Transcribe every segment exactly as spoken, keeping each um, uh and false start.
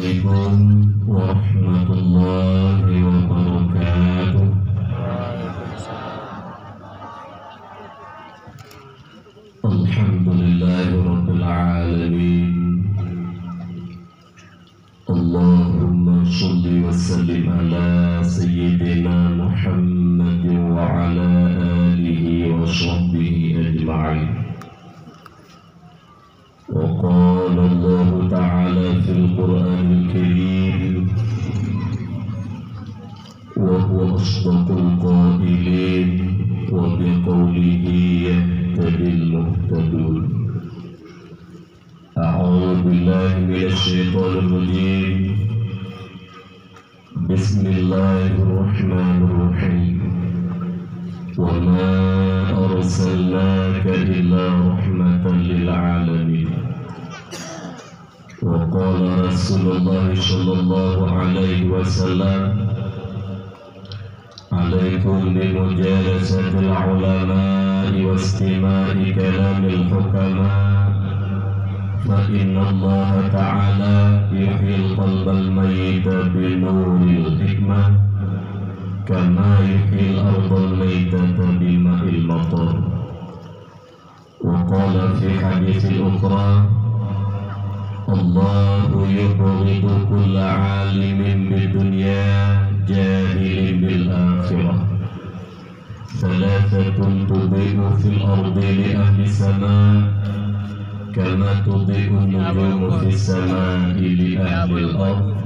Assalamualaikum warahmatullahi wabarakatuh. Alhamdulillahirabbil alamin. Allahumma shalli wa sallim ala sayyidina Muhammad wa ala alihi wa sahbihi ajma'in. Wa qala Allahu ta'ala fil Qur'anil Karim, wa huwa asdaqul qailin, wa biqaulihi yahtadil muhtadun. A'udzu billahi minasy syaithanir rajim. Bismillahirrahmanirrahim. Wa ma arsalnaka illa rahmatan lil alamin. Wa qala Rasulullah sallallahu alaihi wasallam, alaikum bimujalasatil ulama'i wastima'i kalamil hukama, fa innallaha ta'ala yuhyil qalbal mayyita binuril hikmah, kama yuhyil ardal maitata bima'il matar. Wa qala fi haditsin ukhra, Allahu yubghidu kulla alimin bid dunya jahilin bil akhirah. Thalathatun tudhi'u fil ardi li ahli sama, kama tudhi'un nujumu fis sama'i li ahli al-ard.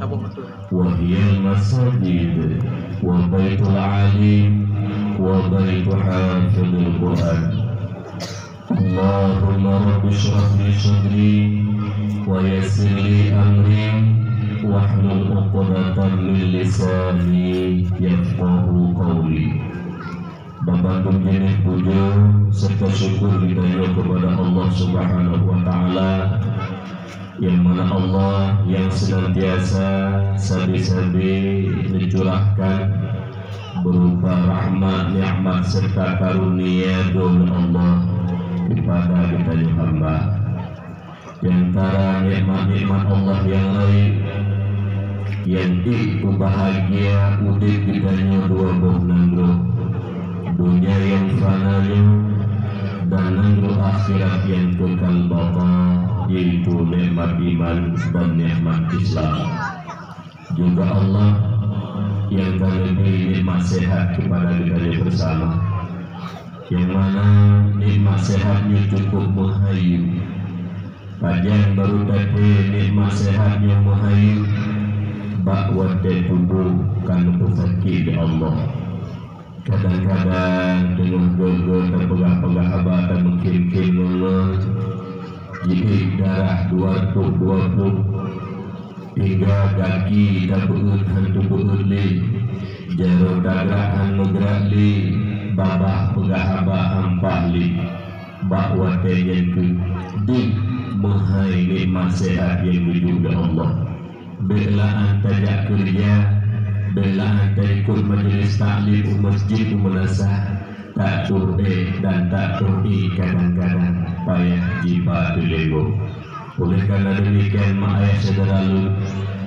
Wa hiyal masajid, wa baitul alim, wa baitu hafidhil Qur'an. Allahumma rabbi shrah li sadri, wa yassir li amri, wahlul uqdatam min lisani yafqahu qawli. Banmandum jeunèh pujoe serta syukur geutanyoe keupada Allah Subhanahu wa Ta'ala, nyang mana Allah nyang seunantiasa sabe-sabe neucurahkan beurupa rahmat, nikmat serta karunia droe Allah keupada geutanyoe hamba. Di antara nikmat-nikmat Allah nyang laén, nyang ék peubahgia udép geutanyoe dua boh nanggroe, donya nyang fana nyoe dan nanggroe akhirat nyang kekal baqa, yaitu nikmat iman dan nikmat Islam. Juga Allah nyang ka neubri nikmat sehat keupada geutanyoe beusama. Nyang mana nikmat sehat nyoe cukup meuhai. Pajan barô taté nikmat sehat nyoe meuhai? Bak watèe tuboh ka neupeusakét lé Allah. Kadang-kadang teungoh göt-göt tapeugah-peugah haba, tameukhém-khém ngon-ngon, jiék darah dua reutôh dua ploh, hingga gaki tabeuet hán teubeuet lé, jaroe tagrak hán meugrak lé, babah peugah haba hán paih lé. Bak watèe nyan kheueh deuh meuhai nikmat sehat nyang geujok lé Allah. Bèk la'an tajak keureuja, bèk la'an taikot majelis taklim u masjid, u meunasah, tak troh ék dan tak troh ék kadang-kadang payah jiba teulénggo. Oleh karena demikian, mak ayah syedara lôn,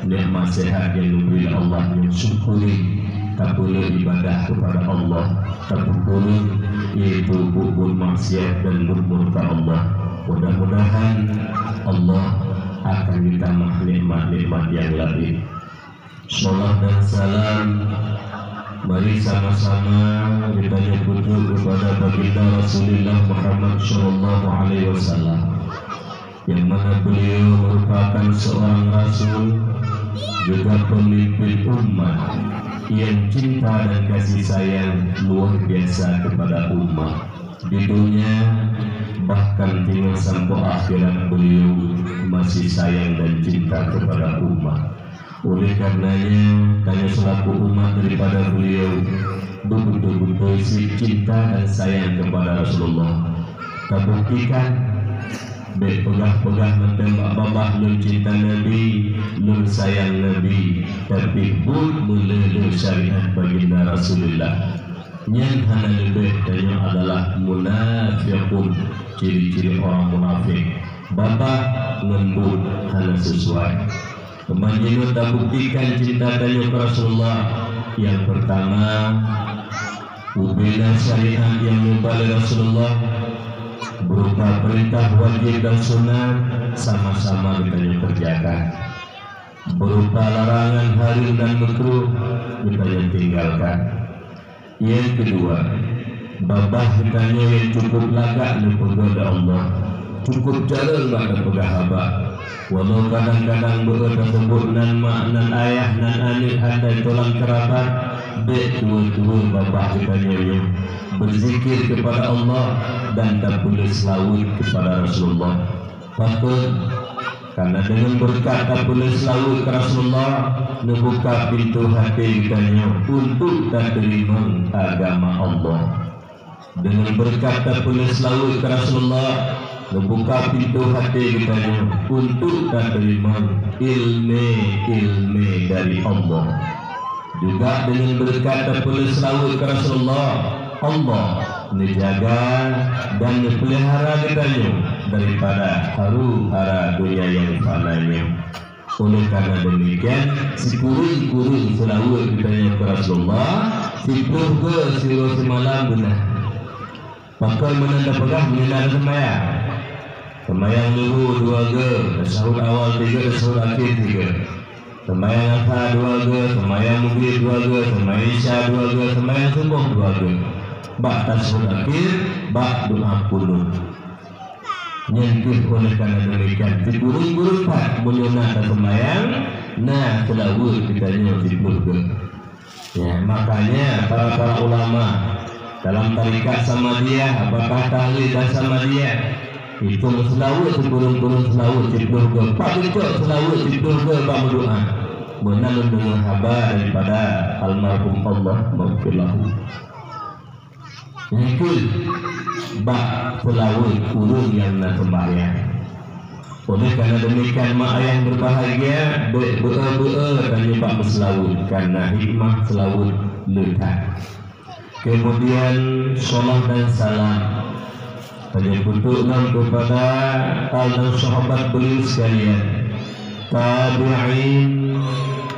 nikmat sehat nyang neubri lé Allah nyoe syukuri, tapeuleueh ibadah keupada Allah, tapeukureueng, yaitu buet-buet maksiat dan buet murka Allah. Mudah-mudahan Allah akan geutamah nikmat-nikmat nyang laén. Salawat dan salam mari sama-sama geutanyoe peutrok keupada Baginda Rasulullah Muhammad sallallahu alaihi wasallam, nyang mana beliau merupakan seorang rasul, juga pemimpin umat yang cinta dan kasih sayang luar biasa kepada umat. Di dunia, bahkan tinggal sampai akhirat, beliau masih sayang dan cinta kepada umat. Oleh karenanya, tanyoe selaku umat daripada beliau, beutôi-beutôi cit cinta dan sayang kepada Rasulullah. Tabuktikan, bèk peugah-peugah mantong bak babah, "Lôn cinta Nabi, lôn sayang Nabi," tapi buet meuleuh-leuh syariat Baginda Rasulullah. Nyan hana leubeh, tanyoe adalah munafiqun, ciri-ciri orang munafik. Babah ngon buet hana sesuai. Teuma jinoe tabuktikan cinta tanyoe keu Rasulullah. Nyang peurtama, ubena syariat nyang neuba lé Rasulullah, beurupa peurintah wajéb dan sunat, sama-sama geutanyoe keureujakan. Beurupa larangan hareuem dan meukruh, geutanyoe tinggalkan. Nyang keudua, babah geutanyoe nyang cukup lagak neupeugah lé Allah, cukup jareueng bak tapeugah haba. Walau kadang-kadang beu-eu taseubut nan mak, nan ayah, nan aneuk, hana tulang keurabat, bék tuwoe-tuwoe babah geutanyoe nyoe beuzikir keupada Allah dan tapeuleueh seulaweuet keupada Rasulullah. Pakon? Karena deungon beureukat tapeuleueh seulaweuet keu Rasulullah, neubuka pintoe até geutanyoe untuk tateurimong agama Allah. Deungon beureukat tapeuleueh seulaweuet keu Rasulullah, neubuka pintoe até geutanyoe untuk tateurimong ileumé-ileumé dari Allah. Juga deungon beureukat tapeuleueh seulaweuet keu Rasulullah, Allah neujaga dan neupeulihara geutanyoe daripada haru-hara donya nyang fana nyoe. Oleh karena demikian, sikureueng-kureueng seulaweuet geutanyoe keu Rasulullah, siplôh goe siuroe simalam beuna. Pakon meunan tapeugah meunyoe na seumayang? Seumayang luhô dua goe, tasyahud awal tiga, tasyahud akhé tiga. Seumayang asa dua goe, seumayang meugrib dua goe, seumayang isya dua goe, seumayang suboh dua goe. Bak tasyahud akhé, bak doa qunut. Nyan keuh oleh karena demikian, sikureueng-kureueng that meunyoe na taseumayang, na seulaweuet geutanyoe siplôh goe. Ya, makanya para-para ulama dalam tarekat Samadiyah, apakah tahlil dan Samadiyah, itu seulaweuet sikureueng-kureueng seulaweuet siplôh goe. Pak geucok seulaweuet siplôh goe bak meudoa. Meunan lôn deungoe haba daripada almarhum Allah maghfir lahu. Nyan keuh bak seulaweuet ureueng nyang na seumbahyang. Oleh karena demikian, mak ayah berbahagia, beu-, beu-, beu-, tanyoe bak meuseulaweuet, karena hikmah seulaweuet le that. Kemudian, salawat dan salam tanyoe peutrok lom kepada al dan sahabat beliau sekalian, tabi'in,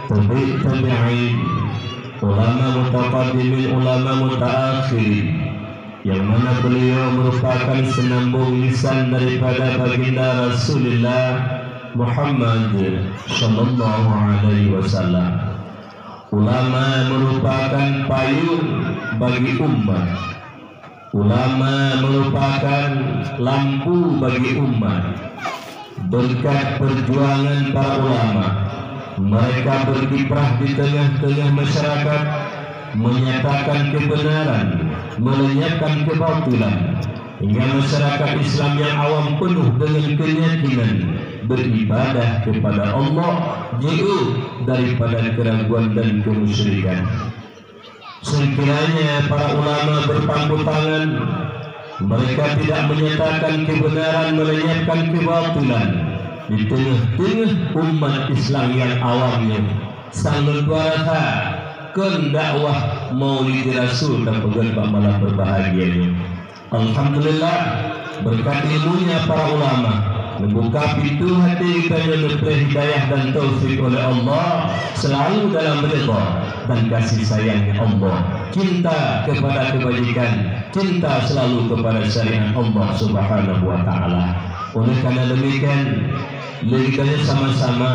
tabi' tabi'in, ulama mutaqaddimin, ulama mutaakhirin, yang mana beliau merupakan senambung lisan daripada baginda Rasulullah Muhammad sallallahu alaihi wasallam. Ulama merupakan payung bagi umat. Ulama merupakan lampu bagi umat. Berkat perjuangan para ulama, mereka berkiprah di tengah-tengah masyarakat, menyatakan kebenaran, melenyapkan kebatilan, hingga masyarakat Islam yang awam penuh dengan keyakinan beribadah kepada Allah, jauh daripada keraguan dan kemusyrikan. Sekiranya para ulama berpangku tangan, mereka tidak menyatakan kebenaran, melenyapkan kebatilan di tengah-tengah umat Islam yang awam nyoe, sang lôn tuan rasa kon dakwah Maulid Rasul tapeugét bak malam berbahagia nyoe. Alhamdulillah, berkat ilmunya para ulama, membuka pintu hati kita yang diberi hidayah dan taufik oleh Allah, selalu dalam rida dan kasih sayangnya Allah, cinta kepada kebajikan, cinta selalu kepada syariat Allah Subhanahu wa Ta'ala. Oleh karena demikian, lé kita sama-sama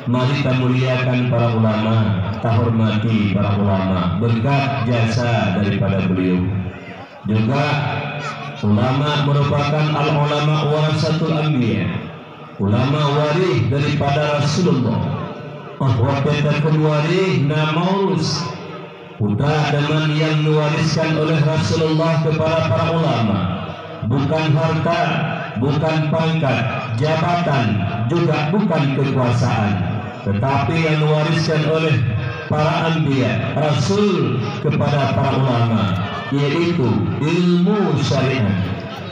mari kita muliakan para ulama, kita hormati para ulama, berkat jasa daripada beliau. Juga ulama merupakan al-ulama warasatul anbiya. Ulama waréh daripada Rasulullah. Oh, watée takheun waréh na maurus. Putra zaman yang diwariskan oleh Rasulullah kepada para ulama. Bukan harta, bukan pangkat, jabatan, juga bukan kekuasaan. Tetapi yang diwariskan oleh para anbiya, rasul kepada para ulama, yaitu ilmu syariat.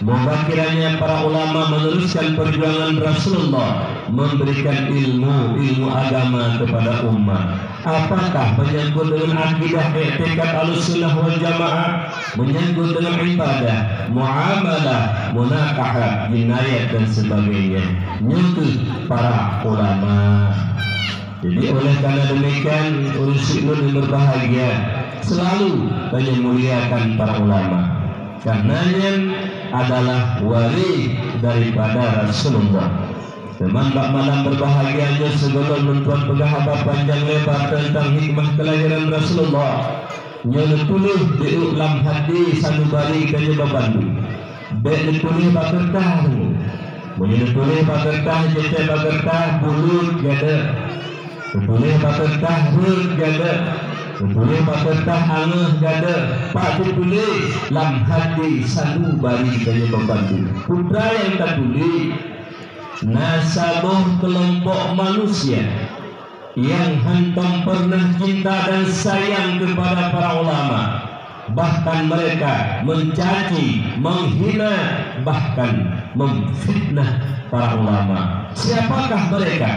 Moga kiranya para ulama meneruskan perjuangan Rasulullah memberikan ilmu, ilmu agama kepada umat. Apakah menyangkut dengan akidah, iktikad Ahlussunnah wal Jamaah, menyangkut dengan ibadah, muamalah, munakahat, jinayat dan sebagainya? Nyoe keuh para ulama. Jadi, oleh karena demikian, ureuëng syiek lôn yang berbahagia, selalu tanyoe muliakan para ulama, karena nyan adalah waris daripada Rasulullah. Teuma bak malam berbahagia nyoe, sigohlom lôn tuan peugah haba panjang lebar tentang hikmah kelahiran Rasulullah. Nyoe neutuléh di lam hadis Sanubari geutanyoe bak bandum. Bék neutuléh bak keureutah tu. Meunyoe neutuléh bak keureutah, jitée bak keureutah, buleuen gadek. Neutuléh bak keureutah, rhot gadek. Neutuléh bak keureutah, angeuh gadek. Pat teutuléh? Lam hadis Sanubari geutanyoe bak bandum. Peue nyang tatuléh? Na saboh keulompok manusia nyang hántom peureunah cinta dan sayang keupada para ulama, bahkan mereka mencaci, menghina, bahkan memfitnah para ulama. Siapakah mereka?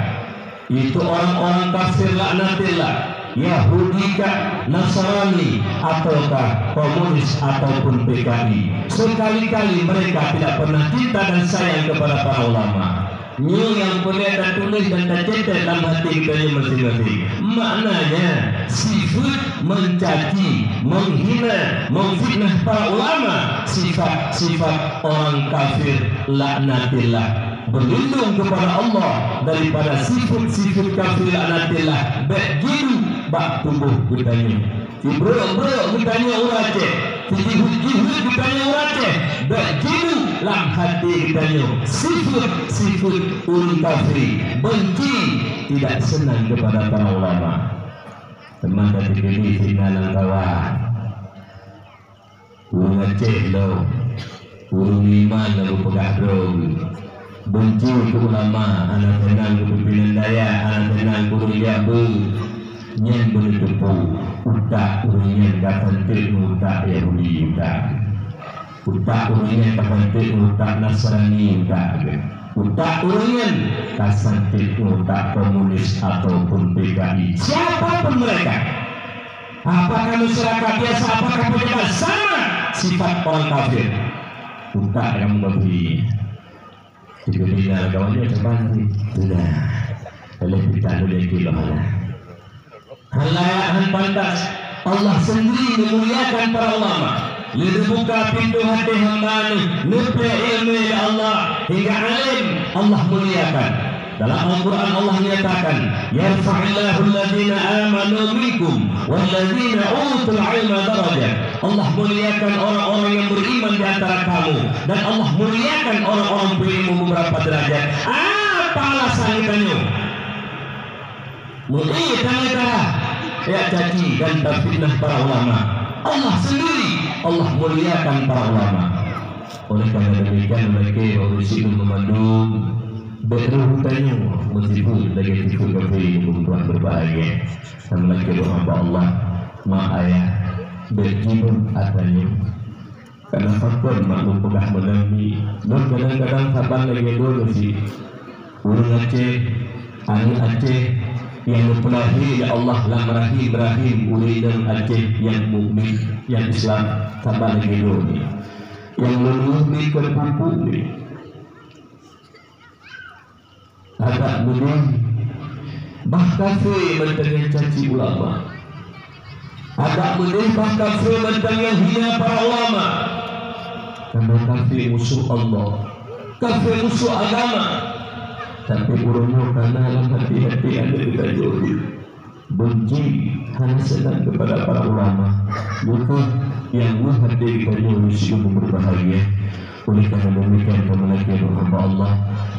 Itu orang-orang kafir laknatillah, Yahudi kah, Nasrani, ataukah komunis ataupun P K I. Sekali-kali mereka tidak pernah cinta dan sayang kepada para ulama. Nyoe nyang peureulée tatuléh dan tacatat lam hati geutanyoe masing-masing. Maknanya, sifeuet mencaci, menghina, memfitnah para ulama, sifat-sifat orang kafir laknatillah. Berlindung kepada Allah daripada sifeuet-sifeuet kafir laknatillah bék jiduek bak tuboh geutanyoe. Sibrok-brok geutanyoe ureuëng Aceh, sijiheuet-jiheuet geutanyoe ureuëng Aceh, bék jiduek lam hati geutanyoe sifeuet-sifeuet ureuëng kafir, benci, tidak senang kepada para ulama. Teuma teukeudi sinan lam kawan. Ureuëng Aceh lom, ureuëng iman lom geupeugah droe geuh. Benci keu ulama, hana seunang keu pimpinan dayah, hana seunang keu ureuëng jak beuet. Nyan beuneuteupeu utak ureuëng nyan ka santeuk ngon utak Yahudi utak. Utak ureuëng nyan ka santeuk ngon utak Nasrani utak. Utak ureuëng nyan ka santeuk ngon utak komunis ataupun P K I. Siapa pun mereka, apakah masyarakat biasa, apakah pejabat, sama sifat orang kafir. Utak kamu babi. Tiga bina kawannya terbang. Nah, oleh kita boleh kilo mana? Halayak han pantas. Allah sendiri memuliakan para ulama. Lé neubuka pintoe até hamba neuh, neupeuék iéleumé lé Allah hingga alim, Allah muliakan. Dalam Al-Quran Allah nyatakan, "Yarfa'illahu alladhina amanu minkum walladhina utul ilma darajat." Allah muliakan orang-orang yang beriman di antara kamu, dan Allah muliakan orang-orang berilmu beberapa derajat. Apa alasan geutanyoe? Meu'é tangai tara, jak caci dan tafitnah para ulama. Allah sendiri, Allah muliakan para ulama. Oleh karena demikian, meulakée ureuëng syiek lôn meumandum, bék reuh tanyoe meusifeuet lagée sifeuet kafé nyang tuan berbahagia. Dan meulakée doa bak Allah, mak ayah, bék jiduek atra nyoe. Karena pakon mak lôn peugah meunan nyoe, lôn kadang-kadang saban lagée droeneuh cit. Ureuëng Aceh, aneuëk Aceh nyang geupeulahé lé Allah lam rahim-rahim ureuëng inong Aceh nyang mukmin, nyang Islam, saban lagée droeneuh. Nyang lôn mukmin kon pupuk nyoe. Adak meudeh bah kafé mantong nyang caci ulama. Adak meudeh bah kafé mantong nyang hina para ulama. Karena kafé musuh Allah, kafé musuh agama. Tapi ureuëng nyoe kana lam hati-hati aneuëk geutanyoe. Benci, hana seunang keupada para ulama. Nyoe kheueh nyang weueh até geutanyoe ureuëng syiek lôn berbahagia. Oleh karena demikian, kamoe lakée doa bak Allah,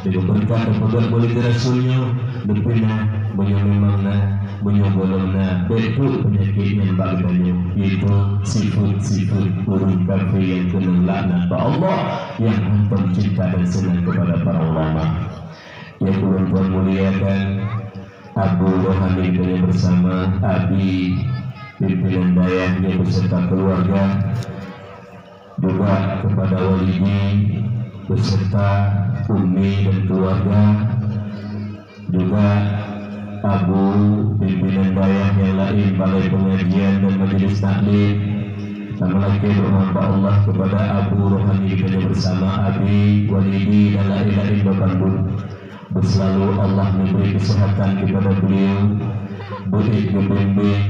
deungon beureukat dan peugét Maulid Rasul nyoe, leupie na, meunyoe memang na, meunyoe gohlom na, bék trok peunyakét nyan bak geutanyoe, yaitu sifeuet-sifeuet ureuëng kafé nyang keunong laknat bak Allah, nyang hántom cinta dan seunang keupada para ulama. Nyang ulôn tuan muliakan, Abu Rohani geutanyoe bersama, Abi, pimpinan dayah nyoe beserta keluarga, juga kepada Walidi beserta Umi dan keluarga, juga Abu, pimpinan dayah nyang laén, balai pengajian dan majelis taklim. Kamoe lakée doa bak Allah keupada Abu Rohani geutanyoe bersama, Abi, Walidi dan laén-laén bak bandum. Selalu Allah memberi kesehatan kepada beliau, beuék geubimbéng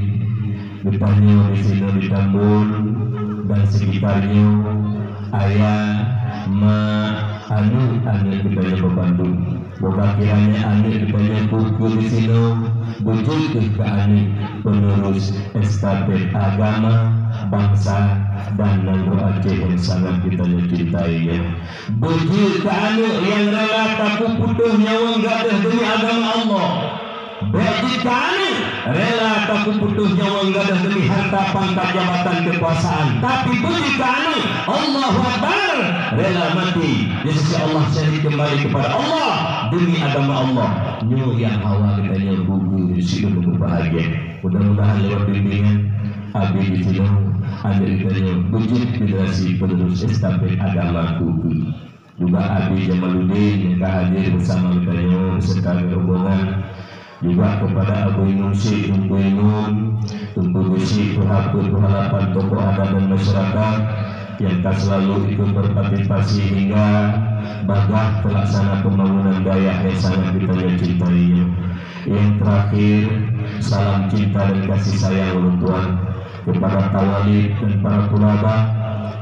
geutanyoe di sinoe di Tambun dan sekitar nyoe, ayah, mak, aneuk-aneuk geutanyoe bandum. Moga kiranya aneuk geutanyoe keuh di sinoe beujeuet keu aneuk penerus estafet agama, bangsa, dan nanggroe Aceh nyang sangat geutanyoe cintai nyoe. Beujeuet keu aneuk nyang rela tapeuputôh nyawöng gadoh demi agama Allah. Bék jeuet keu aneuk rela tapeuputôh nyawöng gadoh demi harta, pangkat, jabatan, keukuasaan. Tapi beujeuet keu aneuk, Allahu Akbar, rela maté di sisi Allah, syahid kembali kepada Allah demi agama Allah. Nyoe nyang hawa geutanyoe gugu di situ, meubahagia. Mudah-mudahan lewat bimbingan Abi di sinoe, aneuk geutanyoe beujeuet generasi penerus estafet agama keuh. Juga Abi Jamaluddin nyang ka hadir bersama geutanyoe beserta rombongan. Juga kepada Abu Imum Syik, Teungku Imum, Teungku Geuchik, Tuha Peuet, Tuha Lapan, tokoh adat dan masyarakat yang ka selalu ikut berpartisipasi hingga bagah terlaksana pembangunan dayah yang sangat geutanyoe cintai nyoe. Yang terakhir, salam cinta dan kasih sayang ulôn tuan kepada tawalib dan para tulaba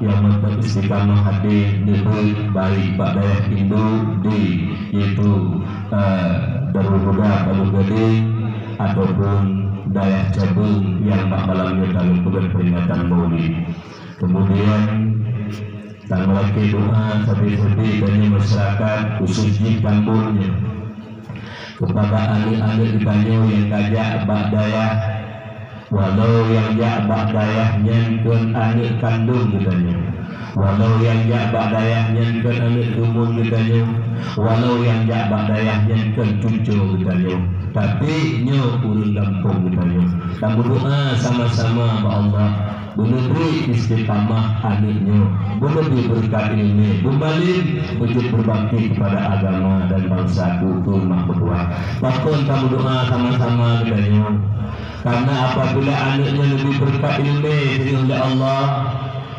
yang mantong istiqamah hadir neubeuet baik bak dayah induk di, yaitu, eh, Darul Huda Palu Gading ataupun dayah cabeueng yang bak malam nyoe ka lheueh peugöt peringatan Maulid. Kemudian, tameulakée doa sabe-sabe tanyoe masyarakat, khusus jih Tambun nyoe, kepada aneuk-aneuk geutanyoe nyang ka jak bak dayah, walau nyang jak bak dayah nyan kon aneuk kandong geutanyoe, walau nyang jak bak dayah nyan kon aneuk keumuen geutanyoe, walau nyang jak bak dayah nyan kon cucoe geutanyoe, tapi nyoe ureuëng gampông geutanyoe. Tameudoa sama-sama bak Allah. Beuneubri istiqamah aneuk nyoe, beuneubri beureukat ileumèe, beumalém, beujeuet beubakti keupada agama dan bansa keu ukeue mak meutuah. Pakon tameudoa sama-sama geutanyoe? Karena apabila aneuk nyoe neubri beureukat ileumèe singoh lé Allah,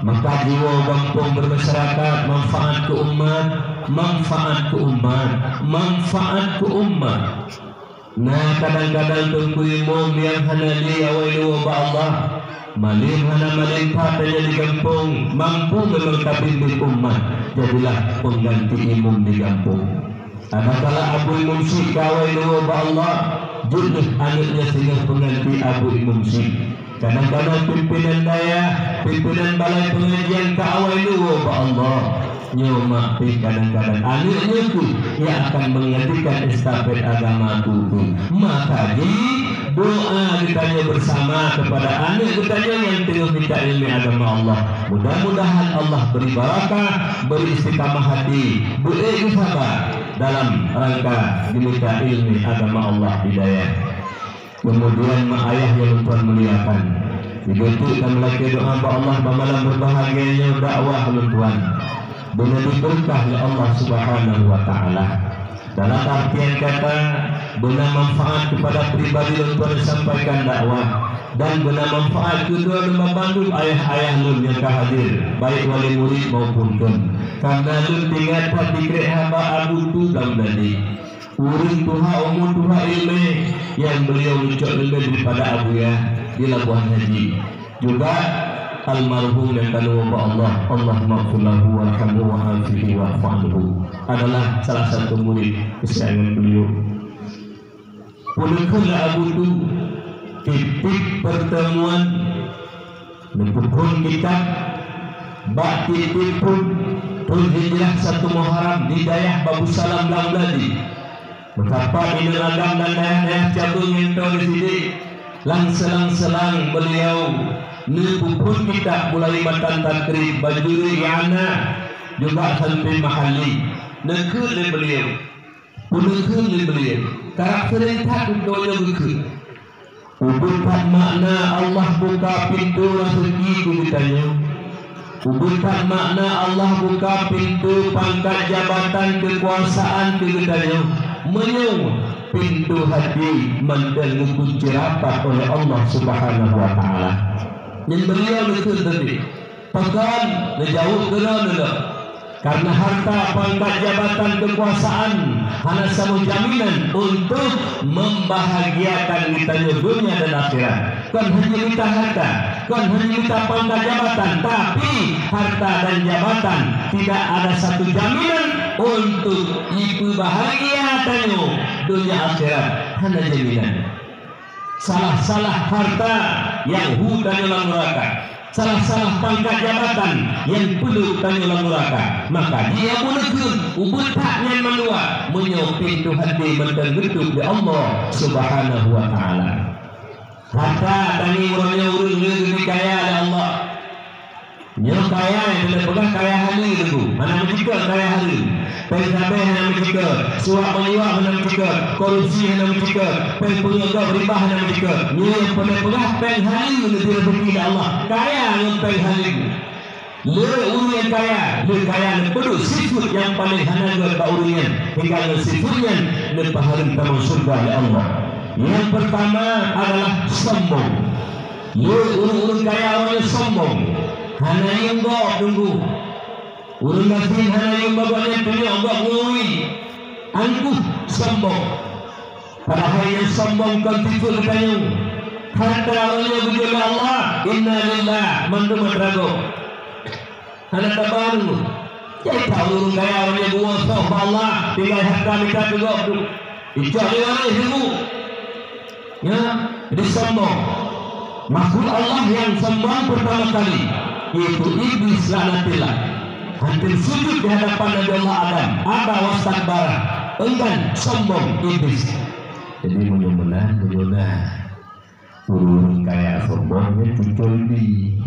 maka jiwoe gampông beureumasyarakat, manfaat keu umat, manfaat keu umat, manfaat keu umat. Na kadang-kadang teungku imum nyang hana lé awai luwoe bak Allah, malém hana malém that tanyoe di gampông, mampu memang tapimpin umat, jadilah pengganti imum di gampông. Adakala abu imum syik ka awai luwoe bak Allah, jeuet lheueh aneuk nyan singoh pengganti abu imum syik. Kadang-kadang pimpinan dayah, pimpinan balai pengajian ka awai luwoe bak Allah. Nyoe mak pih kadang-kadang aneuk nyoe kheueh nyang akan menggantikan estafet agama tu kheueh. Maka jih doa geutanyoe bersama kepada aneuk geutanyoe nyang teungoh mita ileumèe agama Allah. Mudah-mudahan Allah beri barakah, beri istiqamah hati, beri sabar dalam rangka geumita ileumèe agama Allah di dayah. Kemudian mak ayah nyang lôn tuan muliakan, sibeutôi ka meulakée doa bak Allah bak malam beureubahagia nyoe dakwah lôn tuan. Beuna dibeureukah lé Allah Subhanahu wa Taala. Dalam artian kata, beuna manfaat keupada pribadi lôn tuan sampaikan dakwah, dan beuna manfaat keudroe lôn bandum ayah-ayah lôn nyang ka hadir, baik wali murid maupun kon. Karena lôn teuingat that dikrék haba Abu Tu Blang Bladi. Ureuëng tuha umu tuha ileumèe nyang beuliau meucok ileumèe daripada Abuya di Labuhan Haji. Juga almarhum nyang ka lheueh bak Allah, Allahumma ghfir lahu warhamhu wa'afihi wa'fu anhu, adalah salah satu murid kesayangan beliau. Peuleukeun lé Abu Tu, tieb-tieb pertemuan neupeuphon kitab bak tieb-tieb phon thon Hijrah satu Muharram di dayah Babusalam Blang Bladi. Meukapat inong agam dan dayah-dayah cabeueng nyang toe di sidéh, lam seulang-seulang beuliau neupeuphon kitab mulai matan Takrib, Bajuri, I'anah, juga sampai Mahalli. Neukheun lé beuliau. Peuleukeun lé beuliau, karab seuréng that untôk nyoe geukheun. Ubeuet that makna Allah buka pintoe raseuki keu geutanyoe. Ubeuet that makna Allah buka pintoe pangkat jabatan keukuasaan keu geutanyoe. Meunyoe pintoe hati mantong geukunci rapat oleh Allah Subhanahu wa Taala. Nyan beuliau neukheun teuntée. Pakon? Neujaweueb keudroe lom. Karena harta, pangkat, jabatan, kekuasaan hana saboh jaminan untuk membahagiakan geutanyoe dunia dan akhirat. Kon hanya mita harta, kon hanya mita pangkat jabatan, tapi harta dan jabatan tidak ada satu jaminan untuk jipeubahagia tanyoe dunia akhirat. Hana jaminan. Salah-salah harta nyang hu tanyoe lam nuraka. Salah-salah pangkat jabatan nyang peuleuek tanyoe lam nuraka. Maka jih Abu Neukheun ubeuet that nyan mandua meunyoe pintoe hati mantong geutôp lé Allah Subhanahu wa Taala. Harta tanyoe uroe nyoe ureuëng le geubri kaya lé Allah. Nyoe kaya nyang teupeugah kaya haleue teungku, hana meucikot kaya haleue. Péng sabé hana meucikot, suak meuyuak hana meucikot, korupsi hana meucikot, péng peungeut gob ribah hana meucikot. Nyoe nyang peureulée peugah péng haleue neubri raseuki lé Allah. Kaya ngon péng haleue. Le ureuëng nyang kaya, le kaya neupeuduek sifeuet nyang paleng hana gét bak ureuëng nyan, hingga ngon sifeuet nyan neupeuhareuem tamong syeuruga lé Allah. Nyang peurtama adalah sombong. Le ureuëng-ureuëng kaya awaknyan sombong, hana yuem gob teungku. Ureuëng gasien hana yuem bak gobnyan, tunyok gob ngon wie, angkuh, sombong. Padahai nyang sombong kon sifeuet geutanyoe. Harta awaknyan geujok lé Allah, inna lillah, mandum atra gob. Hana taba teungku. Jai that ureuëng kaya awaknyan geuwoe soh bak Allah, tinggai harta mita keu gob tu. Icok lé waréh teungku. Ya, jadi sombong. Makhluk Allah nyang sombong pertama kali, yaitu Iblis laknatillah. Hampir sujud di hadapan Nabi Allah Adam. Aba wastakbara. Enggan, sombong Iblis. Jadi meunyoe meunan, meunyoe na ureuëng kaya sombong, nyan cucol di.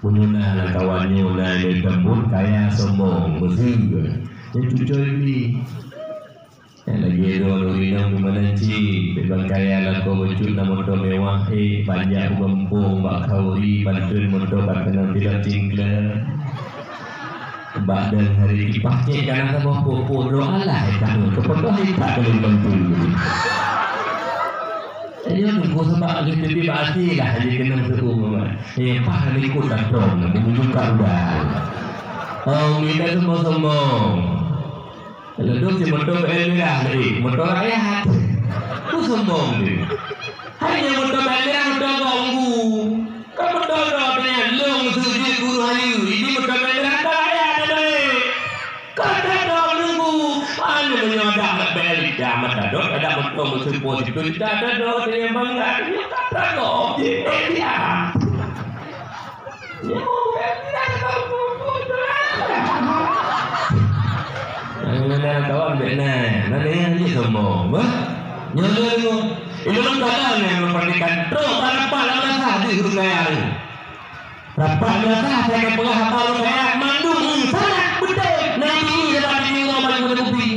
Meunyoe na lam kawan nyoe na nyang teumbon kaya sombong, meuseu, nyan cucol di. Nyang lagée droe ureuëng inong di meunan cit, bak ban kaya lakoe bacut na moto mewah, eh, bajak u gampông bak khauri, bantuan moto ka keunong tilok cingkleng. Bak dang hari kipah cek kana saboh pok-pok droe alah, eh, kamu kepeugah, eh, tak boleh bantu. Nyoe teungku sabab leuh teubiet bak até lah, jadi keunong seuuem mama. Eh, pah likot datong, meununjuk ka udah. Oh, kita sombong-sombong. Lalu si moto bak mirah tadi, moto rakyat. Ku sombong dia. Hai nyang moto bak mirah, moto agak unggu. Kan moto agak tanya, long sujud guru hayu. Ini moto bak mirah, moto rakyat ada baik. Kata dok nunggu. Anu meunyoe ada bak bel, ya mata dok, ada moto musuh pun situ, kita ada dok, dia bangga. Dia kata dok, dia, dia. Nah, kawan bek nai, nai nai ni sombong, bah. Nyonya tu, ilmu dalam yang memperhatikan. Terus tak nampak dalam sah di huruf gaya tu. Rapat biasa saya akan peugah haba ureuëng kaya mandum, hmm, salah, beutôi. Nabi ni dapat diri Allah bagi guna bukti.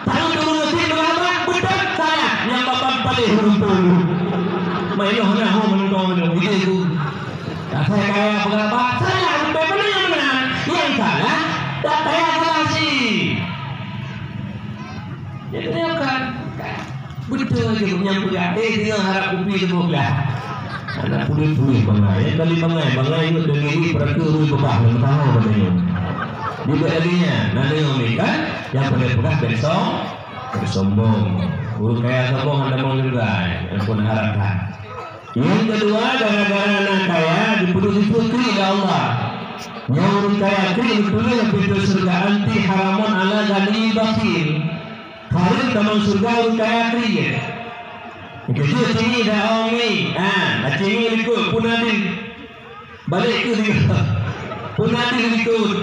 Tahu tu mesti peugah haba, beutôi, salah. Nyang bapak paling beruntung. Mai noh nah ho meunong tu ide tu. Dah saya kaya peugah haba, salah, beutôi, mana yang benar? Yang salah, tak payah salah sih. Jadi kan, beutôi je nyang peugah, eh, deungoe harab kupi leuboh glah. Anak puléh-puléh bangai, eh, kali bangai, bangai nyoe deungoe peureutu rui beubah lam tangoh katanya. Di bak lagée nyan, na deungoe ni kan, nyang peugah-peugah bèk som-, bèk sombong. Ureuëng kaya sombong hana mong juga, eh, ampôn harab that. Nyang keudua, gara-gara na kaya, jipeuduek sifeuet kriek lé Allah. Nyang ureuëng kaya kriek, geutuléh lam pintoe syeuruga, "Anti haramun ala ghani bakhil." Hareuem tamong syeuruga ureuëng kaya kriek. Keujeuet cinggi dah ong mi. Ha, cinggi likot, pun adil. Balek keu dia. Pun adil likot.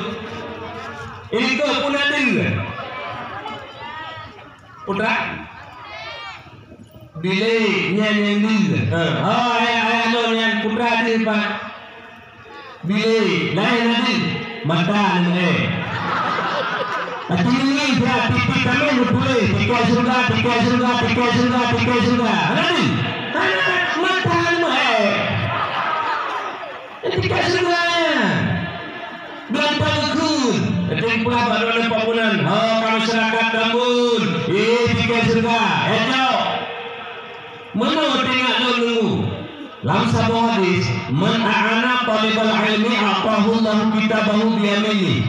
Likot pun adil. Putra? Bilé nyan nyang deuh. Ha, hai, hai, aneuk nyan putra deuh, Pak. Bilé, laén na deuh. Mata nyan, eh. Aci nyan, dia tipi kami meutuléh, tikai syeuruga, tikai syeuruga, tikai syeuruga, tikai syeuruga. Hana deuh? Hana, mata nyan, eh. Tikai syeuruga nyan. Beulantan geukheun. Teuntang peulah bak droeneuh peubunan. Ho, ka masyarakat Tambun. Ih, tikai syeuruga. Eh, jok. Meunoe teuingat lôn nunggu. Lam saboh hadis, "Man a'ana thalibal ilmi a'tahu Allahu kitabahu biyaminih."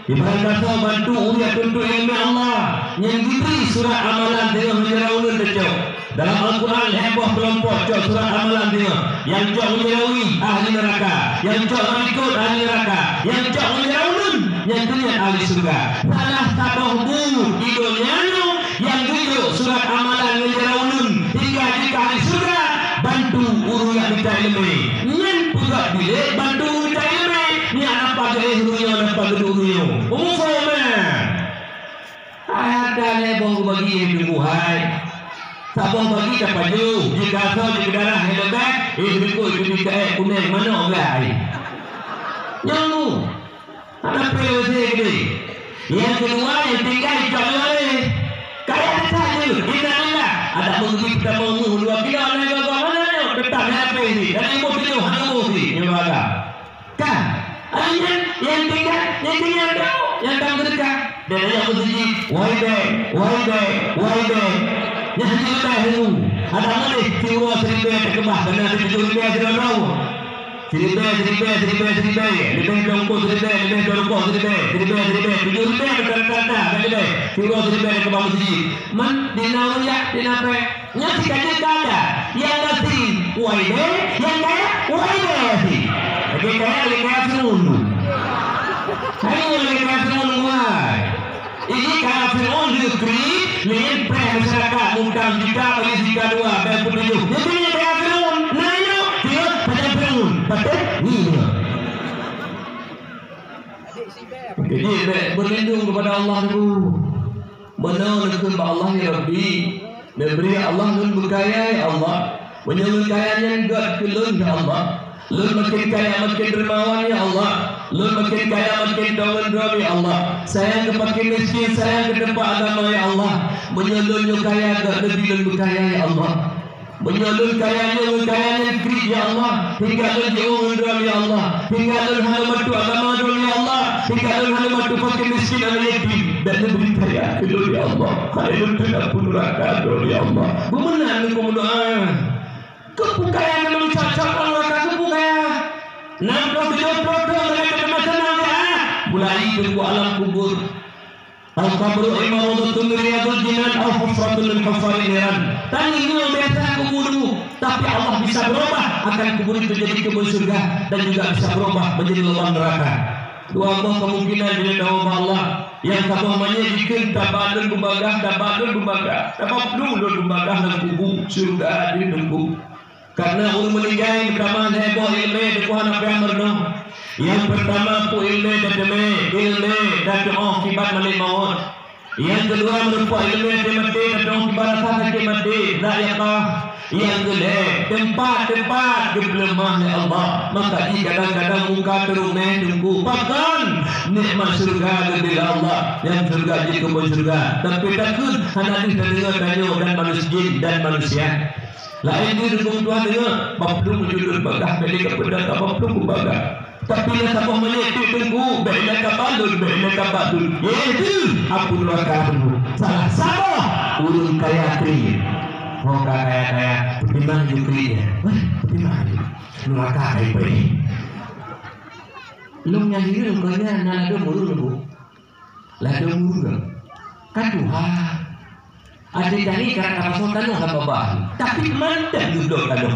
Ibarat kata bantu ureueng tuntut ileumèe Allah, nyang geubri surat amalan teungoh meunyeurah ulôn teucok. Dalam Al-Quran lhèe boh keulompok cok surat amalan teungoh, nyang cok meunyeurah ureueng ahli neuraka, nyang cok malikot ahli neuraka, nyang cok meunyeurah ulôn nyang keuneuk ahli syeuruga. Salah saboh buet di donya nyoe nyang geujok surat amalan meunyeurah ulôn hingga jeuet keu ahli syeuruga, bantu ureueng nyang mita ileumèe. Nyan peugah bilék bantu ureueng mita ileumèe, nyan apa geuéh ureueng nyoe, apa geuduek ureueng nyoe. Peumuphom, eh. Hai, ada lhèe boh bagi nyang teunggu hai. Saboh bagi tapajoh, jikasoe jikeudarah hai leubeh, eh, likot keu jikaék kunèng manok gak hai. Nyoe. Hana peue lé keudeh. Nyang keudua, nyang tinggai cok lé. Kaya that jeuet. Innalillah. Adak meugeubi peutamong meuh dua kilo, na gogo mana nyoe? Teutap hana pèh jih. Dan iboh tujoh, hana boh jih. Nyoe bangga. Kan? Ai nyan, nyang tinggai, nyang tinggai tu, nyang tam keudeuka. Dan nyang meuseujid, wai bèe, wai bèe, wai bèe. Nyang hana leubeh tu. Adak meudeh, siuroe siribèe teukeubah, keunan sijuh ribèe sidroe droe. Siribèe, siribèe, siribèe, siribèe. Leubeh dua reukoh siribèe, leubeh dua reukoh siribèe. Siribèe, siribèe. Tujoh ribèe rata-rata, kan leubeh. Siuroe siribèe teukeubah meuseujid. Man, di na ureueng jak, di na pèng. Nyan si ka jeuet ka ada. Nyang gasien, wai bèe, nyang kaya, wai bèe gasien. Lagèe kaya, lagèe kaya Fir'aun tu. Hai, lagèe kaya Fir'aun tu, hai. Ini kaya Fir'aun geukri, nyan preh masyarakat, mutang sika, bagi sika dua, bèe peutujoh. Nyan kaya Fir'aun. Nah, nyoe, tengok, pajan Fir'aun. Pajan, ni dia. Jadi, bèk berlindung kepada Allah dulu. Meunoe neukheun bak Allah, "Ya Rabbi, neubri ya Allah lôn beukaya, ya Allah. Meunyoe kaya nyan gèt keu lôn, ya Allah. Lôn makin kaya makin dermawan, ya Allah. Lôn makin kaya makin teuh ngon droe, ya Allah. Sayang keu fakir miskin, sayang keu teumpat agama, ya Allah. Meunyoe lôn nyoe kaya gèt neubri lôn beukaya, ya Allah." Meunyoe lôn kaya nyoe ngon kaya nyan kriet, ya Allah, hingga lôn jiôh ngon droe, ya Allah, hingga lôn hana bantu agama droe, ya Allah, hingga lôn hana bantu fakir miskin aneuk yatim, dan neubri kaya keu lôn, ya Allah, hana lôn teunang peuneuraka droe, ya Allah. Beumeunan keu meudoa. Keupeue kaya ngon cok-cok ngon neuraka, keupeue kaya? Nam ploh tujoh ploh thôn lagèe teuma seunang, ya. Mulai teungku alam kubur. Al-qabru imma rawdatun min riyadil jinan aw hufratun min hufarin niran. Tanyoe biasa kubur dulu, tapi Allah bisa berubah akan kubur itu jadi kebun surga dan juga bisa berubah menjadi lubang neraka. Dua boh kemungkinan bila tahu Allah. Nyang saboh manyét jikheun taba lôn beubagah, taba lôn beubagah, taba plueng lôn beubagah lam kubu, syeuruga di teungku. Karena ureueng meuninggai meutamah lhèe boh ileumèe teungku hana payah meurunoe. Nyang peurtama peue ileumèe tateumèe, ileumèe tatu'oh kiban malèk mawöt. Nyang keudua meurumpok ileumèe teumaté tatu'oh kiban rasa sakét maté, zat yaqah. Nyang keulhèe teumpat-teumpat geupeuleumah lé Allah. Maka jih kadang-kadang muka teuruméh teungku pakon nikmat syeuruga geubri lé Allah. Nyang syeuruga jih keu syeuruga. Tapi takheun hana deuh tadeungoe tanyoe dan manusia jin dan manusia. Laén di deungon Tuhan deungoe, bak plueng jeuet lôn bagah, bèk lé kapeudong, bak plueng kubagah. Tapi na saboh manyét tiep teungku, bèk lé kabalon, bèk lé kabalon. Yaitu api neuraka teungku. Salah saboh ureueng kaya kriet. Ho ka kaya-kaya, peutimang ju kriet nyan. Wah, peutimang ju. Neuraka kai peue. Lôn nyang hireuen kon nyan na ladôm ureueng, Bu. Ladôm ureueng. Ka tuha. Até tangieng karab tapasoe tanoh lam babah. Tapi mantong geublok tanoh.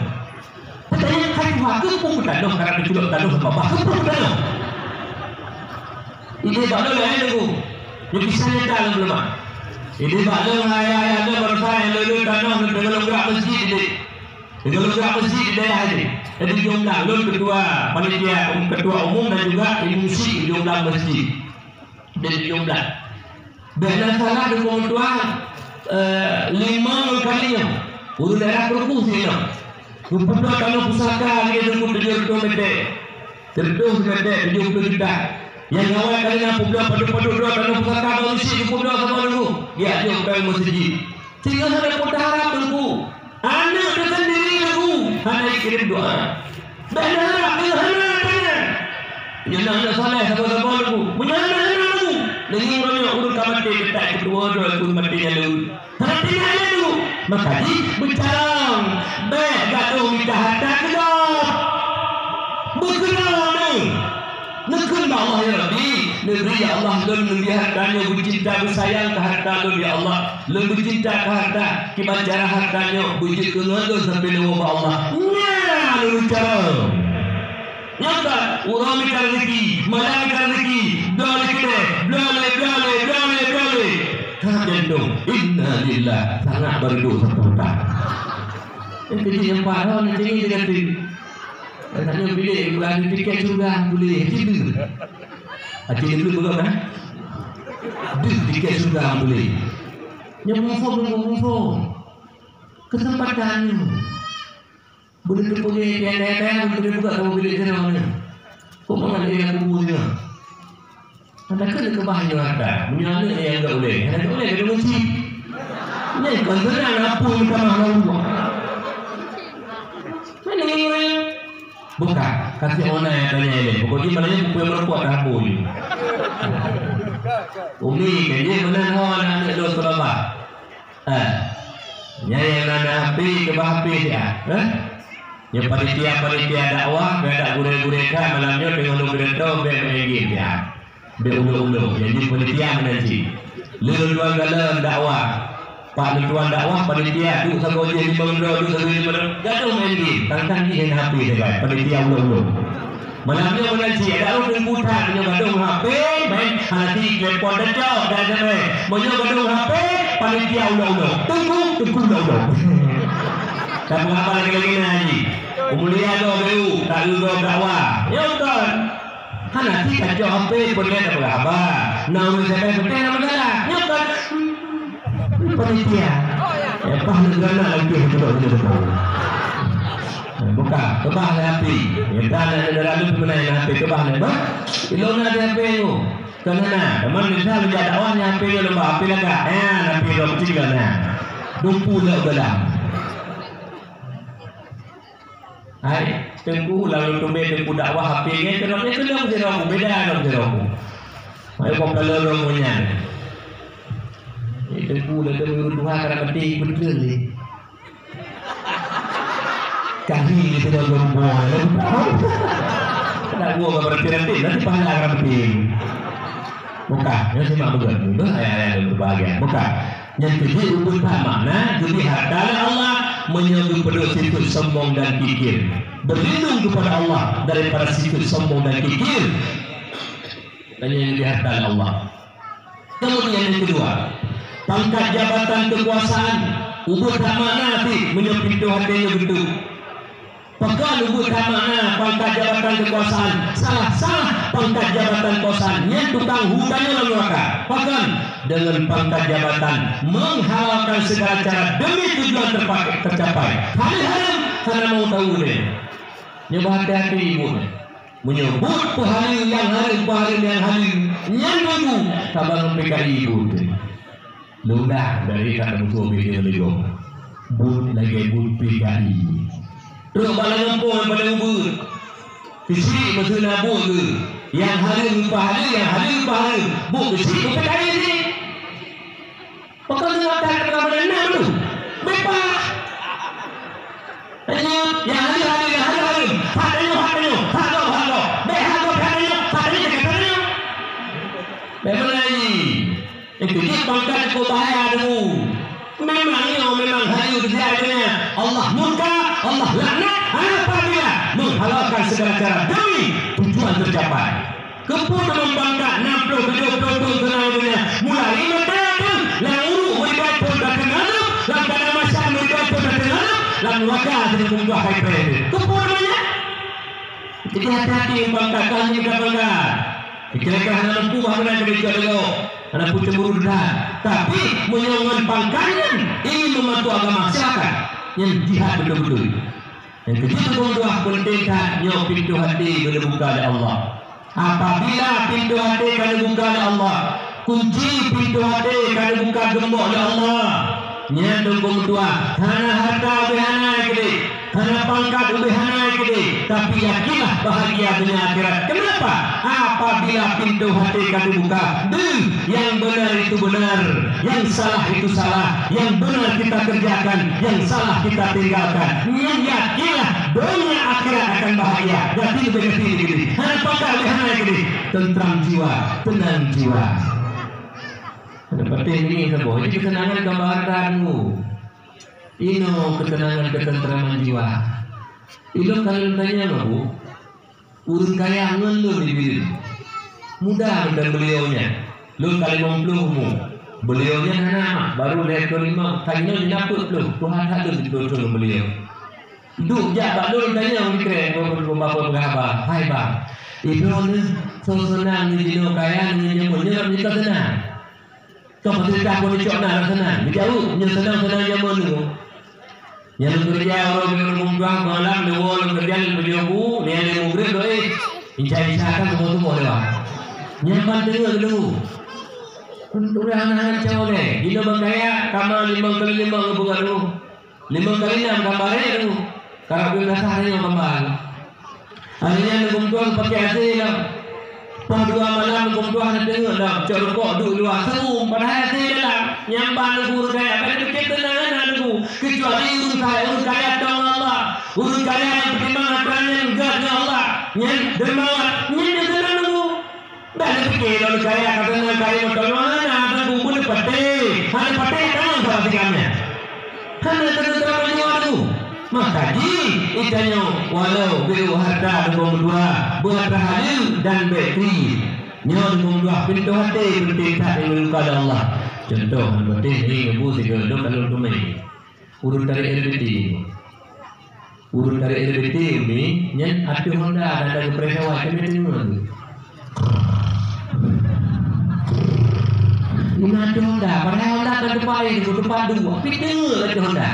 Peutanyaan ka tuha, keupeue tanoh karab teuculok tanoh lam babah? Keupeue tanoh? Idéh bak lôn laén, Teungku. Nyoe kisah nyata lôn peuleumah. Idéh bak lôn, ayah-ayah lôn baroesa nyang lôn tanoh lôn teungoh lôn gerak meuseujid idéh. Teungoh lôn gerak meuseujid di dayah idéh. Jadi jumlah lôn ketua panitia, um, ketua umum dan juga imum syik jumlah meuseujid. Di tujoh blah. Bèk na salah deungon tuan, eh, lima ngon kali nyoe. Ureueng daerah Keureupue sinan. Geupubloe tanoh pusaka lagèe deungon tujoh reutôh mètè. Sireutôh mètè tujoh ploh juta. Nyang awai kali na publoe padub-padub droe tanoh pusaka bak meuseujid geupubloe saboh deungon. Geujak jok keu meuseujid. Singoh hana peue teuharab Teungku. Aneuk teuh sendiri Teungku hana jikirém doa. Bèk neuharab, meunyoe hana tanya. Meunyoe na aneuk saleh saboh-saboh Teungku. Meunyoe hana, hana Teungku. Deungon uroe nyoe ureueng ka maté, geutak keutuwoe droe keu maté nyang leuet. Hana tinggai lé Teungku. Maka jih beucarông, bèk gadôh mita hareuta keu gob. Beukeudroe neuh. Neukheun bak Allah, "Ya Rabbi, Neubri, ya Allah, lôn neubri hareuta nyoe beucinta beusayang keu hareuta lôn, ya Allah. Lôn beucinta keu hareuta, kiban cara hareuta nyoe beujeuet keu ngon lôn sampoe lôn ubak Allah. Nyan lôn cara. Nyoe ka, uroe mita rezeki, malam mita rezeki, bloe lé keudè, bloe lé, bloe lé, bloe lé, bloe lé. That jantong, inna lillah, sangat beureudoh sapeue that. Nyang keujeuet nyang parah, nyang cengeng deungon tu. Katanya bilik, bukan tiket syurga, boleh, hati dulu. Hati dulu, bukan, ha? Dulu tiket syurga, boleh. Nyang muphom, nyang muphom. Kesempatan nyoe. Boleh terpeugah, tiada-tiada, boleh buka kamu bilik jero ni. Kok mana dia yang kubur dia? Anda kena keubah nyoe anda. Meunyoe aneuk nyang anggap ulèe, hana anggap ulèe, kena kunci. Nyan kon seunang apui meutamah lam rumoh. Mana ni? Bukan, kasih orang yang tanya ini. Pokoknya mana ni, bukan merokok, tak apa ni. Umi, kan dia mana ho anak-anak lo sekolah. Ha. Nyan nyang na, na H P, keubah H P siat. Ha? Nyoe panitia-panitia dakwah, keuadak gurèe-gurèe that malam nyoe teungoh lôn keudantong bèk main game siat. Bèk ulok-ulok. Jadi panitia meunan cit. Lôn tuan galon dakwah. Pak lôn tuan dakwah, panitia, duek sagoe jih limong droe, duek sagoe jih limong droe. Gadoh main game. Tang-tang jih hana H P sagai. Panitia ulok-ulok. Malam nyoe meunan cit, ada ureueng teungku that nyoe gadong H P, main hana telepon tacok dan S M S. Meunyoe gadong H P, panitia ulok-ulok. Teungku, teungku ulok-ulok. Tapi apa lagi-lagi na haji? Umulia go beu, tak lu go dakwah. Ya bukan? Hana teutacok H P, peureulèe dapat haba. Na ureueng S M S putih na masalah. Ya bukan? Panitia. Eh, pah negara lagi betul-betul. Buka, keubah lé H P. Nyata na negara tu pernah yang H P keubah lé, bah. Ilong na ada H P tu. Kan na, teman kita menjadi dakwah ni H P dia lomba, H P lagak. Eh, H P dia kecil kan, eh. Dumpu lé dalam. Hai, teungku, lalu tumben teungku dakwah H P ni, kenapa dia kenapa dia ramu? Beda dong dia ramu. Hai, kau kalau ramu nyan. Eh, teungku, lalu Tuhan akan mati, betul ni. Kali ni sudah berubah. Nak gua berhenti-henti, nanti pahala akan mati. Buka, nyoe simak beugét. Beugét ayah-ayah dan berbahagia. Buka. Nyang keujeuet ubeuet that makna, geubri hareuta lé Allah, meunyoe geupeudok sifeuet sombong dan kikir. Berlindung kepada Allah daripada sifeuet sombong dan kikir. Dan nyang geubri hareuta lé Allah. Kemudian yang kedua, pangkat jabatan kekuasaan, ubeuet that makna cit meunyoe pintoh até nyoe geutuek. Pakon ubeuet that makna pangkat jabatan kekuasaan? Salah-salah pangkat jabatan kekuasaan nyan tukang hu tanyoe lam neuraka. Pakon? Dengan pangkat jabatan menghalalkan segala cara demi tujuan terpakai, tercapai. Hana hareuem, hana mau tahu deh. Nyoe hati-hati ibu. Meunyoe buet peuhaleue nyang hareuem, peuhaleue nyang haleue, nyan baru saban P K I ibu. Lôn dah dari ka teumeutuoh bideu leugoe. Buet lagèe buet P K I. Trok bak lam gampông nyang paleng ubeuet. Keuchik meuseue na buet geuh. Nyang haleue geupeuhaleue, nyang haleue geupeuhaleue. Buet keuchik buet P K I jih. Pakon teuh akan teuka meunan na tu. Beuh pah. Tanyoe, nyang haleue haleue, nyang haleue haleue. Hak tanyoe, hak tanyoe. Hak gob, hak gob. Bèk hak gob, hak tanyoe, hak tanyoe, hak tanyoe. Bèk meunan jih. Itu jih pangkat keu bahaya tu. Memang nyoe memang haleue keu siat nyan. Allah murka, Allah laknat apabila menghalalkan segala cara demi tujuan tercapai. Keupeue teuma pangkat nam ploh tujoh ploh thôn seunang donya? Mulai meuteumèe lam uruek meuribèe thôn ka teungoh, lam padang mahsyar meuribèe thôn ka teungoh, lam neuraka teungoh hai preh. Keupeue teuma nyan? Jadi hati-hati ngon pangkat, kah nyoe ka pangkat. Kira-kira hana mampu bah meunan keu cok leugo, hana peucemburu that. Tapi meunyoe ngon pangkat nyan ingin membantu agama, silakan. Nyan jihad beutôi-beutôi. Nyang keujeuet, teungku, dua, peunteng that nyoe pintoe até ka neubuka lé Allah. Apabila pintoe até ka neubuka lé Allah, kunci pintoe até ka neubuka geumbok lé Allah. Nyan, teungku meutuah, hana hareuta ubé hana keudéh, hana pangkat ubé hana keudéh, tapi yakinlah bahagia donya akhirat. Kenapa? Apabila pintoe até ka neubuka, deuh, nyang beuna itu beuna, nyang salah itu salah, nyang beuna kita kerjakan, nyang salah kita tinggalkan. Nyan yakinlah donya akhirat akan bahagia. Ya, gaki leubeh gaki lagèe nyan. Hana pakat leubeh hana lagèe nyan. Tentram jiwa, tenang jiwa. Hana patéh ngieng saboh. Jadi keuteunangan ka bak hareuta deungoe. Inoe keuteunangan keutentraman jiwa. Ilôn ka lôn tanyong, Abu, ureueng kaya ngon lôn di Bireuen. Muda mantong beuliau nyan. Lôn ka limong ploh umu. Beuliau nyan hana amat, baru lhèe ploh limong, ka jinoe jeuet peuet ploh. Tuha that lôn jiteuntèe ngon beuliau. Duek jak bak lôn tanyong dikrek, bak peugah haba, "Hai bang, droeneuh soe seunang jinoe kaya ngon jameun nyoe, nyoe ka seunang?" Toh peuseudah pun icok na rasa na. Geujaweueb, nyoe seunang-seunang jameun nyoe. Nyang lôn keureuja uroe lôn muprang malam, lôn woe lôn keureuja lôn tujoh bu, nyan lhèe mugreb doe. Inca-inca kan tuboh-tuboh lewat. Nyan ban teungeut lôn. Ureueng hana-hana cawang lé. Jinoe bang kaya, kama limong kali limong geupeugah lôn. Limong kali nam kama rhèk lôn. Karab lôn rasa nyoe kama. Hari nyan Teungku Meutuah geupakè asèe lom. Poh dua malam Teungku Meutuah hana teungeut lom, cok rukok duek luwa, seureuem, padahai asèe dalam. Nyan ban Teungku ureueng kaya, bèk neupike teunang hana Teungku. Keucuali ureueng kaya, ureueng kaya tong Allah. Ureueng kaya nyang peutimang atra nyan gèt ngon Allah. Nyan dermawan, nyan nyang teunang Teungku. Bèk neupike lôn kaya, ka teunang kaya mantong nyoe hana Teungku, beuneupatéh. Hana patéh tangan salah tinggai nyan. Hana teunang-teunang nyoe Teungku. Maka jih geutanyoe walau beu hareuta Teungku Meutuah, beu hareuta haleue dan bèk kriet. Nyoe Teungku Meutuah, pintoe até peunteng that nyang geubuka lé Allah. Cuntoh, hana patéh ngieng bu sigoe lôn ka lôn teumèe. Ureueng tarek L B T. Ureueng tarek L B T, Umi, nyan ateueh honda dan ada geupreh sawai, kami tengok tu. Ini ateueh honda, padahai honda kan teumpat laén, teumpat dua, tapi tengok ateueh honda.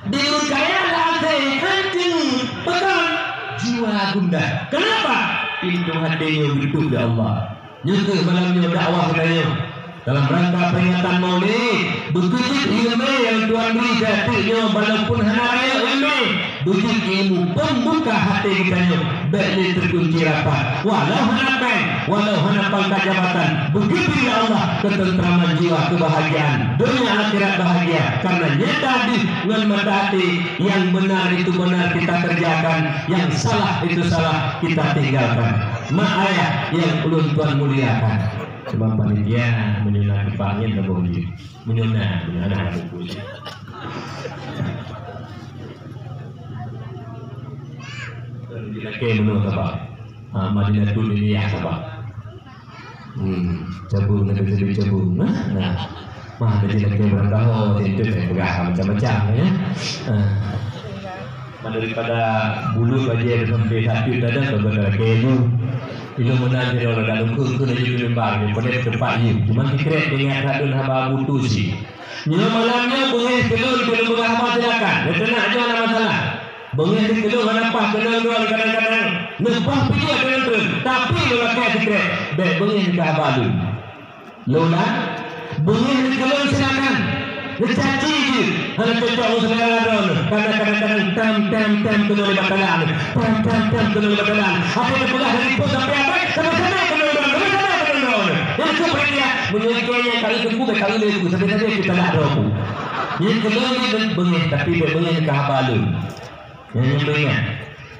Di ureueng kaya lah asèe, kan tengok, pegang jiwa gundah. Kenapa? Pintoe até nyoe geututup lé Allah. Nyoe kheueh malam nyoe dakwah geutanyoe. Dalam rangka peringatan Maulid, beukeuh jeuet ileumèe nyang Tuhan bri keu ateueh nyoe, walaupun hana rayeuk ileumèe, beujeuet ilmu pembuka até geutanyoe, bèk lé teukunci rapat. Walau hana pèng, walau hana pangkat jabatan, beugeubi lé Allah keuteunteraman jiwa, keubahgiaan, donya akhirat bahgia, karena nyata deuh ngon mata até, nyang beunar itu beunar kita kerjakan, nyang salah itu salah kita tinggalkan. Mak ayah nyang ulôn tuan muliakan. Cuma panitia meunyoe na kipak angén saboh jih. Meunyoe na, meunyoe na buku jih. Dilakèe meunyoe saban. Ha, Madinatul Iliyah saban. Hmm, cabung, nabi-nabi cabung. Nah, nah. Mah, nabi lagi berangkaho, tintu saya peugah macam-macam, ya. Ah. Daripada bulu bajèe sampai satu dada, kau kena kayu. Ilmu meunan dia orang dalam kau, kau lagi belum bar, dia pada tempat you. Cuma dikret dengan radun haba butuh sih. Nyoe malam nyoe beungèh keu lôn, keu lôn peugah haba silakan. Neuteunang nyoe hana masalah. Beungèh keu lôn hana paih keunong droe kadang-kadang. Neupaih pih jeuet keunong treun. Tapi lôn lakèe sikrek, bèk beungèh keu haba lôn. Lôn na, beungèh keu lôn silakan. Neucaci jeuet. Hana cocok ngon seulera droeneuh. Kadang-kadang tam, tam, tam keunong lé bak talak nyoe. Tam, tam, tam keunong lé bak talak nyoe. Até neupeugah dari phon sampai abad, sampai-sampai keunong droeneuh. Sampai-sampai keunong droeneuh. Nyan keuh panitia, meunyoe keu nyan ka lheueh teungku, ka lheueh teungku, sabe-sabe pih talak droe ku. Nyan keuh lôn ni beungèh, tapi bèk beungèh keu haba lôn. Nyan nyang beuingat.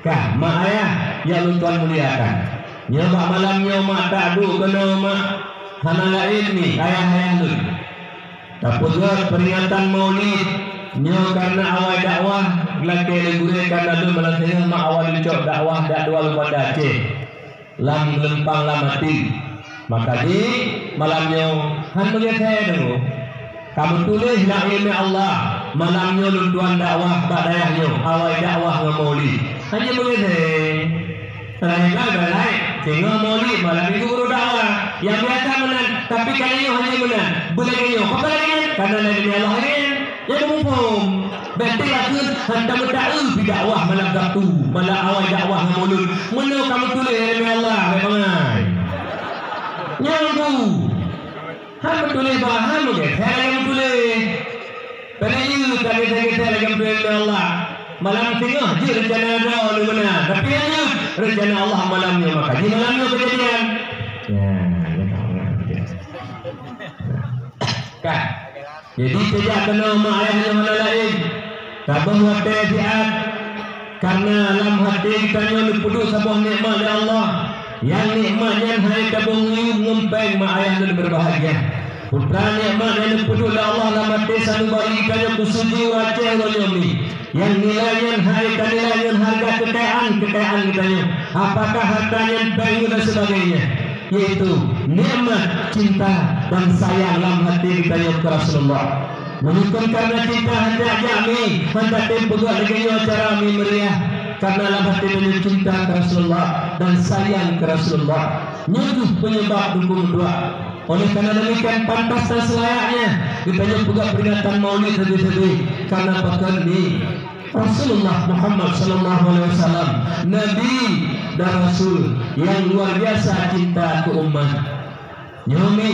Kah, mak ayah, nyang lôn tuan muliakan. Nyoe bak malam nyoe mak taduek keunoe mak, hana laén ni ayah-ayah lôn. Tapeugöt peuringatan Maulid nyoe karena awai dakwah, geulakèe lé gurèe karena lôn malam singoh mak awai lôn cok dakwah dak dua lôn Banda Aceh. Lam geulumpang lam até. Maka jih malam nyoe han meugeuthèe deungoe. Ka meutuléh lam iéleumé Allah, malam nyoe lôn tuan dakwah bak dayah nyoe, awai dakwah ngon Maulid. Hana meugeuthèe. Teulah iéleumé balai, singoh Maulid malam Minggu baru dakwah. Nyang biasa meunan, tapi kali nyoe hana meunan. Beulagèe nyoe, pakon lagèe nyan? Karena lagèe Allah lagèe nyan. Nyang muphom, bèk teuka kheun hantom meuta-eu pih dakwah malam Sabtu, malam awai dakwah ngon Maulud. Meunoe ka meutuléh iéleumé Allah, bèk bangai. Nyang tu, han meutuléh bah, han meugeuseuh lagèe meutuléh. Padahai jeuet ka geuseuh-geuseuh lagèe meutuléh iéleumé Allah. Malam singoh jeuet reuncana droe lôn meunan, tapi han jeuet reuncana Allah malam nyoe, maka jih malam nyoe keujadian. Ya, ya, ya. Kan? Jadi, tajak keunoe mak ayah nyoe hana laén. Taböh watèe siat. Karena lam até geutanyoe neupeuduek saboh nikmat lé Allah. Nyang nikmat nyan hai tabông yum ngon péng mak ayah lôn berbahagia. Peue teuma nikmat nyang neupeuduek lé Allah lam até sanubari geutanyoe khusus jih ureueng Aceh uroe nyoe mi. Nyang nilai nyan hai tanilai ngon hareuga keukayaan-keukayaan geutanyoe. Apakah harta nyan, péng dan sebagainya. Yaitu nikmat cinta dan sayang lam até geutanyoe keu Rasulullah. Meunyoe kon karena cinta hana jak mi, hana tem peugah lagèe nyoe acara mi meriah. Karena lam até tanyoe cinta keu Rasulullah dan sayang keu Rasulullah. Nyoe kheueh penyebab dukung dua. Oleh karena demikian, pantas dan selayaknya geutanyoe peugah peringatan Maulid sabe-sabe. Karena pakon ni Rasulullah Muhammad sallallahu alaihi wasallam, Nabi dan Rasul yang luar biasa cinta keu umat. Nyoe mi,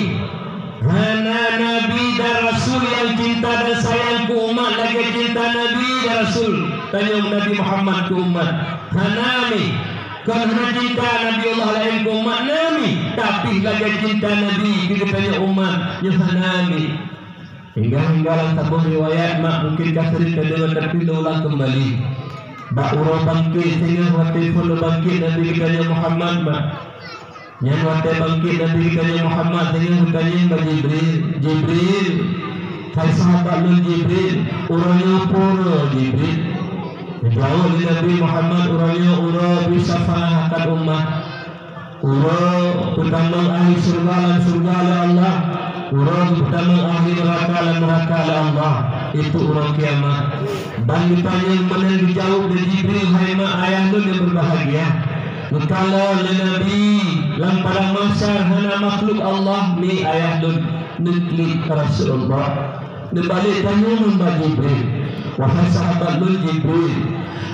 hana Nabi dan Rasul yang cinta dan sayang keu umat lagèe cinta Nabi dan Rasul tanyoe Nabi Muhammad keu umat. Hana mi. Kon hana cinta Nabiullah laén keu umat, na mi, tapi lagèe cinta Nabi keu geutanyoe umat nyoe hana mi. Hingga-hingga lam saboh riwayat mak mungkin ka sering tadeungoe, tapi lôn ulang keumbali. Bak uroe bangkét singoh watèe phon lôn bangkét Nabi geutanyoe Muhammad mak. Nyan watèe bangkét Nabi geutanyoe Muhammad singoh geutanyong bak Jibril, "Jibril, hai sahabat lôn Jibril, uroe nyoe peue uroe Jibril?" Geujaweueb lé Nabi Muhammad, "Uroe nyoe uroe beusyafaat umat." Uroe peutamong ahli syeuruga lam syeuruga lé Allah, uroe peutamong ahli neuraka lam neuraka lé Allah, itu uroe kiamat. Ban geutanyong meunan geujaweueb lé Jibril, "Hai mak ayah lôn nyang berbahagia, geukalon lé Nabi lam padang mahsyar hana makhluk Allah, mi ayah lôn neuklik Rasulullah." Neubalek tanyong ubak Jibril, "Wahai sahabat lôn Jibril,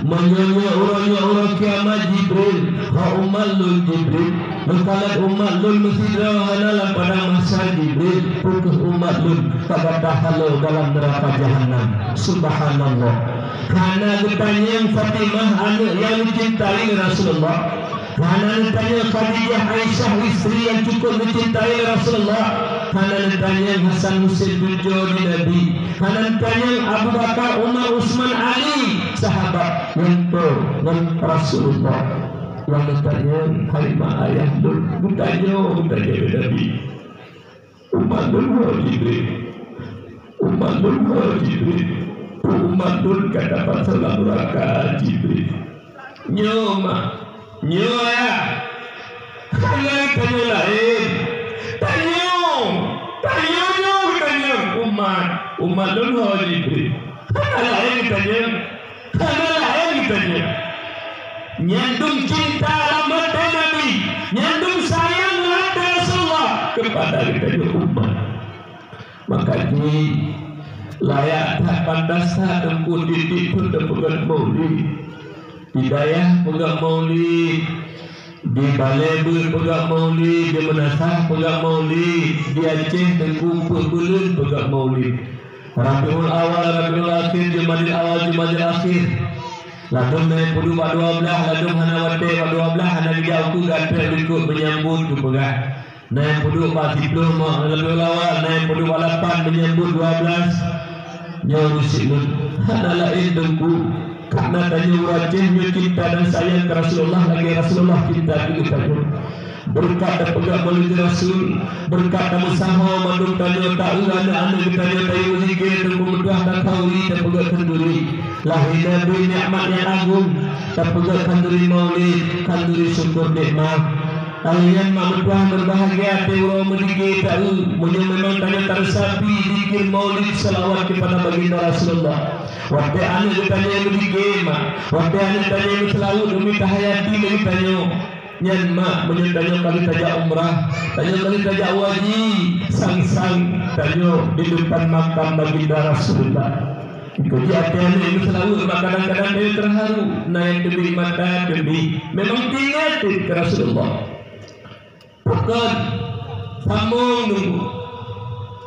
meunyoe nyoe uroe nyoe uroe kiamat Jibril, ho umat lôn Jibril, meukalat umat lôn meusidroe hana lam padang mahsyar Jibril, peu kheueh umat lôn ka gata halo dalam neuraka jahannam?" Subhanallah. Hana geutanyong Fatimah aneuk nyang geucintai Rasulullah. Hana neutanyong Khadijah, Aisyah, istri nyang cukup geucintai lé Rasulullah. Hana neutanyong Hasan Husein tujoh di Nabi. Hana neutanyong Abu Bakar, Umar, Utsman, Ali, sahabat nyang toe ngon Rasulullah. Nyang neutanyong hai mak ayah lôn, geutanyoe, geutanyoe lé Nabi. Umat lôn ho Jibril. Umat lôn ho Jibril. Umat lôn ka tapasoe lam neuraka Jibril. Nyoe mak, nyoe ayah. Hana tanyoe laén. Tanyoe, tanyoe nyoe tanyoe umat. Umat lôn ho Jibril. Hana laén tanyoe. Hana laén geutanyoe. Nyan dum cinta lam até Nabi, nyan dum sayang lam até Rasulullah keupada geutanyoe umat. Maka jih layak that pantas that Teungku tieb-tieb phon tapeugah maulid. Di dayah peugah maulid, di balèe beuet peugah maulid, di meunasah peugah maulid, di Aceh Teungku peuet buleuen peugah maulid. Rabiul Awal, Rabiul Akhir, Jumadil Awal, Jumadil Akhir. Ladôm na nyang peuduek bak dua blaih, ladôm hana watèe bak dua blaih, hana geujak ukeue, ka trép likot menyambut geupeugah. Na nyang peuduek bak siplôh ma-, Rabiul Awal, na nyang peuduek bak lapan menyambut dua blaih. Nyoe ureueng syiek lôn, hana laén Teungku. Karena tanyoe ureueng Aceh nyoe cinta dan sayang keu Rasulullah lagèe Rasulullah cinta keu geutanyoe. Beureukat tapeugah maulid Rasul, beureukat tameusaho mandum tanyoe, taeu aneuk-aneuk geutanyoe tayue zikir, Teungku, meutuah takhanduri tapeugah khanduri. Lahé Nabi nikmat nyang agong, tapeugah khanduri maulid, khanduri syukur nikmat. Hai nyan mak meutuah berbahagia, até uroe meudike taeu, meunyoe memang tanyoe taresapi zikir maulid, shalawat keupada baginda Rasulullah. Watèe aneuk geutanyoe meudike mak, watèe aneuk tanyoe meuseulaweuet, umi tahayati lé geutanyoe. Nyan mak, meunyoe tanyoe ka lheueh tajak umrah, tanyoe ka lheueh tajak haji, sang-sang tanyoe di depan makam baginda Rasulullah. Keu jih até aneuk meuseulaweuet, mak kadang-kadang tanyoe teuharu, na nyang teubiet mata teubiet. Memang teuingat keu Rasulullah. Pakon, sambông Teungku.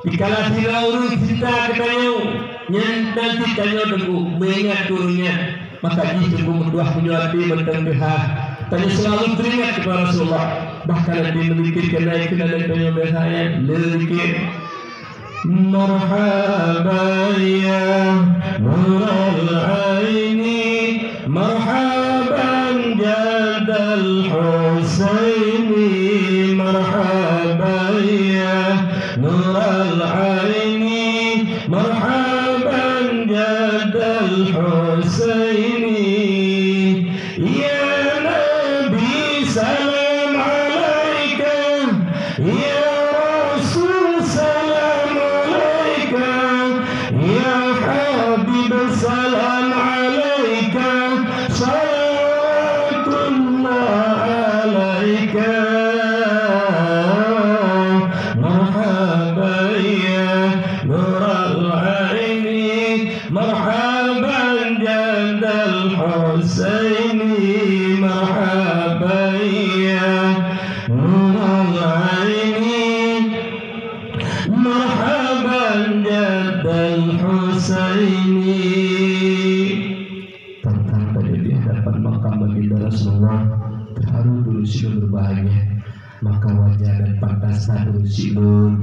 Dikala sidroe ureueng cinta keu tanyoe, nyan nan cit tanyoe Teungku, meuingat keu ureueng nyan, maka jih Teungku meutuah meunyoe até mantong teuhah. Tanyoe seulalu teuingat keupada Rasulullah. Bahkan até meuzikir keunan keunan tanyoe biasa nyan, le zikir. Marhaban ya nural aini, مرحبا جد الحسين، مرحبا يا نور العين، مرحبا جد الحسين. يا نبي سلام عليك، يا رسول سلام عليك، يا حبيب سلام عليك، صلوات الله عليك. مرحبا يا نور العين، مرحبا جد الحسين، مرحبا يا نور العين، مرحبا جد الحسين. Tantang tadi di hadapan makam baginda Rasulullah, terharu dulu si berbahagia. Maka wajar dan pantas that ureuëng syiek lôn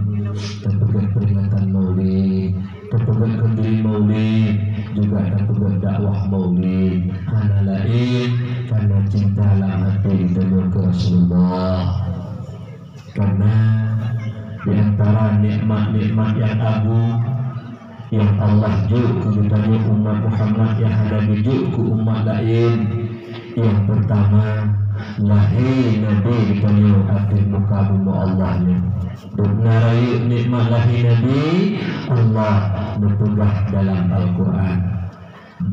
tapeugét peuringatan Maulid, tapeugét keudroe Maulid, juga tapeugét dakwah Maulid. Hana laén karena cinta lam até geutanyoe keu Rasulullah. Karena di antara nikmat-nikmat yang agung yang Allah jok keu geutanyoe umat Muhammad nyang hana geujok keu umat laén. Nyang peurtama, lahé Nabi geutanyoe ateueh muka bumoe Allah nyoe. Dum na rayeuk nikmat lahé Nabi, Allah neupeugah dalam Al-Qur'an,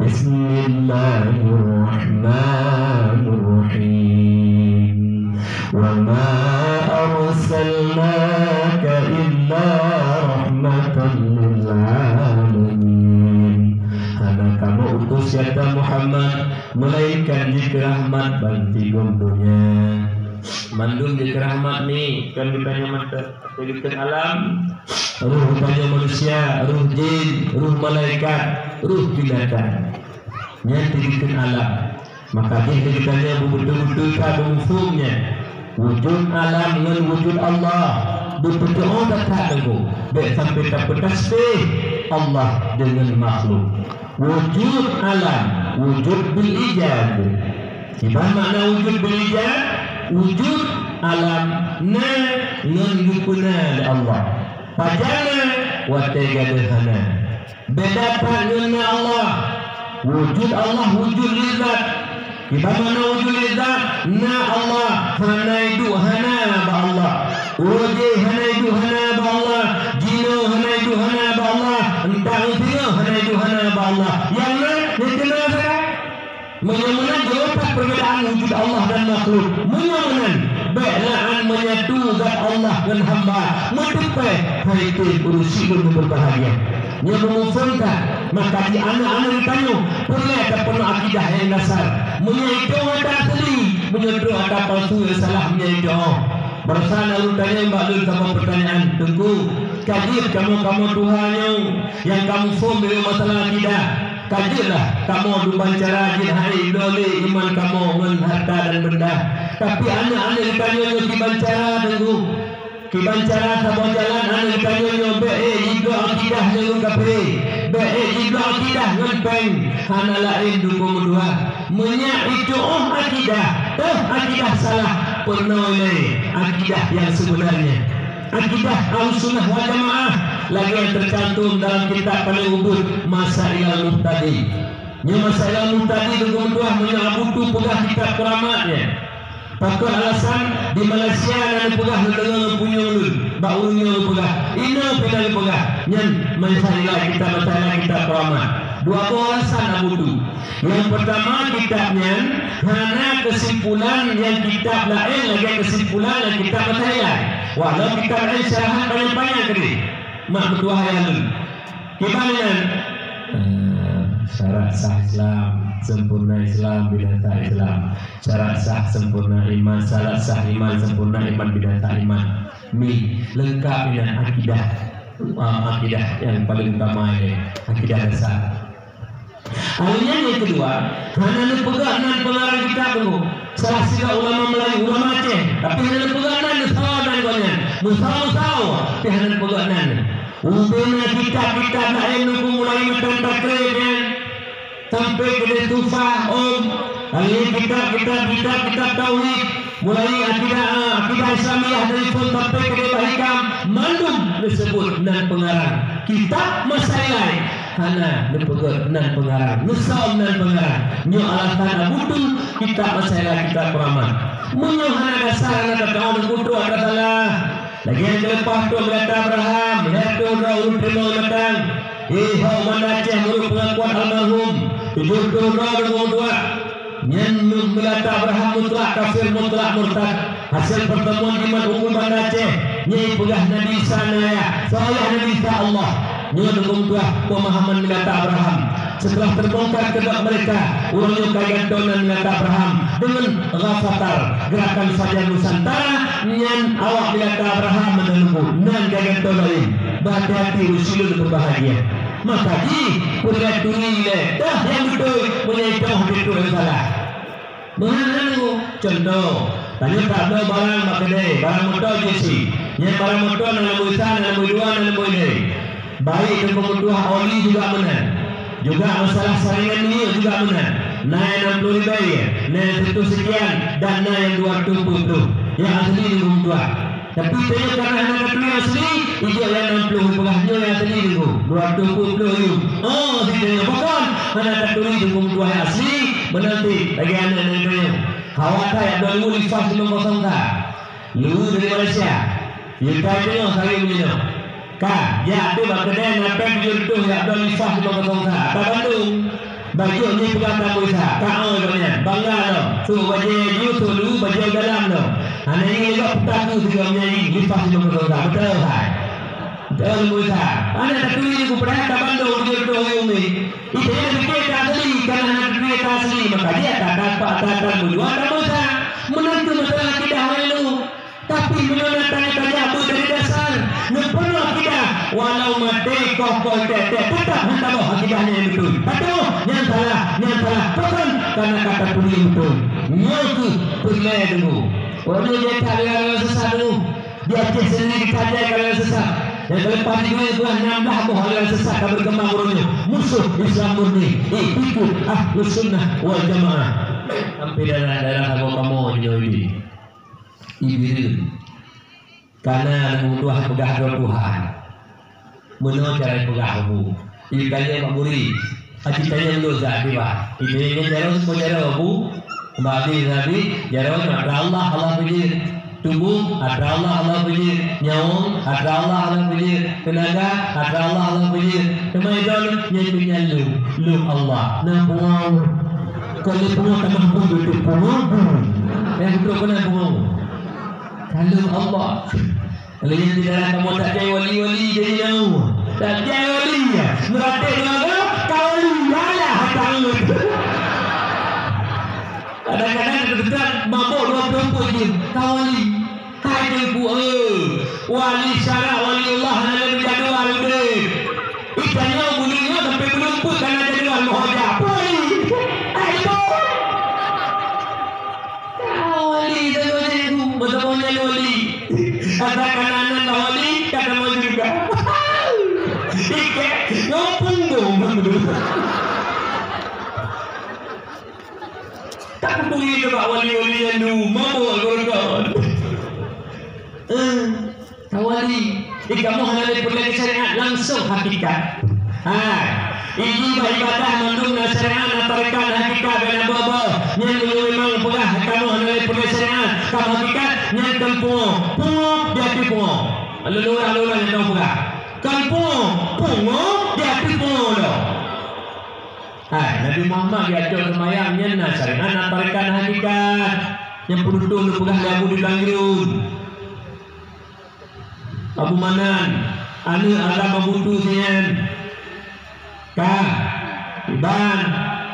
Bismillahirrahmanirrahim. Wa ma arsalnaka illa rahmatan lil alamin. Hana kamoe utus gata Muhammad melainkan jeuet keu rahmat bansigom donya. Mandum jeuet keu rahmat nyoe kon geutanyoe mantong. Ateueh geukheun alam, roh geutanyoe manusia, roh jin, roh malaikat, roh binatang. Nyan teugeukheun alam. Maka jih lé geutanyoe beubeutôi-beutôi that beumuphom nyan. Wujud alam ngon wujud Allah beupeutu'oh that-that teungku. Bék sampai tapeutasbih Allah deungon makhluk. Wujud alam, wujud bil ijad. Kiban makna wujud bil ijad, wujud alam na ngon geupeuna lé Allah. Pajan na? Watée gadôh hana. Beda that ngon na Allah. Wujud Allah wujud lé zat. Kiban makna wujud lé zat, na Allah hana iduek hana bak Allah. Uroe jéh hana iduek hana bak Allah. Jinoe hana iduek hana bak Allah. Euntak singoh hana iduek hana bak Allah. Nyang na, nyang keuna sagai. Meunyoe meunan, jeuet that perbedaan wujud Allah dan makhluk. Meunyoe meunan, bék la'an menyatu zat Allah ngon hamba. Meuteupée, hai tem ureuëng syiek lôn berbahagia. Nyoe beumuphom that, maka di aneuk-aneuk geutanyoe peureulée tapeunoh akidah nyang dasar. Meunyoe itu ata asli, meunyoe trok ata palsu nyang salah meunyoe itu. Baroesa na ureuëng tanyong bak lôn saboh peutanyaan, Teungku, ka jeuet kamoe-kamoe tuha nyoe nyang ka muphom lé masalah akidah. Ka jeuet lah kamoe duban cara jeuet hai lole iman kamoe ngon harta dan benda. Tapi aneuk-aneuk geutanyoe nyoe kiban cara, Teungku. Kiban cara saboh jalan aneuk geutanyoe nyoe bék ék jibloe akidah ngon ureuëng kafé. Bék ék jibloe akidah ngon péng. Hana laén dukong meutuha. Meunyak itu'oh akidah, toh akidah salah, peunoh lé akidah nyang seubeunarnya. Akidah Ahlussunnah wal Jamaah lagée nyang teucantum dalam kitab paleng ubit Masailal Muhtadi. Nyoe Masailal Muhtadi teungku meutuah meunyoe Abu Tu peugah kitab keuramat nyan. Pakon alasan di Malaysia na neupeugah lôn deungoe ngon punyueng lôn, bak ureuëng nyoe geupeugah, inoe pih na geupeugah, nyan Masailal kitab Masailal kitab keuramat. Dua boh alasan Abu Tu. Nyang peurtama, kitab nyan hana keusimpulan nyang kitab laén lagée keusimpulan nyang kitab Masailal. Walau kitab laén syarahan panyang-panyang keudeh. Mak meutuah ayah lôn. Kiban nyan, eh, syarat sah Islam, sempurna Islam, binasa Islam. Syarat sah sempurna iman, syarat sah iman, sempurna iman, binasa iman. Mi, leungkap nyan akidah. Ah, akidah nyang paleng utama nyan, akidah dasar. Lalu nyan nyang keudua, hana neupeugah nan peungarang kitab tu. Salah sidroe ulama Melayu, ulama Aceh, tapi hana neupeugah nan, neusawa nan gobnyan. Meusawa-sawa, tapi hana neupeugah nan. Ubena kitab-kitab laén nunggu mulai meutan takrib nyan. Sampai keudeh Tuhfah, Om, ahli kitab, kitab, kitab, kitab tauhid, mulai akidah, akidah Islamiyah dari phon sampai keudeh Bab Hikam, mandum disebut nan pengarang kitab Masailai. Hana neupeugét nan pengarang, neusom nan pengarang. Nyoe alasan Abu Tu kitab Masailai, kitab kuramat. Meunyoe hana dasar, hana tatahu, neukutok atra salah. Lagèe nyang geuleupah trok Meulata Abraham, lhèe reutôh droe ureueng teurimong mantong. Di ho Banda Aceh meunurot peungakuan almarhum, tujoh reutôh droe ureueng meutuah. Nyan Meulata Abraham mutlak kafir, mutlak murtad. Hasil pertemuan di Mat Unggun Banda Aceh, nyan peugah Nabi Isa na yah, soe yah Nabi Isa? Allah. Nyoe ureueng meutuah pemahaman Meulata Abraham. Setelah terbongkar kedok mereka, ureueng nyoe ka gantoe nan Meulata Abraham deungon ghafatar, gerakan fajar Nusantara, nyan awak Meulata Abraham meunan, nan ka gantoe laén. Bahati-hati, ureueng silon beubahgia. Maka jih, peureulèe turi lé, dah nyang beutôi, meunyoe toh beutôi nyang salah. Meunan nanggroe. Cuntoh, tanyoe tabloe barang bak keudè, barang moto jih si. Nyan barang moto na lampu sa, na lampu dua, na lampu lhèe. Baik teungku meutuah oli juga meunan. Juga masalah saringan minyeuk juga meunan. Na nyang nam ploh ribèe, na nyang sireutoh sekian, dan na nyang dua reutôh peuet ploh. Nyang asli teungku meutuah. Tapi tanyoe karena hana taturi asli, ijok nyang nam ploh peugah nyoe nyang asli teungku. Dua reutôh peuet ploh yum. Oh, si tanyoe pakon hana taturi teungku meutuah nyang asli, meunan cit lagèe aneuk-aneuk tanyoe. Hawa that jak bloe lifas limong kosong sa. Lheueh dari Malaysia. Yue kai teungoh sabe meunyoe. Ka, jak deuh bak keudè na pèng tujoh reutôh jak bloe lifas limong kosong sa. Ka Bandung. Bacut nyoe peugah tameusa. Ka oi gobnyan. Bangga lom. Sôk bajèe ju, sôk lu, bajèe dalam lom. Hana ingat lom peutaku sigoe meunyanyi lifas limong kosong sa. Beutôi hai. Beutôi limong sa. Hana taturi ku peuraya ka Bandung tujoh reutôh ureueng umi. Itu yang fikir tak asli, karena hana taturi tak asli. Maka dia tak dapat datang berdua tak dosa. Menantu masalah akidah orang itu. Tapi meunyoe na tanyoe tajak beuet dari dasar, neupeureunoe akidah, walau maté koh-koh tèk-tèk, teutap han taboh akidah nyan nyang beutôi. Taboh, nyan salah, nyan salah. Pakon? Karena ka taturi nyang beutôi. Nyoe kheueh peureulèe deungoe. Ureueng nyoe jai that aliran sesat deungoe. Di Aceh sendiri ka jai aliran sesat. Nyang ka leupah di dua ribu enam belas boh aliran sesat ka berkembang ureueng nyoe. Musuh Islam murni. Eh, ikut Ahlus Sunnah wal Jamaah. Sampai daerah-daerah kamoe-kamoe nyoe ini. Ibireuen. Kana ureueng tuha peugah droe Tuhan. Meunoe cara peugah Abu. Itanyong bak murit. Aci tanyong lôn zat diba. Itanyong jaroe semua jaroe Abu. Bak Abi, Abi, jaroe nyoe atra Allah, Allah peujeuet. Tuboh, atra Allah, Allah peujeuet. Nyawöng, atra Allah, Allah peujeuet. Teunaga, atra Allah, Allah peujeuet. Teuma droe nyan peunyang lôn, lôn Allah. Na pungo. Kon lé pungo tamah pun beutôi pungo. Nyang beutôi keunan pungo. Kalon Allah. Lé nyan di dalam kamoe tak jai wali-wali jadi nau. Tak jai wali ya. Meuratéb lagèe ka wali ya lah hata ngeut. Kadang-kadang kita mabuk dua puluh empat jam ka wali. Hai teungku eh, wali syarak wali Allah hana lé jadual udép. Itanyoe bunoe nyoe sampai bunoe peuet kana jadual meuhoja. Pui! Hai, ibu! Ka wali sagoe nyan, Bu. Masa monyet wali. Asa kana nan ka wali, ka tamong syeuruga. Ikek, ngon punggong. Tak peduli ke bak wali-wali nyan dulu, mabuk gurukon. Eh, tawali. Di kamoe hana lé peureulèe syariat, langsung hakikat. Hai, iji bak ibadah mandum na syariat, na tarekat, na hakikat, na boh-boh. Nyan meunyoe memang peugah kamoe hana lé peureulèe syariat, kamoe hakikat, nyan kon pungo. Pungo, di ateueh pungo. Lôn ureueng-ureueng nyang peugah. Kon pungo, pungo, di ateueh pungo lom. Hai, Nabi Muhammad geujak seumayang nyan na syariat, na tarekat, na hakikat. Nyang peureutôh geupeugah lé Abu di Tanjrong. Abu Manan, aneuk Adam Abu Tu nyan. Ka, iban,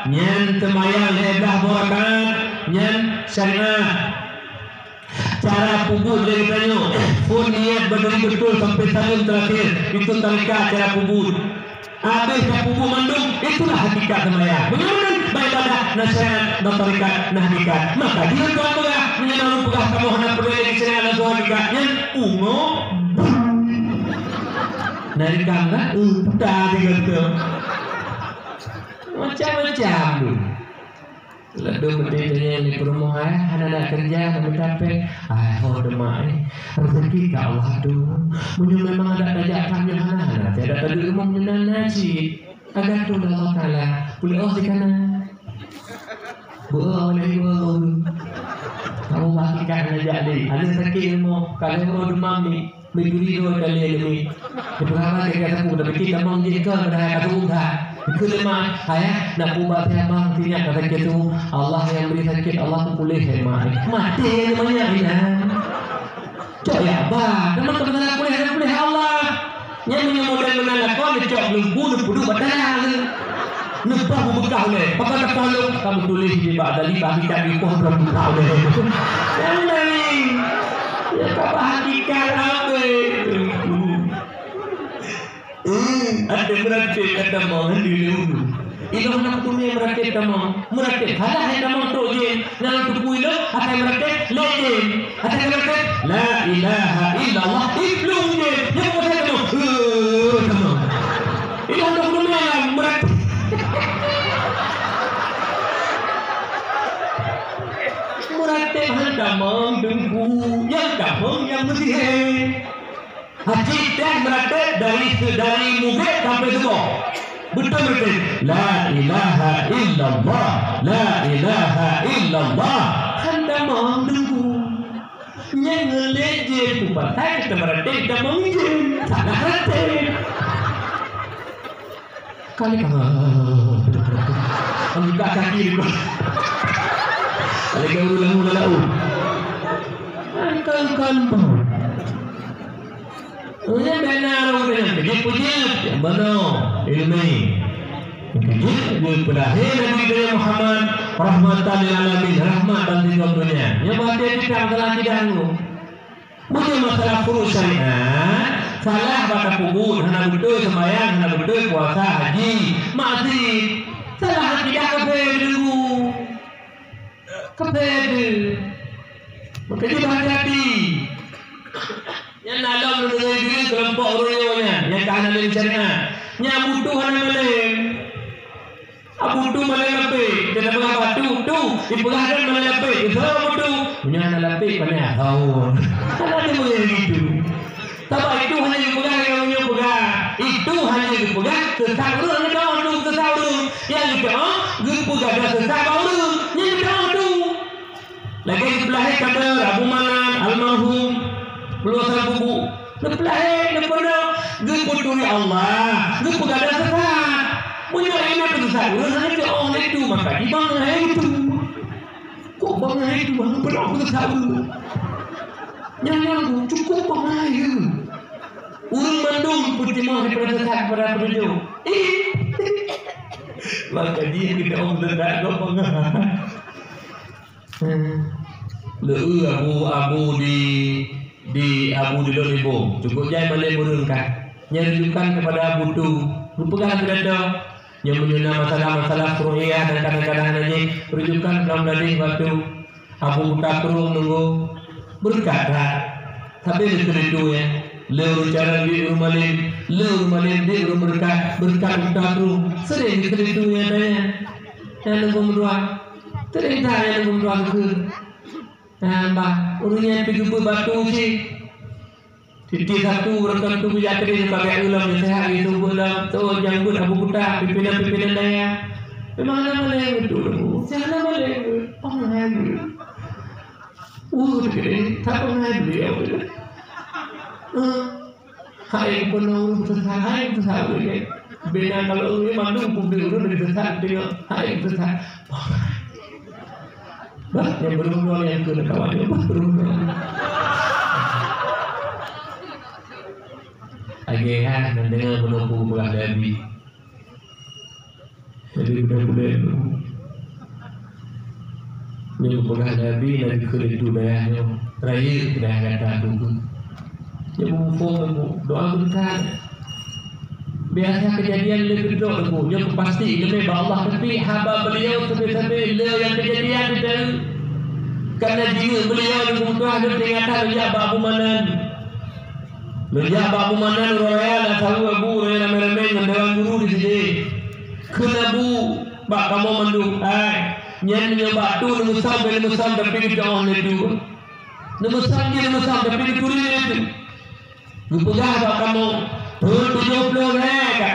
nyan seumayang lhèe blah boh rakaat, nyan syariat. Cara peubuet lé geutanyoe, phon niat bak diri beutôi sampai saleuem teurakhir, itu tarekat cara peubuet. Abéh tapeubuet mandum, itulah hakikat seumayang. Meunyoe meunan, bak ibadah, na syariat, na tarekat, na hakikat. Maka jih Tuhan peugah, meunyoe na ureueng peugah kamoe hana peureulèe lé syariat langsung hakikat, nyan pungo. Na rikang kan? Uh, puta tiga tu. Macam-macam tu. Lalu meuti tanya di perumahan, hana ada kerja, hana ada apa. Ai, ho demak, eh. Rezeki ka Allah tu. Meunyoe memang ada tajak kami hana, hana. Tiada tadi umum nyoe nasi. Agak tu Allah Taala. Boleh oh di kanan. Buah oleh buah. Kamu hakikat ngajak ni. Ada sakit ilmu. Kalau orang demam ni. Mencuri dua kali demi. Dipeugah ke kata pun, tapi kita mau je ke, pada kata pun dah. Itu lemah, ayah, nak ubah tiap bang, tidak kata gitu. Allah yang beri sakit, Allah pun pulih, eh, mak. Mati namanya, ya. Cok ya, bah, teman teman pulih, pulih Allah. Nyang meunyoe model meunan lakoe, neucok lembu, neupuduek bak tanah. Neupah beubeukah ulèe, pakon tapah lôn, ka meutuléh di bak dali, bak kitab di poh droe buka ulèe. Nyang laén, ya ka bak hakikat habéh. Hmm, ada meuratéb kata mah di ulu. Ilôn hana meuteumé meuratéb tamong. Meuratéb salah hai tamong trok jén. Nyan teupeu ilôn, asai meuratéb lé jén. Asai meuratéb, la ilaha illallah, iplong jén. Nyoe peue tamong? Heuh, tamong. Ilôn hana meuteumé meuratéb. Meuratéb han tamong teungku. Nyang tamong nyang meusihé. Haji teh meuratéb dari, dari mubit sampai suboh. Beutôi meuratéb. La ilaha illallah. La ilaha illallah. Han tamong teungku. Nyang ngeulét jén peupatai kata meuratéb tamong jén. Salah meuratéb. Kali ka. Kali ka kaki ni. Kali ka ureueng lalu lalu. Kan, kan, kan. Ulèe bèk na ureueng keujeuet-keujeuet, nyang bunoe ileumèe. Keujeuet geupeulahé Nabi geutanyoe Muhammad, rahmatan lil alamin, rahmat bak sigom donya. Nyoe bah até kita masalah akidah nyoe. Meunyoe masalah furu'u syariat, salah bak tapeubuet, hana beutôi seumayang, hana beutôi puasa, haji, maksiet. Salah akidah kafé deungon. Kafé deuh. Maka jih hati-hati. Nyan na lom neudeungoe diri keulompok ureueng nyoe nyan, nyang ka hana lé syariat. Nyan Abu Tu hana malém. Abu Tu malém lapék. Kita peugah bak Tu, Tu, dipeugah dan malém lapék. Itu Abu Tu. Nyan hana lapék, pane ahon. Hana deungoe gitu. Sabab itu hana geupeugah nyang nyoe peugah. Itu hana geupeugah sesat ureueng, hana geupeugah sesat ureueng. Nyang geupeugah, geupeugah sesat bak ureueng. Nyang geupeugah tu. Lagèe geupeulahé kader Abu Manan, almarhum, Pulo Sabubu. Geupeulahé, geupeudong, geupeuturi Allah, geupeugah sesat. Meunyoe ingat sesat ureueng, hana geupeugah itu, maka dibangai itu. Kok bangai tu, bang? Peunoh peugah saweue. Nyan, nyan, cukôp bangai, ya. Ureueng mandum peutimang daripada sesat kepada petunjuk. Ih. Maka dia kena orang sesat kau bangai. Hmm. Leu abu, abu di, di abu di lôn ibu. Cukôp jai malém ureueng kan. Nyan rujukan kepada Abu Tu. Geupeugah lagèe nyan. Nyoe meunyoe na masalah-masalah furu'iyah dan kadang-kadang hana jih, rujukan dalam hadis waktu Abu Buta Krueng nunggu beureukat that. Tapi lé keuneuk tu, ya. Lé ureueng carông jih ureueng malém, lé ureueng malém jih ureueng beureukat, beureukat Abu Buta Krueng. Sering lé keuneuk tu, ya, tanya. Nyang nunggu meudoa. Sering that nyang nunggu meudoa keu. Nah, bah, ureueng nyan pi geubeuet batu cit. Tiep-tiep satu, ureueng tu geujak keudéh sibagai ulama nyang seuhat, geuseumeubeuet lom, "Tuh, nyang beuet Abu Kuta, pimpinan-pimpinan dayah." Memang hana malèe beutôi, hana malèe. Pangai. Uh, keudéh, that pangai beliau. Eh, hai peunoh ureueng sesat, hai sesat ureueng. Beda kalau ureueng mandum publik ureueng dari sesat, tengok, hai sesat. Bah, nyang beureumoe nyang keu kawan nyoe, bah, beureumoe. Lagèe nyan, neudeungoe bunoe peugah Nabi. Jadi, bunoe-bunoe nyoe. Nyoe peugah Nabi, Nabi kheun lé dayah nyoe. Rayeuk dayah gata tu. Nyoe beuphom nyoe, doa beureukat. Biasa keujadian lé keudroe teungku, nyoe pasti ileumèe bak Allah, tapi haba beliau sabe-sabe lé nyang keujadian di dalam. Karena jingeuet beliau di bumoe lôn teuingat that lôn jak bak Abu Manan. Lôn jak bak Abu Manan uroe raya lam saweue Abu, uroe raya ramè-ramè ngon dewan guru di sidéh. Kheun Abu, Bak kamoe mandum, hai, nyan meunyoe bak tu neumeusom, neumeusom tapi geutu'oh lé tu. Neumeusom jih neumeusom tapi geuturi lé tu. Geupeugah bak kamoe, thon tujoh ploh lhèe ka.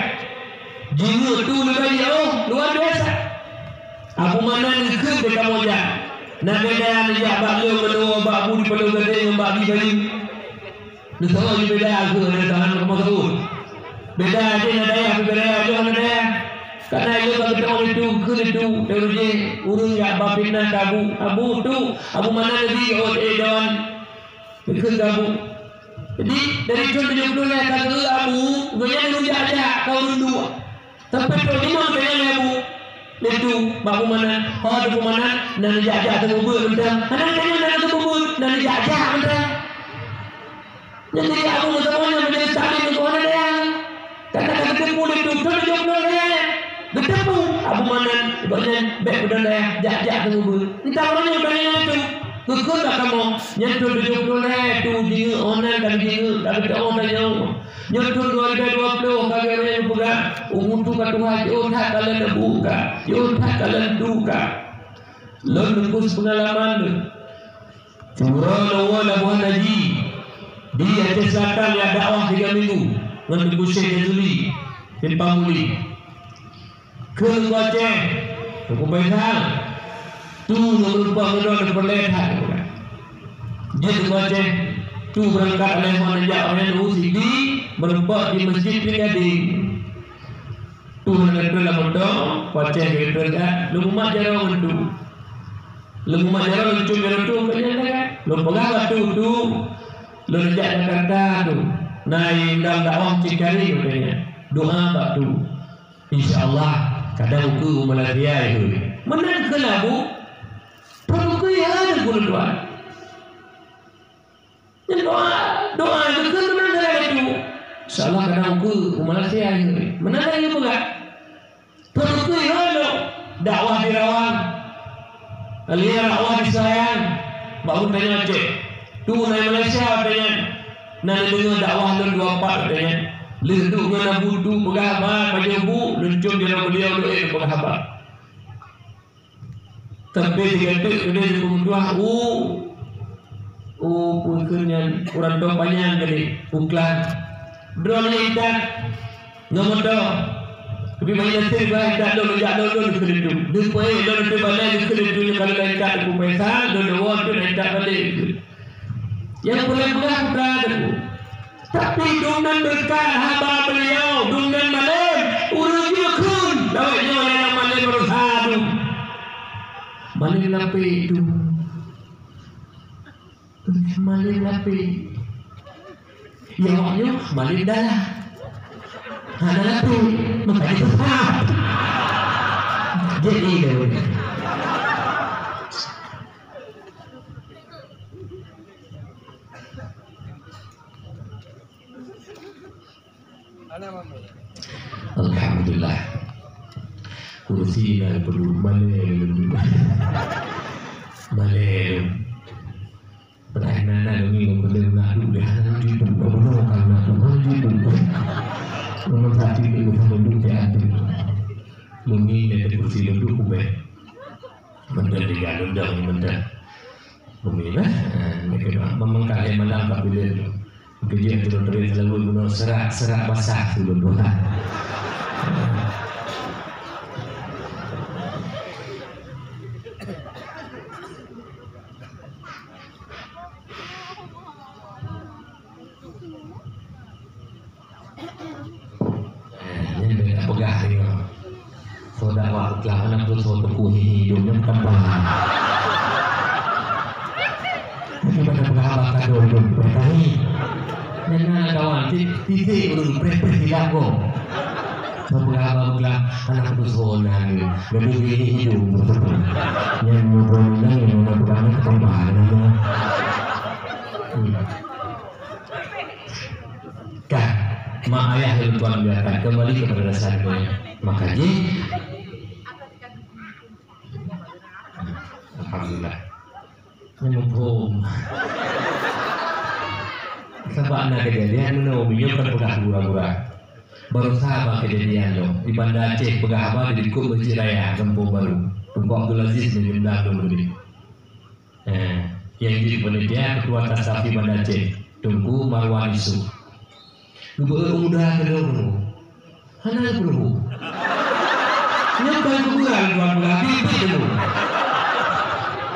Jingeuk tu leubeh jih, oh, luar biasa. Abu Manan geukheun keu kamoe jak. Na beda neujak bak lôn meunoe bak bu di Paloh Gadeng ngon bak bi Bayeue. Neusoe jih beda keu na tahan kamoe saboh. Beda jih na dayah, beda jih na dayah. Karena ilôn ka geuteu'oh lé tu, geukheun lé tu, teurujeh ureueng jak ba fitnah keu Abu. Abu tu, Abu Manan Nabi, oh, eh, dawan. Geukheun keu Abu. Jadi, dari thon tujoh ploh lhèe ka keu Abu, gobnyan ureueng jak-jak ka ureueng duek. Sampai trok jinoe tanyong lé Abu. Lé tu, bak Abu Manan, oh, Abu Manan, na neujak-jak teumeubeut mantong. Hana tanyong na teumeubeut, na neujak-jak mantong. Nyan jadi Abu meusaboh nyan majelis taklim ngon hana daya. Karena ka geuteupeue lé tu, thon tujoh ploh lhèe. Geuteupeue, Abu Manan, gobnyan bèk beudôh daya, jak-jak teumeubeut. Entah uroe nyoe tanyong lé tu, geukheun bak kamoe, nyan thon tujoh ploh lhèe tu jingeuk, oh nan ka jingeuk, ka geuteu'oh tanyong. Nyoe thon dua ribèe dua ploh ka geupeugah, umu tu ka tuha jiôh that ka lheueh bu ka, jiôh that ka lheueh du ka. Lôn teupeue peungalaman lôn. Uroe lôn woe lam buah haji di Aceh Selatan jak dakwah tiga minggu ngon Teungku Syekh Jazuli, Simpang Muli. Kheun Teungku Aceh, Teungku Faisal, tu ngon meurumpok ngon droe peureulèe that. Jeuet Teungku Aceh, tu beurangkat alèh mon jak ureueng nyan u Sigli, meurumpok di Masjid Pring Gadeng. Tu hana geutreun lam moto, Teungku Aceh geutreun that, lôn mumat jaroe ngon tu. Lôn mumat jaroe, lôn cöm jaroe tu, keu nyan that. Lôn peugah bak tu, tu, lôn jak Jakarta tu. Na i undang dakwah Cengkareng, keu nyan. Doa bak tu. Insya Allah, kadang ukeue u Malaysia, ya, hei. Meunan kheun Abu. Phon ukeue, ya, ada guru tuan. Nyan doa, doa geukheun meunan kheun lagèe tu. Insya Allah, kadang ukeue u Malaysia, ya, hei. Meunan lagèe peugah. Phon ukeue, ya, lo. Dakwah di Rawang. Alia dakwah di Selayang. Bak ureueng tanyoe cit. Tu na i Malaysia, watèe nyan. Na neudeungoe dakwah lôn dua pat, watèe nyan. Lheueh duek ngon Abu tu peugah haba, pajoh bu, lôn cöm jaroe beuliau, lôn ék peugah haba. Tapi sigoe teuk keudeh jipeumeutuah u, u peue kheun nyan, u Rantau Panyang keudeh, u Klang. Droeneuh intat ngon moto. Tapi bak nyan teuk bah intat lôn, jak lôn, lôn keu leutu. Deungon lôn teuk balèe keu leutu nyoe ka lôn intat u Pesa, lôn deungoe teuk intat balèe keu. Nyang peureulèe peugah putra teungku. Tapi dum nan beureukat haba beuliau, dum nan malém, ureueng jih kheun, lawét nyoe nyang malém beureukat dum. Malém lapék dum. Malém lapék. Ya, awak nyoe malém dalam. Hana lapék, makanya teusat. Jadi, dah. Alhamdulillah. Kursi na perlu malém. Malém. Pernah na na lagi yang perlu nak duduk di hana duduk. Bunuh kalau nak duduk, hana duduk. Memang tak tidur, hana duduk di atas. Lumi na kursi duduk kubek. Mantap tiga lundang mantap. Bumi lah. Ha, mereka memang kahai malam kapilen tu. Kejap tu terus selalu guna serak, serak basah tu, tuan. Eh, nyan bèk tapeugah deungoe. Soe dakwah peugah, aneuk peusoe teupeu hihi, dum nyan bukan paham. Tapi pada peugah haba kado dum, bèk tahi. Nyan na kawan, ti-, titik ureueng preh-preh silap ko. Soe peugah haba peugah, aneuk peusoe na ni, gadu hihi dum, beutôi. Nyan nyoe nyan, nyan peugah nyan bukan paham, nyan. Hmm. Ka, mak ayah lôn tuan muliakan, kembali kepada dasar geutanyoe. Maka jih, alhamdulillah. Nyan muphom. Sabab na kejadian meunoe, meunyoe kan peugah gura-gura. Baroesa haba keujadian nyoe, di Banda Aceh peugah haba di likot Meuseujid Raya, Gampông Baru. Teungku Abdul Aziz nibak lôn keudeh. Eh, nyang jeuet panitia Ketua Tasafi Banda Aceh, Teungku Marwan Yusuf. Geubeuet u muda keudroe. Hana geupeuruhu. Nyoe kon kuburan, tuan muda, bit-bit dulu.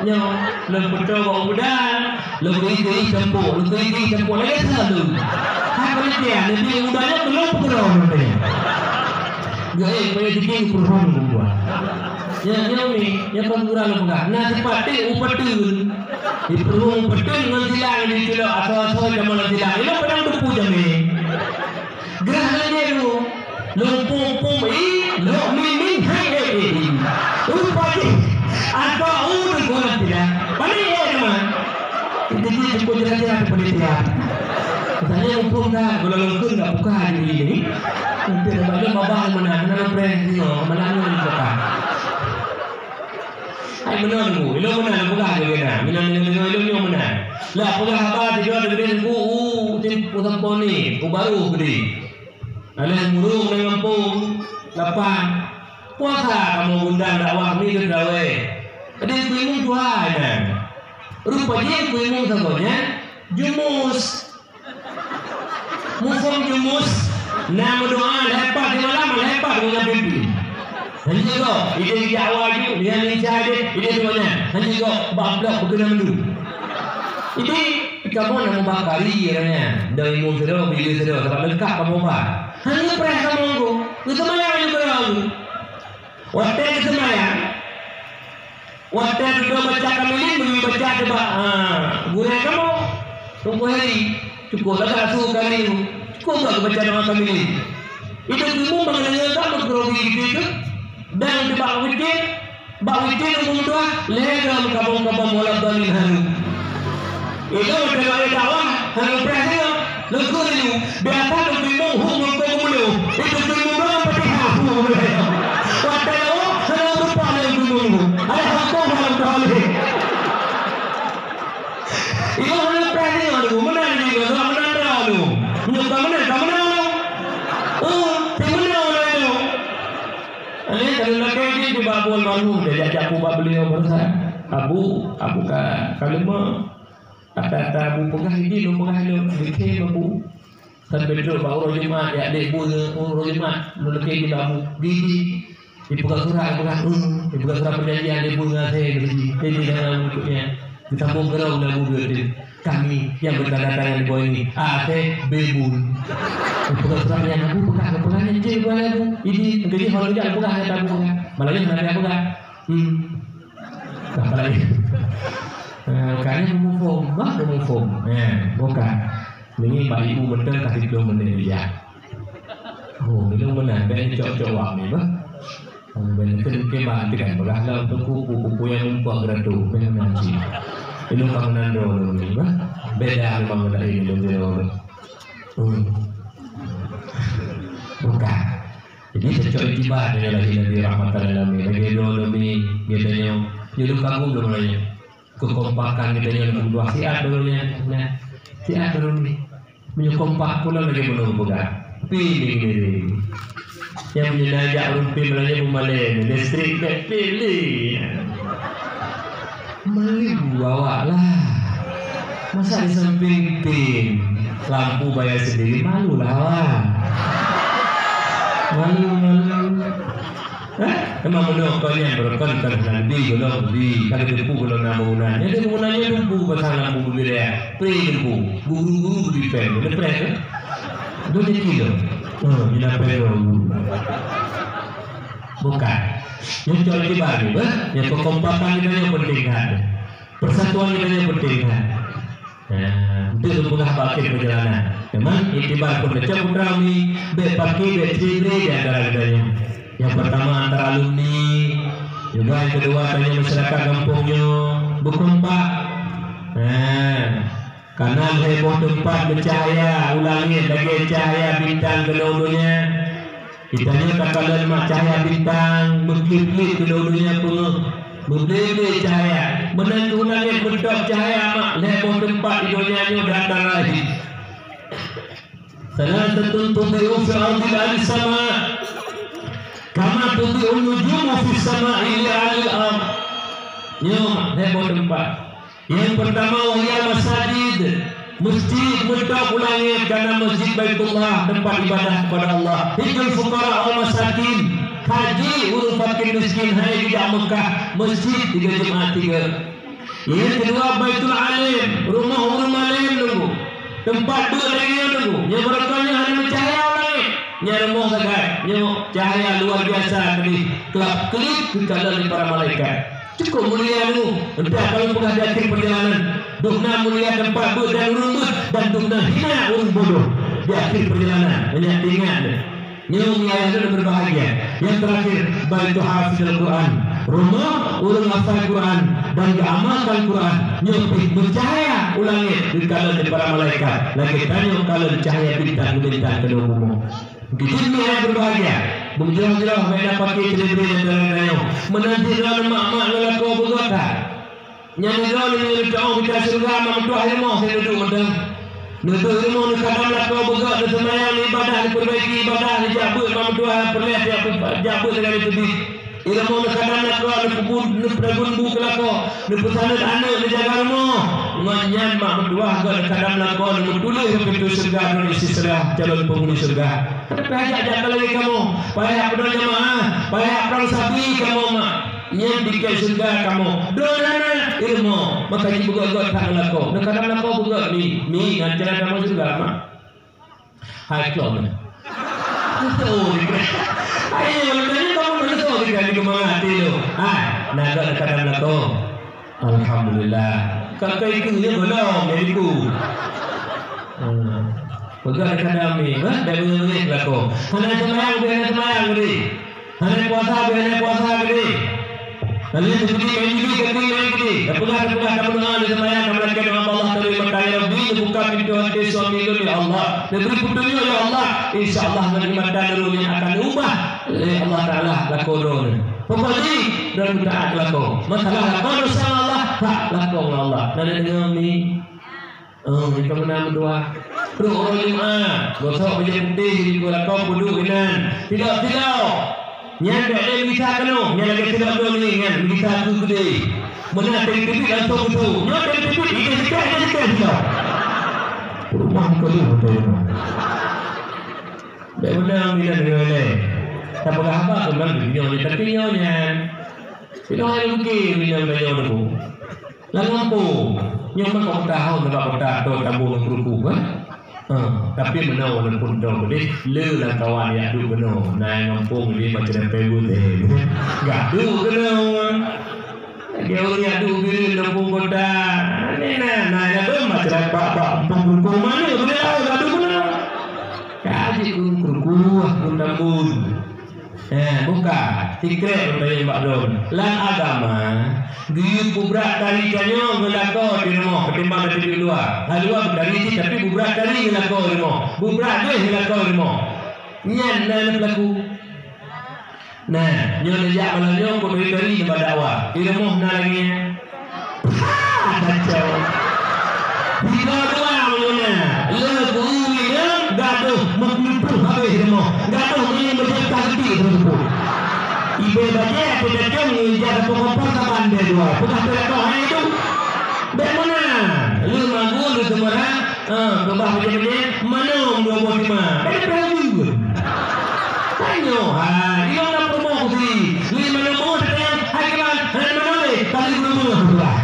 Nyoe, lôn peutoe bak muda, lôn bri-bri campur, lôn bri-bri campur, lagèe selalu. Hai panitia, lôn bri muda nyoe belum peukeurong nanti. Gaéh, payah dikir peuruhu dulu, tuan. Nyoe, nyoe mi, nyoe kon kuburan lôn peugah. Na sipat teuh u peuteueng. Di peuruhu peuteueng ngon silang di tulok asoe-asoe jameun silang. Ilôn padang teupeu jamé. Geurah lagèe nyoe, lôn pum-pum i, lôn min-min hai, eh, eh, eh. Rupa jih, ata u deungon tidak. Panik, eh, teman. Kita ni cukup jelas-jelas panitia. Katanya mumpung dah, kalau lôn kheun dah buka hari ini. Nanti ada balik babah mana, mana preh ni, oh, mana ni buka. Hai meunan, Bu. Ilôn meunan, peugah lagèe na. Meunan, meunan, meunan, ilôn nyoe meunan. Lah peugah haba sidroe teubiet Bu, u, tim, u Samponi, u Barô keudeh. Alah murung ngon gampông, lapan. Puasa kamoe gundang dakwah mi geutrawèh. Keudeh kuimu tuha nyan. Rupa jih kuimu sagoe nyan, jumus. Muphom jumus, na meudoa lhèe pat di malam, lhèe pat deungon pimpin. Hana jigoe, idéh jak awai ju, lian lincah idéh, idéh deungon nyan. Hana jigoe, bak blok beukeunong du. Jadi, kamoe na mubakari ureueng nyan. Dan imum sidroe, bideu sidroe, sabab leungkap kamoe ba. Hana preh kamoe ku. Geuseumayang ju keudroe. Watèe geuseumayang, watèe dudoe baca kamilin, beugui baca teuba, ha, gurèe kamoe. Teungku Heri, cukôp lagak su kali nyoe. Cukôp bak geubaca doa kamilin. Itu timu bangai deungon kamoe grogi gitu itu. Dan teuba witir, bak witir umum dua, lhèe gram kabong-kabong wala dhalin haru. Ilôn watèe lagèe dakwah, hana preh nyoe. Lôn kheun laju, biasa lôn keuneuk huk lôn keu geumeuleuh. Itu keuneuk lôn Fatihah huk geumeuleuh. Watèe lôn hana lupa lôn keuneuk huk. Hai hukôm hana lupa lé. Ilôn hana preh nyoe lôn meunan lé lôn meunan droe lôn. Meunyoe ka meunan, ka meunan lôn. Oh, ka meunan lôn. Alèh ka lôn lakèe jih di Babul Malu, dia jak-jak bak beliau baroesa. Abu, abu ka, ka leumoh. Ata-ata bu peugah ini, lôn peugah ilôn, dikhe meubu. Sampai trok bak uroe Jumat, jak lé bu uroe Jumat, lôn lakèe di bak bu. Di, di, dipeugah surat, peugah, hmm, dipeugah surat perjanjian, lé bu ngon asèe, di, di, di dalam berikutnya. Disambung keudroe lagu geuh tu. Kami yang bertanda tangan di bawah ini, asèe, bebul. Dipeugah surat nyan, bu peugah, peugah nyan, cek buat lagu. Ini, jadi kalau tidak peugah, kata bu peugah. Malah nyan, malah peugah. Hmm. Apalagi. Eh, makanya memuphom, bah, memuphom. Eh, bukan. Ini Pak Ibu betul kasih belum menit dia. Oh, belum benar. Bèk cok-cok wak ni, bah. Oh, bèk mungkin, mungkin bah, nanti kan belah lah untuk kupu, kupu yang mumpah geratu. Bèk nanti. Ini bangunan dulu ni, bah. Beda memang dari ini dulu. Hmm. Bukan. Jadi, seucok iktibar nyoe lagèe Nabi rahmatan lil alamin. Lagèe droeneuh mi geutanyoe, nyoe lôn kagum lôn nyoe. Keukompakan geutanyoe lôn dua siat droeneuh nyan. Nah, siat droeneuh mi. Meunyoe kompak pula lagèe bunoe peugah. Pi ni gini. Nyang meunyoe na jak ureueng pi meulayeue peumalèe, listrik bèk pi lé. Malu awak lah. Masa di samping pin, lampu bayar sendiri, malu lah awak. Malu, malu. Hah? Emang benar kau ni berkon kan nanti belum beli, kalau debu belum nak bangunan. Jadi bangunan ni debu pasang lampu beli dia. Pre debu. Guru-guru beli pen, beli pen ke? Dua kilo. Oh, ni dah pen guru. Bukan. Yang cari di baru, eh? Yang kekompakan kita yang penting kan. Persatuan kita ni penting, kan? Nah, untuk peugah bak akhé perjalanan. Memang iktibar pun teucok putra umi, bèk paki, bèk ciri di antara geutanyoe. Yang pertama antara alumni, juga yang kedua tanyoe masyarakat gampông nyoe beukompak. Nah, karena lhèe boh teumpat meucahya u langét lagèe cahya bintang keunoe donya. Geutanyoe takalon mak cahya bintang, meuklip-klip keunoe donya peungeuh, meuble-ble cahya. Meunan kheueh langét meutôb cahya mak lhèe boh teumpat di donya nyoe dan laén. Thalathatun tudhi'u fi ardil ahli sama, kama tudhi'un nujumu fis sama'i li ahlil ard. Nyoe heboh teumpat. Nyang peurtama, wahiyal masajid, masjid meuntôb u langét, kana masjid Baitullah, teumpat ibadah kepada Allah. Hijjul fuqara wal masakin, haji ureuëng fakir miskin, hai geujak Meukah, masjid tiga Jumat tiga. Nyang keudua, Baitul Alim, rumoh ureuëng malém nunggu. Teumpat beuet lagée nyoe nunggu. Nyang barokah nyoe hana meucahya u langét. Nyang rumoh sagai, nyoe cahya luar biasa keudeh, kelap-kelip geukalon lé para malaikat. Cukup mulia nyoe. Entah kalau peugah di akhir perjalanan, dum na mulia teumpat beuet dan ureuëng beuet, dan dum na hina ureuëng bodoh di akhir perjalanan. Banyak teuingat deh. Nyoe ayah lôn berbahagia. Yang terakhir, Baitu Hafizul Quran. Rumoh ureuëng hafai Quran dan geuamalkan Quran. Nyoe pih meucahya u langét geukalon lé para malaikat. Lagée tanyoe kalon cahya bintang-bintang keudua bumoe. Geutanyoe yang berbahagia. Beujroh-jroh bak na paké selebriti dan tanyoe. Meunan sidroe mak-mak ngon lakoe beugöt that. Nyan droe nyoe neuteu'oh geutanyoe syeuruga, mak meutuah i rumoh, saya duduk mantong. Neudeuh i rumoh, neukadam lakoe beugöt, neuseumayang, neuibadah, neupeubaiki ibadah, neujak beuet mak meutuah, peureulée jak beuet, jak beuet lagée neuteubiet. I rumoh neukadam lakoe, neupeubun-, neupeudagun bu keu lakoe, neupeusaneut aneuëk, neujaga rumoh. Ngon nyan mak meutuah göt neukadam lakoe, neumeutuléh u pintoe syeuruga droe istri seurah calon penghuni syeuruga. Tapi hajat jak lagée kamoe, payah peudong jamaah, payah prang sapi kamoe mak. Nyan tiket syeuruga kamoe. Droeneuh na i rumoh, maka jibeugöt-göt that ngon lakoe. Neukadam lakoe beugöt mi, mi ngon cara kamoe syeuruga, mak. Hai klok nyan. Beutôi. Ayo, tanya kamu mana tahu kita di kemana hati tu. Hai, na göt neukadam lakoe. Alhamdulillah. Kakak itu je belum, jadi ku. Hmm. Peugah neukadam ni, ha? Dah boleh-boleh lakoe. Hana seumayang, hana seumayang tadi. Hana puasa, hana puasa keudeh. Lalu teupeugi main judi, keudeh main keudeh. Tapeugah, tapeugah, tameudoa, taseumayang, tameulakée doa bak Allah Taala, maka, "Ya Rabbi, neubuka pintoe até suami lôn, ya Allah. Neubri peutunyok, ya Allah. Insya Allah, ngon iman dan nurul nyan akan neubah lé Allah Taala lakoe droeneuh." Pokok jih, droeneuh taat lakoe. Masalah lakoe dosa ngon Allah, hak lakoe ngon Allah. Na neudeungoe mi? Oh, nyang ka meunan meutuah. Trok uroe Jumat, gosok bajée putéh, jikeu lakoe peuduek inan. Sidok-sidok. Nyan bèk lé meugisa keunoe, nyan lagèe sidok droe nyan, meugisa keu keudè. Meunan teubiet langsong meusu. Nyoe teubiet, ide sikét, ide sikét sidok. Rumoh keu lheueh teurimong. Bèk meunan inan deungoe lé. Tapeugah haba keu man geunyong nyan, tapi nyoe nyan. Sidok hai lôn keu inan tanyoe teungku. Lam gampông, nyoe meunan kota hom, nibak kota atau Tambô ngon Kruku, kan? Ha, tapi meunoe walaupun dong deh, le lam kawan jak duek keunoe, na nyang gampông deh macam pebul deh. Gak duek keunoe. Lagèe ureueng jak duek bireuen gampông kota. Aneh na, na nyang dong macam bak, bak gampông Kruku mana, boleh tahu gak duek keunoe. Kaji ureueng Kruku, ureueng Tambô. Eh, buka. Sikrek lôn tanyong bak droeneuh. Lam agama, geuyue peubrat tari tanyoe ngon lakoe di rumoh ketimbang tari di luwa. Lam luwa beutari cit, tapi beubrat tari ngon lakoe di rumoh. Beubrat deh ngon lakoe di rumoh. Nyan na, na peulaku. Nah, nyoe neujak malam nyoe, keu tari-tari nibak dakwah. Di rumoh na lagèe nyan. Pah, kacau. Sidroe dua meunyoe na, le guru nyan gadoh meukeulumpah habéh rumoh, gadoh meunyoe beujeuet ka geuti teupeu. Ibée bajèe ateueh dacong ngon ija sapoh kompor saban deh dua. Peugah teuh lakoe hai itu. Bèk meunan, le magun le seumeurang, eh, keubah bajèe-bajèe, manöm dua boh tima. Bèk teupeue laju. Tanyoe, ha, di lam peurumoh kusi. Li manöm boh teupeue, hai kiban, hai manöm lé, tali guru-guru lah.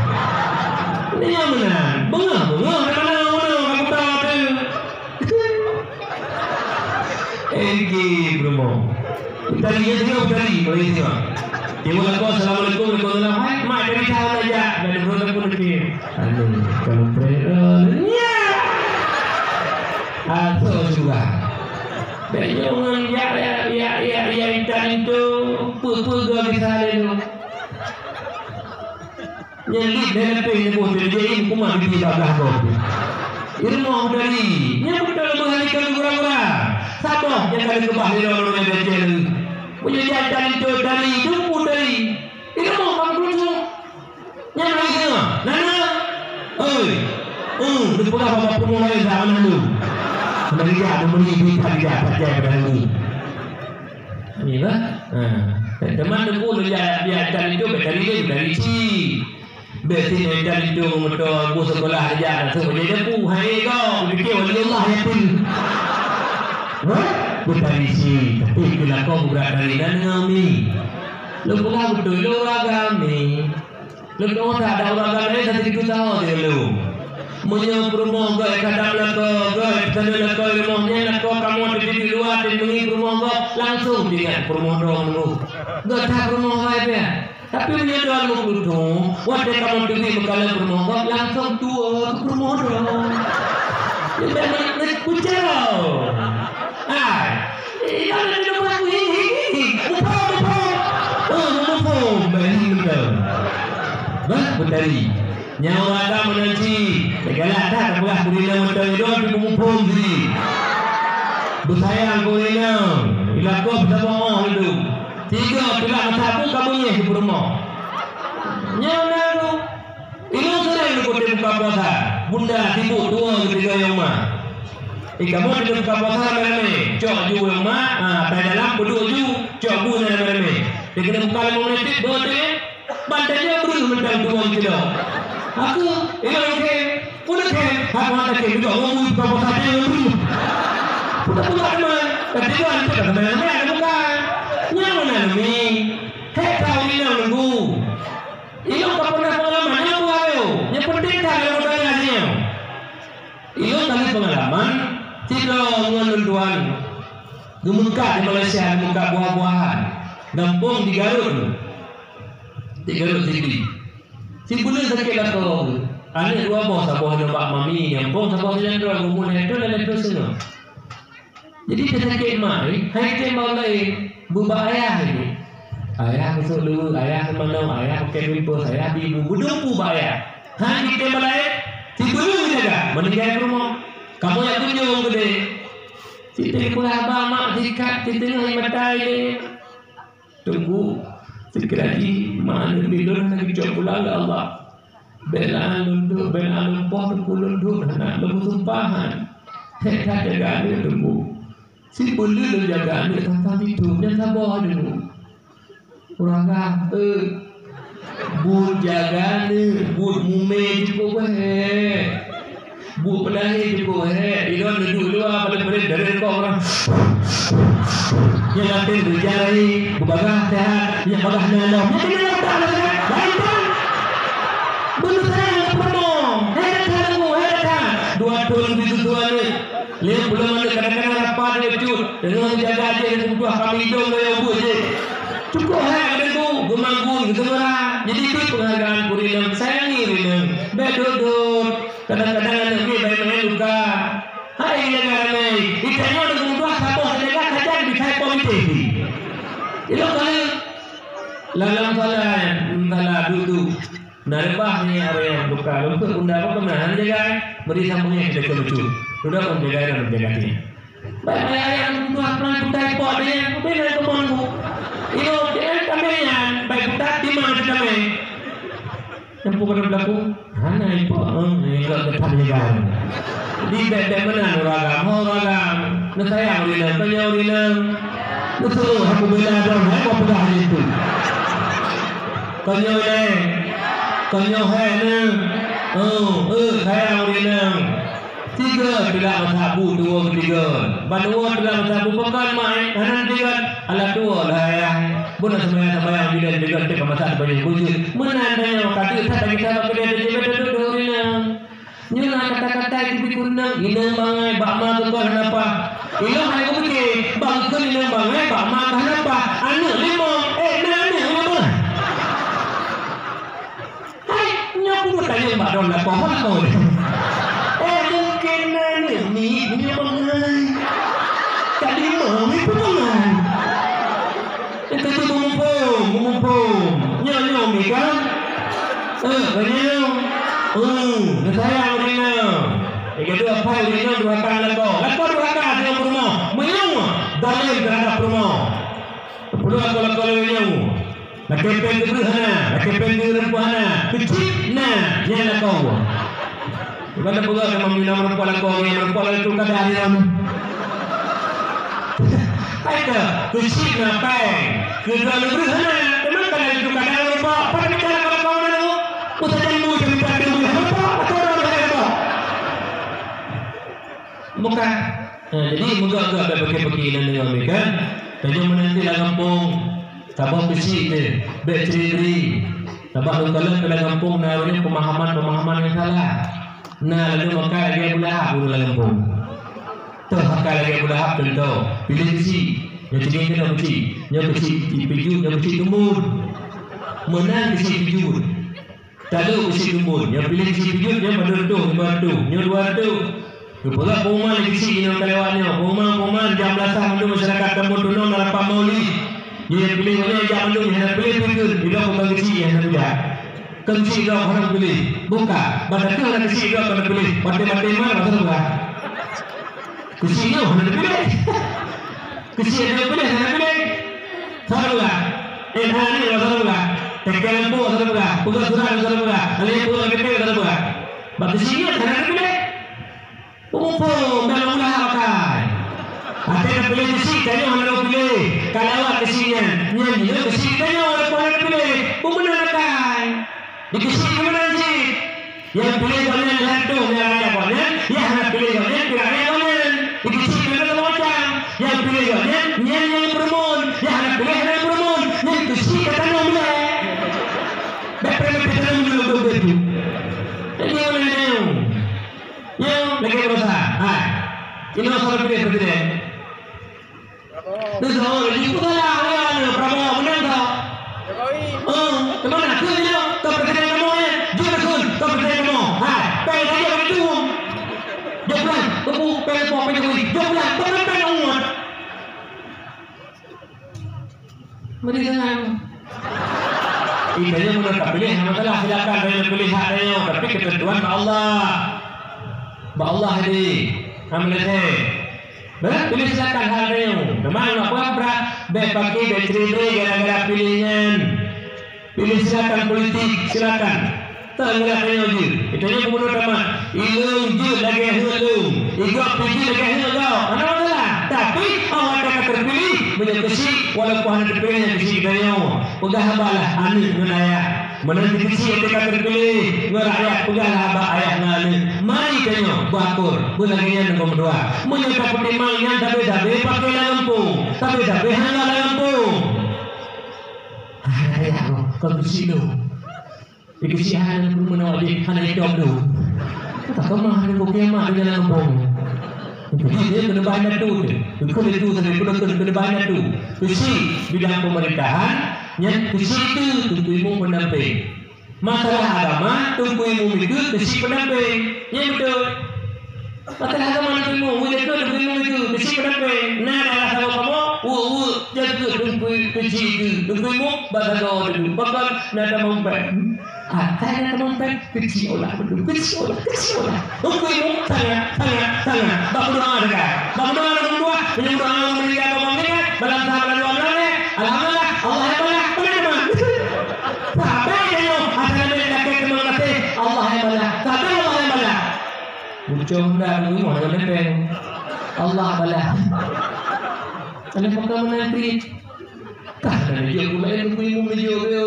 Ni nyang meunan, beungoh-beungoh hai manöm, manöm, aku tahu tu. Eh, gé peurumoh. Tadi ya, tengok tadi, kalau ya tengok. Timbul lakoe, "Assalamualaikum." "Waalaikumsalam." "Hai, mak, dari sana aja." Dan pun pun okey. Aduh, kalau pre-, eh, ya. Atau juga. Bèk nyoe ngon ya, ya, ya, ya, ya, intan itu, pe-, pe-, gak di sana itu. Nyan lé lhèe lapéh nyoe boh teuh, jih kumat di bak blah boh. Di rumoh tadi, nyan beutôi leumoh hari ka gura-gura. Saboh nyang ka geukeubah lé droe-droe nyang geucèe lé. Meunyoe jak tali teuh tali, jumpu tali. Di rumoh bang keulusu. Nyan lagèe nyoe. Nana. Oi. Uh, neupeugah bak peurumoh laén dah, nana. Mari ya, mari kita ya, percaya pada ini. Ini bah. Ha. Teman teungku lu ya, ya dari itu dari itu dari si. Beti dari itu motor bu sekolah aja langsung jadi teungku. Hai go, pikir wali Allah ya pun. Wah, bukan isi, tapi kira kau berat dari dan ngami. Lu pula betul lu agami. Leukoe that ada ureueng agam laén satu juta ho di lôn. Meunyoe peurumoh goe kadang lakoe, goe teuneuk lakoe rumoh nyan lakoe kamoe teubiet luwa dan meungi peurumoh goe, langsung teuingat peurumoh droe meunurot. Goe that peurumoh hai pih. Tapi meunyoe droe meukeutu, watèe kamoe teubiet meukalon peurumoh goe, langsung tuwoe keu peurumoh droe. Leubeh meunan kucau. Hai. Inan lagèe nyoe, hi, hi, hi, hi. Muphom, muphom. Oh, muphom. Bari muphom. Bah, beutari. Nyawa ka meunan cit. Galak that tapeugah keu inong mantong nyoe, tapi muphom cit. Beusayang keu inong. Ilakoe saboh oh laju. Tiga tulak mata bu ka beungèh di peurumoh. Nyoe na tu. Ilôn seurang lôn kutém buka puasa. Bunda sibuk tuwoe geutinggai nyang ma. Ih, kamoe teungoh buka puasa ramé-ramé. Cok ju nyang ma, ha, tai dalam peuduek ju, cok bu nyan ramé-ramé. Dia kena buka limong menit, dua menit. Bantai dia breuh mantong tuwoe kilo. Aku, ilôn kém, pun kém. Aku hantar kém juga, ngomong buka puasa dia yang breuh. Pun tak buka teman. Tapi tu hantar kat teman ramé ada buka. Nyang mana ni? Hei, kau ni nang nunggu. Ilôn ka pernah pengalaman, nyoe peue ayo? Nyang penting that lôn tanya nyoe. Ilôn ka lheueh pengalaman, sidroe ngon lôn tuan geumeungkat di Malaysia, geumeungkat buah-buahan. Gampông di Garut. Di Garut City. Si buleuen sakét lakoe. Aneuk dua boh, saboh nyoe bak mami, gampông saboh sinan droe, umur lhèe thôn dan lhèe thôn singoh. Jadi teusakét mak, eh, hai tem bak laén, beu bak ayah ini. Ayah masuk lu, ayah seumanoe, ayah pakai pampers, ayah bi bu, beudong pu bak ayah. Han jitem bak laén, si beuleueng jaga, meuninggai peurumoh. Kamoe jak kunjong keudeh. Sitém peugah bak mak sikat, siteungoh mata ilée. Teungku, sikira jih ma aneuk lôn hana geucok pulang lé Allah. Bela lôn duek, bela lôn poh teungku lôn duek hana lôn meusumpah han. Hék that jaga aneuk teungku. Sibeuleu lôn jaga aneuk tata mitom nyan saboh teungku. Ureueng agam, eh, buet jaga aneuk, buet mumé jipeubuet hék. Buet peudahé jipeubuet hék. Ilôn duek luwa, paléng-paléng dari kong ureueng. Nyang até beujarai, beubagaih seuhat, nyang bagaih na lom. Nyan keuneuk utak lagèe nyan. Laén tan. Beuneuh sayang keu peurumoh. Hék that, Teungku, hék that. Dua thôn leubeh tutoe aneuk. Lheueh buleuen aneuk kadang-kadang rapat lé cut. Deungon jaga jih, lheueh tutoe kami idong gaya ubeut jih. Cukôp hék Teungku, geumagun, geuseumara. Jadi, bri peunghargaan keu ureueng inong, sayangi ureueng inong. Bèk dot-dot. Kadang-kadang aneuk miet bak maén luka. Hai, jaga ramé. Ita nyoe deungon tuah saboh teunaga sajan bit hai po mitéh. Ilôn kali. Lalam salah, salah dudu. Na reubah ni aré luka. Lôn peuet bunda apa keunan jaga. Bri sambung nyang kita lucu. Sudah pun jaga dan jaga ni. Baik, baik, ayah, deungon tuah pelan kutai po deh. Bina keuman bu. Ilôn deh, kami nyan. Baik, kutai di mana kami? Nyang peue ka beulaku? Hana ipo, eh, ka geutam nyan. Di bèk-bèk meunan ureueng agam, ho ureueng agam. Neusayang ureueng inong, tanyoe ureueng inong. Neuseuruh aku bela droe, hai, mau peugah lagèe tu. Tanyoe lé. Tanyoe hai, neu. Oh, eh, sayang ureueng inong. Tiga tulak masa bu tuwoe keu tiga. Ban tuwoe tulak masa bu pakon mak, eh, hana tiga. Alah tuwoe lah ayah. Bunoe seumayang-seumayang bidan tiga teuk masa teupanyang bujur. Meunan tanyoe ka teuh that lagèe sahabat keudeh teuh jibeuet dudoe rinang. Nyoe na kata-kata itu dikeuneuk inong bangai bak ma keu kon hana paih. Ilôn hai kupike, bang keu inong bangai bak ma keu hana paih. Aneuk limong, eh, na aneuk limong. Hai, nyoe peue tanyong bak droe lakoe ho lakoe. Eh, mungken na aneuk miet nyoe bangai. Ka lima miet pun bangai. Nyang keutu beumuphom, beumuphom. Nyoe, nyoe miet kan? Eh, ka nyoe. Hmm, neusayang ureueng inong. Nyang keudua, paih ureueng inong durhaka ngon lakoe. Lakoe durhaka deungon peurumoh. Meunyoe dalil teuhadap peurumoh. Peue lakoe-lakoe lagèe nyoe? Lakèe péng keu breueh hana, lakèe péng keu rumpok hana, keu chip na, nyan lakoe. Bukan dah peugah sama mina meureumpok lakoe, meureumpok lakoe tu kada hari ram. Hai dah, keuchik na péng. Keu dua leubeh hana, teuma kada itu kada meureumpok. Pada bicara kalau kau mana tu? Usaha jangan buat, jangan buat, jangan buat. Apa? Apa orang dah buat? Bukan. Nah, jadi meuga-ga bèk peuki-peuki inan deungon mi kan. Tanyoe meunanti lam gampông, saboh keuchik teuh, bèk ceuri-ceuri. Sabab lôn kalon lam gampông na ureueng peumahaman-peumahaman nyang salah. Na lagèe makai lagèe Abu Lahab ureueng lam gampông. Toh makai lagèe Abu Lahab contoh, piléh keuchik, nyoe ceudeng keunoe keuchik, nyoe keuchik tipeue jeuet, nyoe keuchik tumbon. Meunan keuchik tipeue jeuet. Talô keuchik tumbon, nyoe piléh keuchik tipeue jeuet, nyoe padum reutôh, lima reutôh, nyoe dua reutôh. Geupeugah pengumuman lé keuchik inoe ka lewat nyoe. Pengumuman, pengumuman, jam belasan mandum masyarakat Tambon Tunong na rapat maulid. Nyoe nyang piléh nyoe jak mandum, nyang hana piléh pih kheun, idroe keumbang keuchik nyang hana mudah. Keuchik idroe hana piléh. Buka, bak takheun hana keuchik idroe hana piléh. Maté-maté ma, masa buka. Keuchik nyoe hana piléh. Keuchik nyoe piléh, hana piléh. Salah buka. Eh, hana ni, salah buka. Tekel lampu, salah buka. Peugah surat, salah buka. Alèh peugah K T P, salah buka. Bak keuchik nyoe hana piléh. Peumuphom dan ulah akai. Até tapiléh keuchik tanyoe hana piléh. Ka lewat keuchik nyan. Nyan jinoe keuchik tanyoe hana piléh. Peumeunan akai. Di keuchik peumeunan cit. Nyang piléh gobnyan lhèe reutôh nyang rakyat gobnyan, nyang hana piléh gobnyan, pih rakyat gobnyan. Di keuchik peumeunan macam. Nyang piléh gobnyan, nyan nyang peurumun. Nyang hana piléh hana peurumun. Nyan keuchik ka tanyoe mulai. Bèk pernah piléh tanyoe mulai. Jadi, mana nyoe? Nyoe lagèe baroesa. Hai. Inoe salah pilih presiden. Prabowo. Prabowo, laju pun salah. Wah, Prabowo, beuna tak? Jokowi. Oh, ke mana? Ke sini, ke presiden kamu, eh? Jom ke, ke presiden kamu. Hai, pergi saja ke itu. Jom pulang. Tunggu, pergi, pergi, pergi. Jom pulang. Bukan, bukan, umat. Mari jangan. Ih, tanyoe meunyoe ka piléh, hana masalah, silakan tanyoe piléh hak tanyoe, tapi keutentuan bak Allah. Bak Allah jadi. Hana masalah. Bah, piléh silakan hak tanyoe. Teuma nak buat brat, bèk paké, bèk ceuri-ceuri gara-gara piléh nyan. Piléh silakan politik, silakan. Teuh, ngilat tanyoe jeuet. Tanyoe gubunur tamat. Ilôn jeuet lagèe heuet lôn. Igob pih jeuet lagèe heuet gob. Hana masalah. Tapi, awak ka teupiléh, meunyoe keuchik, walaupun hana teupiléh nyan keuchik tanyoe. Peugah haba lah, aneuk ngon ayah. Meunan di keuchik ka teupiléh, ngon rakyat, peugah lah haba ayah ngon aneuk. Mari tanyoe, beuakur. Beulagèe nyan ngon meudoa. Meunyoe tapeutimang nyan sabe-sabe, paké lam gampông. Sabe-sabe hana lam gampông. Hai, ayah, kon keuchik lôn. Di keuchik hana peurumoh awak jih, hana itom lôn. Takheun mah hana bukée mak di dalam gampông. Jadi dia keuneuk bahan datu tu. Keuneuk datu sabe, keuneuk, keuneuk, keuneuk bahan datu. Keuchik bidang pemerintahan, nyan keuchik tu Teungku Imum pendamping. Masalah agama, Teungku Imum itu keuchik pendamping. Nyan beutôi. Masalah agama Teungku Imum, wujud tu Teungku Imum itu, keuchik pendamping. Na daerah sagoe kamoe, wuk-wuk, jakeut Teungku keuchik itu. Teungku Imum, bak sagoe tu. Bahkan na tamong pèng. Atai na tamong pèng, keuchik olah beutôi, keuchik olah, keuchik olah. Teungku Imum, sangat, sangat, sangat. Bak meudoa dekat. Bak meudoa, bak meudoa. Meunyoe meudoa, meuninggai, bak meudoa, bak meudoa, bak meudoa. Alhamdulillah, Allah yang balas, bukan cuma. Sabai tanyoe, asai leubeh lakèe teurimong gaséh, Allah yang balas. Sabai Allah yang balas. Ucong dah di rumah dengan lempeng. Allah balas. Ada maka menanti. Kah ada jawab pula yang Teungku Imum jawab yo.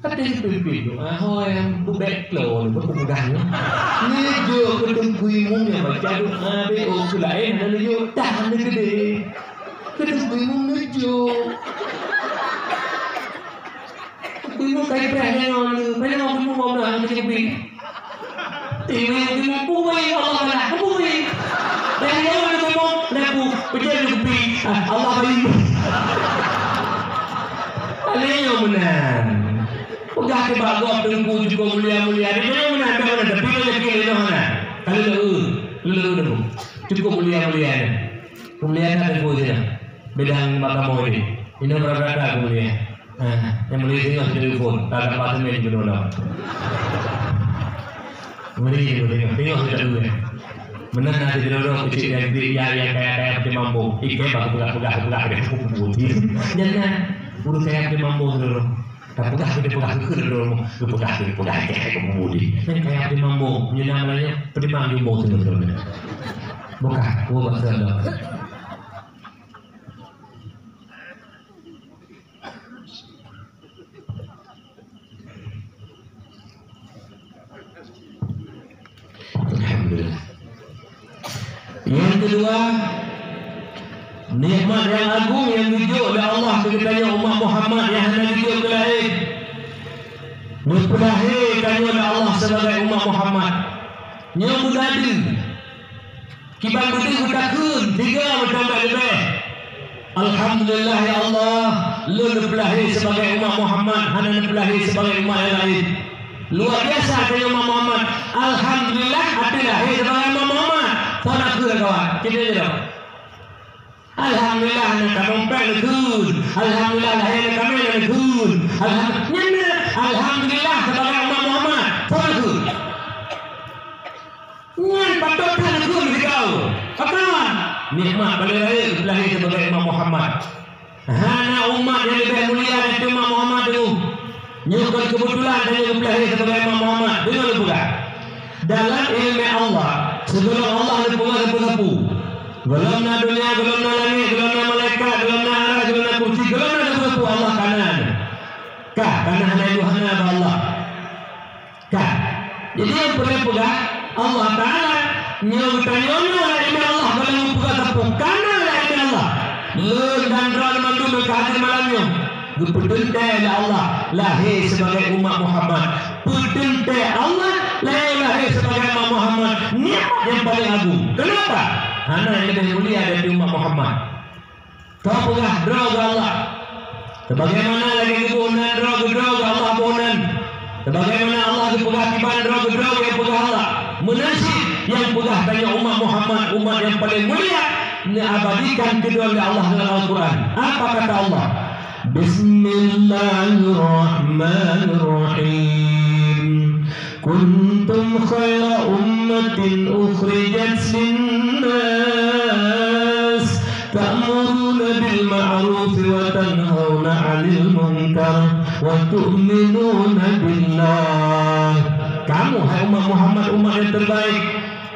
Kata si Pimpin tu, ah, hoi, bubek klo ni, buku mudah ni. Ni jawab ke Teungku Imum yang baca tu, ah, be, oh, tu lain, ada ni jawab, dah, ni gede. Ke Teungku Imum ni jawab. Teungku Imum kai preh ni, ni, ni, ni, ni, ni, ni, ni, Ibu, ibu, ibu, Allah Taala, ibu, ibu. Dan dia orang tu, dia tu, betul tu, ibu. Ah, Allah bagi. Alaiyo meunan. Peugah ke bak gob Teungku cukup mulia-mulia. Dia jangan meunan, dia meunan. Tapi dia yakin dia meunan. Kalau dia, uh, dia, dia, dia. Cukup mulia-mulia ni. Kemuliaan ada dua je. Bidang mahkamah ini. Ini berapa-berapa kemuliaan. Ah, yang mulia tengok di telefon. Tak ada apartemen ke dalam. Mulia, mulia. Tengok di telefon. Meunan na sidroe keuchik nyang di, ya, ya, kaya-kaya peutimang boh. Ih, kaya bak peugah-peugah, peugah, peugah. Jangan. Ureueng kaya peutimang boh sidroe. Ka peugah, ka peugah, ka peugah, ka peugah, ka peugah, ka peugah, ka peugah. Nyan kaya peudimang bom, nyan nama nyan peudimang jumbo tu, tu, tu. Bukan, gua bahasa dah. Alhamdulillah. Nyang keudua, nikmat nyang agong nyang geujok lé Allah keu geutanyoe umat Muhammad nyang hana geujok keu laén. Neupeulahé tanyoe lé Allah sibagai umat Muhammad. Nyoe meunadeueng. Kiban beudeuh meutakheun, tiga meutamah leubeh. Alhamdulillah, ya Allah, lôn neupeulahé sibagai umat Muhammad, hana neupeulahé sibagai umat nyang laén. Luar biasa tanyoe umat Muhammad. Alhamdulillah, até lahé sibagai umat Muhammad. Soe nakheun kawan? Kita je dah. Alhamdulillah, na kamoe péng nakheun. Alhamdulillah, lahé na kamoe nakheun. Alham-, nyan na. Alhamdulillah, sibagai umat Muhammad. Soe nakheun? Nyan patôt that neukheun sigoe. Pakon? Nikmat paléng rayeuk geupeulahé sibagai umat Muhammad. Hana umat nyang leubeh mulia dari umat Muhammad teungoh. Nyoe kon keubeutulan tanyoe geupeulahé sibagai umat Muhammad. Deungoe lôn peugah. Dalam ileumèe Allah, sigohlom Allah neupeugah sapeue-sapeue. Gohlom na donya, gohlom na langét, gohlom na malaikat, gohlom na arasy, gohlom na kursi, gohlom na sapeue-sapeue Allah ka na. Ka, ka na hana duha na bak Allah. Ka. Jadi, nyang peureulèe peugah, Allah Taala nyoe geutanyoe na lam ileumèe Allah, gohlom peugah sapeue, ka na lam ileumèe Allah. Lôn dan droeneuh mandum nyang ka hadir malam nyoe, geupeuteuntèe lé Allah lahé sibagai umat Muhammad. Peuteuntèe Allah lahé, lahé sibagai umat Muhammad, nikmat nyang paléng agong. Keunapa? Hana nyang leubeh mulia dari umat Muhammad. Tapeugah droe keu Allah. Sebagaimana lagèe geuboh nan droe keu droe, Allah boh nan. Sebagaimana Allah geupeugah kiban droe keu droe, geupeugah Allah. Meunan cit nyang peugah tanyoe umat Muhammad, umat nyang paléng mulia, neuabadikan keudroe lé Allah dalam Al-Quran. Apa kata Allah? Bismillahirrahmanirrahim. Kuntum khaira ummatin ukhrijat lin-nas, ta'muruna bil ma'ruf wa tanhauna 'anil munkar wa tu'minuna billah. Kamu, hai umat Muhammad, umat yang terbaik,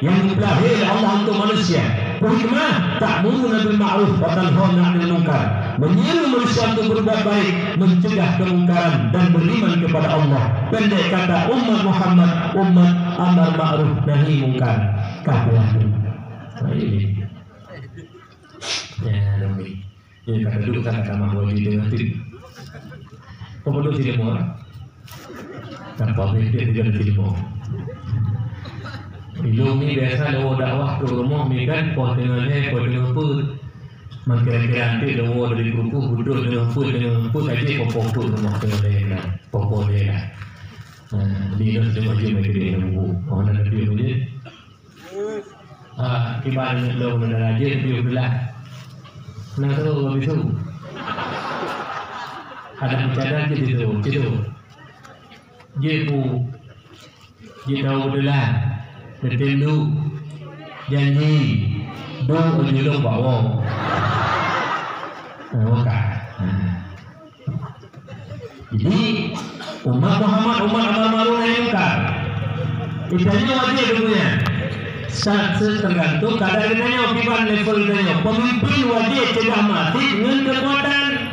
yang dipeulahé lé Allah untuk manusia. Peue hikmah? Ta'muruna bil ma'ruf wa tanhauna 'anil munkar. Menyeru manusia untuk berbuat baik, mencegah kemungkaran dan beriman kepada Allah. Pendek kata, umat Muhammad, umat amar ma'ruf nahi munkar. Kafir. Nah, ini. Ya, Rabbi. Ini kata dulu kan kata Mahmud di tengah tu. Kau bodoh tidak mau? Tanpa berhenti tidak ada terima. Ilong ni biasa lewat dakwah tu rumah ni kan, poh tengah ni, poh tengah apa. Maka kira-kira nanti lewat dari kerukuh, betul tengah apa, tengah apa saja, poh-poh tu rumah tengah ni lah. Poh-poh ni lah. Ha, di dalam tengah je mereka dia nak buku. Oh, nak lebih apa je? Ah, kiban lôn na raja piôh blah. Na tu habis tu. Ada bicara je situ, situ. Jeuet bu, jeuet tahu beuteulah. Teuteun duek, janji, duek julong bak woe. Nah, maka. Nah. Jadi, umat Muhammad, umat amar ma'ruf nahi mungkar. Geutanyoe wajéb geutanyoe. Sa-, se-, tergantung kadar geutanyoe, kiban level geutanyoe. Pemimpin wajéb cegah maksiet ngon keukuatan.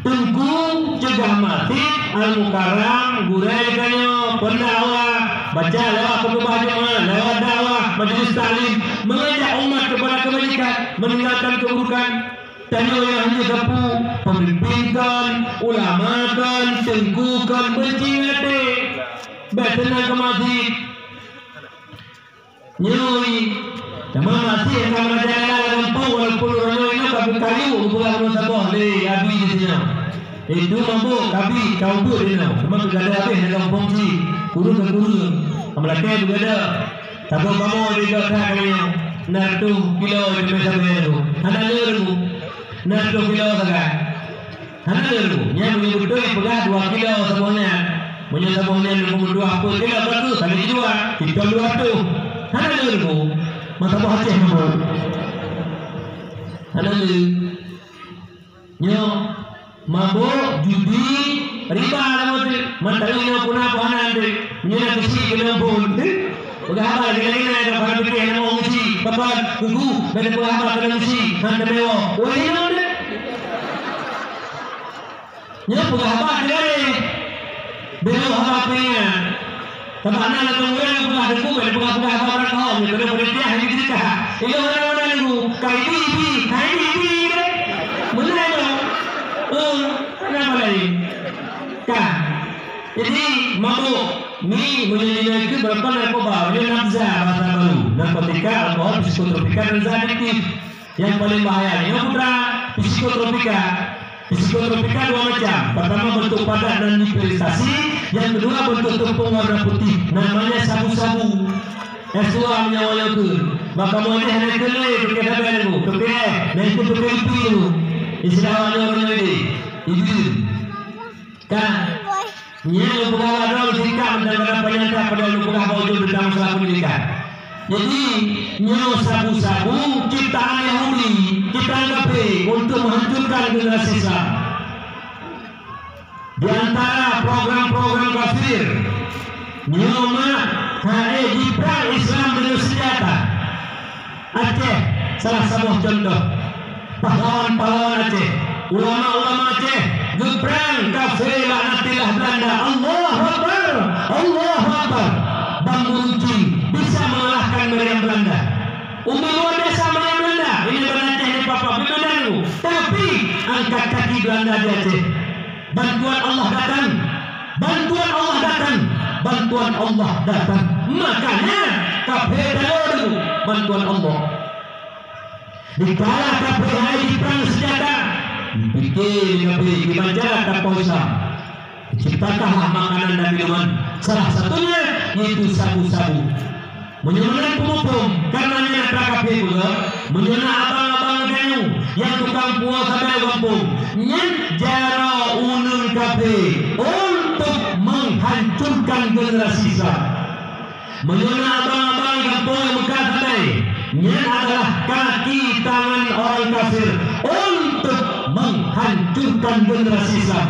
Teungku cegah maksiet, al-mukarram, gurèe geutanyoe, pendakwah, baca lewat khutubah Jumat, lewat dakwah, majelis taklim, mengajak umat kepada kebajikan, meninggalkan keburukan. Tanyoe nyang hana sapeue, peumimpin kon, ulama kon, teungku kon, meusti geutanyoe. Bèk teunang keu maksiet. Nyoe, teuma maksiet ka meurajalela lam gampông, walaupun uroe nyoe ka geukayu, geupeugah bunoe saboh lé Abi di sinoe. Itu mabök, kabi, ka ubeuet di sinoe. Teuma geugadôh habéh lam gampông cit. Kureueng ka kureueng. Ka meulakèe geugadôh. Saboh kamoe di Dok that kali nyoe, na reutôh kilo teumé saboh nyan tu. Hana le Teungku. Na reutôh kilo sagai. Hana le Teungku. Nyan meunyoe beutôi peugah dua kilo saboh nyan. Meunyoe saboh nyan Teungku meutuah peuet kilo, ka keuh sagai jidua. Kilo dua reutôh. Hana le Teungku. Masa boh Aceh mabök. Hana le. Nyoe, mabök, judi, Riba lama tu, mantap ni nak punah apa hana tu. Ni nak kesi kena pun. Peugah haba kena kena ada para pikir nama orang kesi. Papan, kuku, benda peugah haba kena kesi. Han temewa. Wah, ini orang tu. Nyoe peugah haba keuhai. Beuh haba peuingat. Sabab na lam ureueng peugah deungon, peugah-peugah haba beurakah, nyoe keuneuk peudeuh tiah, hai jeuet ka. Ilôn hana-hana deungon, ka ibi-ibi, hai ibi-ibi deh. Meunan nyoe. Eh, kenapa lain? Ka. Jadi, mabuk ni meunyoe nilai keu beurapa narkoba, nyoe nabza bahasa baru. Narkotika, alkohol, psikotropika, dan zat adiktif. Nyang paléng bahaya nyoe putra psikotropika. Psikotropika dua macam. Pertama bentuk padat dan dipilitasi, yang kedua bentuk tepung warna putih, namanya sabu-sabu. Eh, suam nyawa nyoe keu. Maka moleh hana keu lé, keu keu sabai nyoe, keu keu, dan keu keu ipi nyoe. Istilah awak nyoe nyoe deh. Ibi. Kan? Nyan lôn peugah bak droe singkat meunan, kadang panyang that padahai lôn peugah bak ujong teuntang masalah peundidikan. Jadi, nyoe sabu-sabu ciptaan Yahudi, ciptaan kafé untuk menghancurkan generasi Islam. Di antara program-program kafir, nyoe mak hai jiprang Islam deungon seunjata. Aceh salah saboh contoh. Pahlawan-pahlawan Aceh, ulama-ulama Aceh geuprang kafé laknatillah Belanda. Allahu Akbar, Allahu Akbar. Bang Gurun Cin bisa mengalahkan meriam Belanda. Umi luar biasa meriam Belanda. Ini Banda Aceh ni papa Belanda dulu. Tapi angkat kaki Belanda di Aceh. Bantuan Allah datang. Bantuan Allah datang. Bantuan Allah datang. Makanya kafé talo dulu bantuan Allah. Dikala kafé hai jiprang seunjata, dipike lé kafé kiban cara tapoh Islam. Ciptakanlah makanan dan minuman, salah satunya yaitu sabu-sabu. Meunyoe meunan peumuphom, karena nyan atra kafé peugah, meunyoe na abang-abang geutanyoe nyang tukang puwoe sabe u gampông, nyan jaroe uneun kafé untuk menghancurkan generasi Islam. Meunyoe na abang-abang gampông nyang meukat sabe, nyan adalah kaki tangan orang kafir untuk menghancurkan generasi Islam.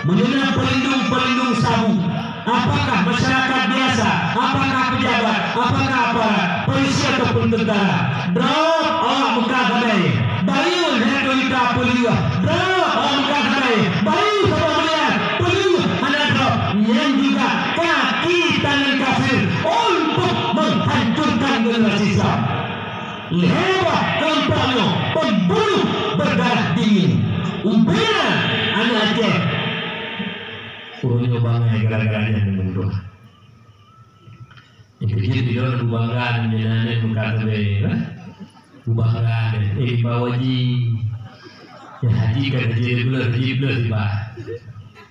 Meunyoe na pelindung-pelindung sabu, apakah masyarakat biasa, apakah pejabat, apakah aparat, polisi ataupun tentara, droe awak meukat sabe, bayeue lhèe juta peuleueh, droe awak meukat sabe, bayeue saboh miliar peuleueh hana droe, nyan juga kaki tangan kafir untuk menghancurkan generasi Islam. Lhèe boh kelompok nyoe pembunuh berdarah dingin. Ubena aneuk Aceh. Ureueng nyoe bangai gara-gara nyan deungon Tuhan. Nyang keujeuet di droe beubangga nyan aneuk meukat sabe, eh? Beubangga deh, eh, Pak Haji. Ya, haji kan haji plus, haji plus, Pak.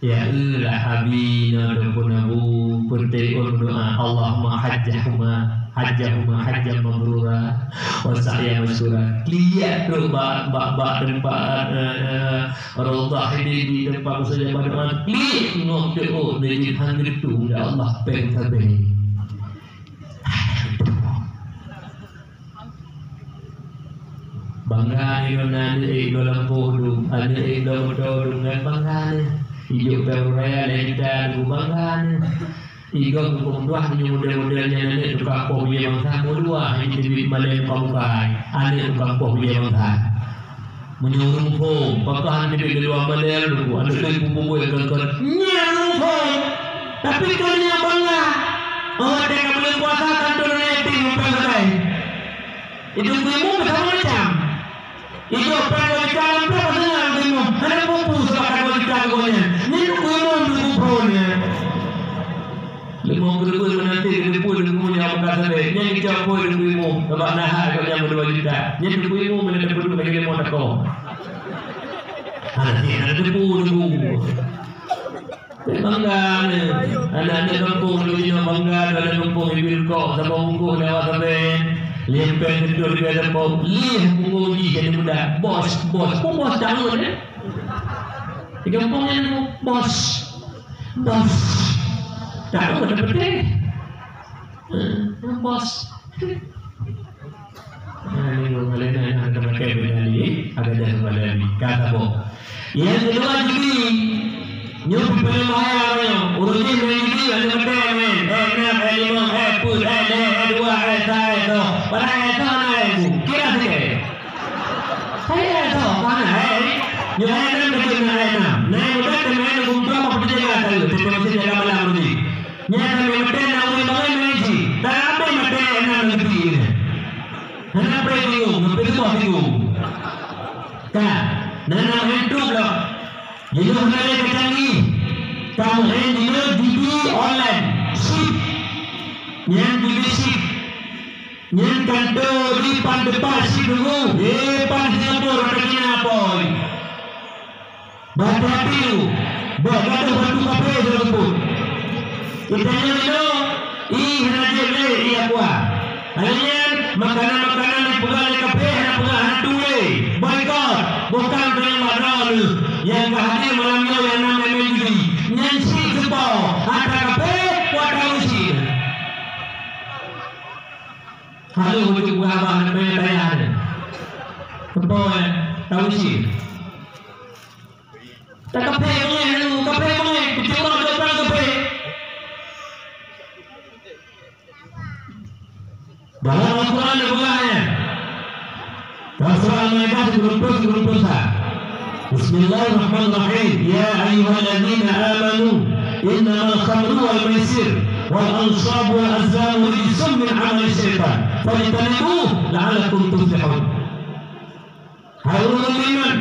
Ya, eh, lah, Abi, no, dapur nabu, peunteng, oh, doa, Allahumma hajjahuma, hajjahuma, hajjah mabrura, wa sa'ya masyura. Lihat tu, bak, bak, bak tempat, eh, eh, Raudhah ini di tempat mustajab doa. Klik, ngok teuh, oh, nijin hang geuteupeue, ya Allah, péng sabe. Bangga nyoe na aneuk ék dua lampôh dum, aneuk ék dua moto dum, nyan bangga nyoe. Ijok péng raya lhèe juta dum, bangga nyoe. Igom keupeue meutuah nyoe model-model nyan aneuk tukang poh bujée bansa, meudua hana jiteubiet malèe muka-muka, aneuk tukang poh bujée bansa. Meunyoe ureueng phôn, pakon hana teubiet keuluwa malèe, aneuk lôn peubuet kon-kon. Nyan ureueng phôn. Tapi kon nyang bangga. Awak teuka buleuen puasa, kan turun yatim, muka sagai. Itu keu imum sama macam. Ijok péng dua juta lam trok, pasangan keu imum. Hana peue-peue seulakan dua juta keu gobnyan. Nyan keu imum, keu phôn nyan. Limong keureubeuet meunanti keu teupeu deungon nyang buka sabe. Nyan geucok phôn keu imum. Sabab na hak gobnyan meudua juta. Nyan keu imum meunanti peuduek lagèe limong takong. Hana, hana teupeu deungon. Bangga nyoe. Aneuk-aneuk gampông lôn jinoe bangga, aneuk gampông ibil kok, saboh bungkôh lewat sabe. Lhèe péng seutôt lhèe saboh, lhèe pungo jih jadi muda. Bos, bos. Peue bos tangan, eh? Di gampông nyan bos. Bos. Tangan ada peuteh. Eh, bos. Nah, ini mengenai ada pakai benda ni, ada dah kembali. Kata boh. Yang kedua, judi. Nyoe pih paléng bahaya uroe nyoe. Uroe jih main judi, aneuk maté main. Eh, enam, eh, lima, eh, peuet, eh, lhèe, eh, dua, eh, sa, eh, dua. Padahai eh, sa na eh, bu. Kira sikit. Saya eh, sa, mana eh? Nyoe eh, enam, kecil na eh, enam. Na eh, muda, teuma eh, gumpa, apa pun jaga, tahu. Tetapi masih jaga malam uroe jih. Nyan ka maté na ureueng bangai main jih. Tapi maté na leubi. Hana pré bingung, tapi tu bingung. Ka, na na main tu pula. Jinoe hana lé kacang ni. Ka main jinoe judi online. Chip. Nyan judi chip. Nyan kanto di pan depan chip dulu. Ye, pan Singapura, kata kina apa? Bah hati-hati lu, bèk gadoh bak kafé sireupot. Geutanyoe nyoe, ih, hana jeuet lé, ih, aqua. Hai nyan, makanan-makanan nyang peugah lé kafé hana peugah, hana tuléh. Boikot, bukon teurimong droeneuh. Nyang ka hadir malam nyoe nyang na main judi. Nyan cit seupo, atra kafé, kuat tahu cit. Halo, untuk buah abang, nak tanya-tanya ada. Seupo, eh, tahu cit. Takafé beungéh, takafé beungéh. Keucuma dua orang kafé. Dalam Al-Quran ada bulan ya. Dalam surah Al-Maidah sepuluh puluh, sepuluh puluh satu. Bismillahirrahmanirrahim. Ya ayyuhalladzina amanu innamal khamru wal maisir wal ansabu wal azlamu rijsun min amali syaitan. Fajtanibuh la'allakum tuflihun. Hai ureueng beriman,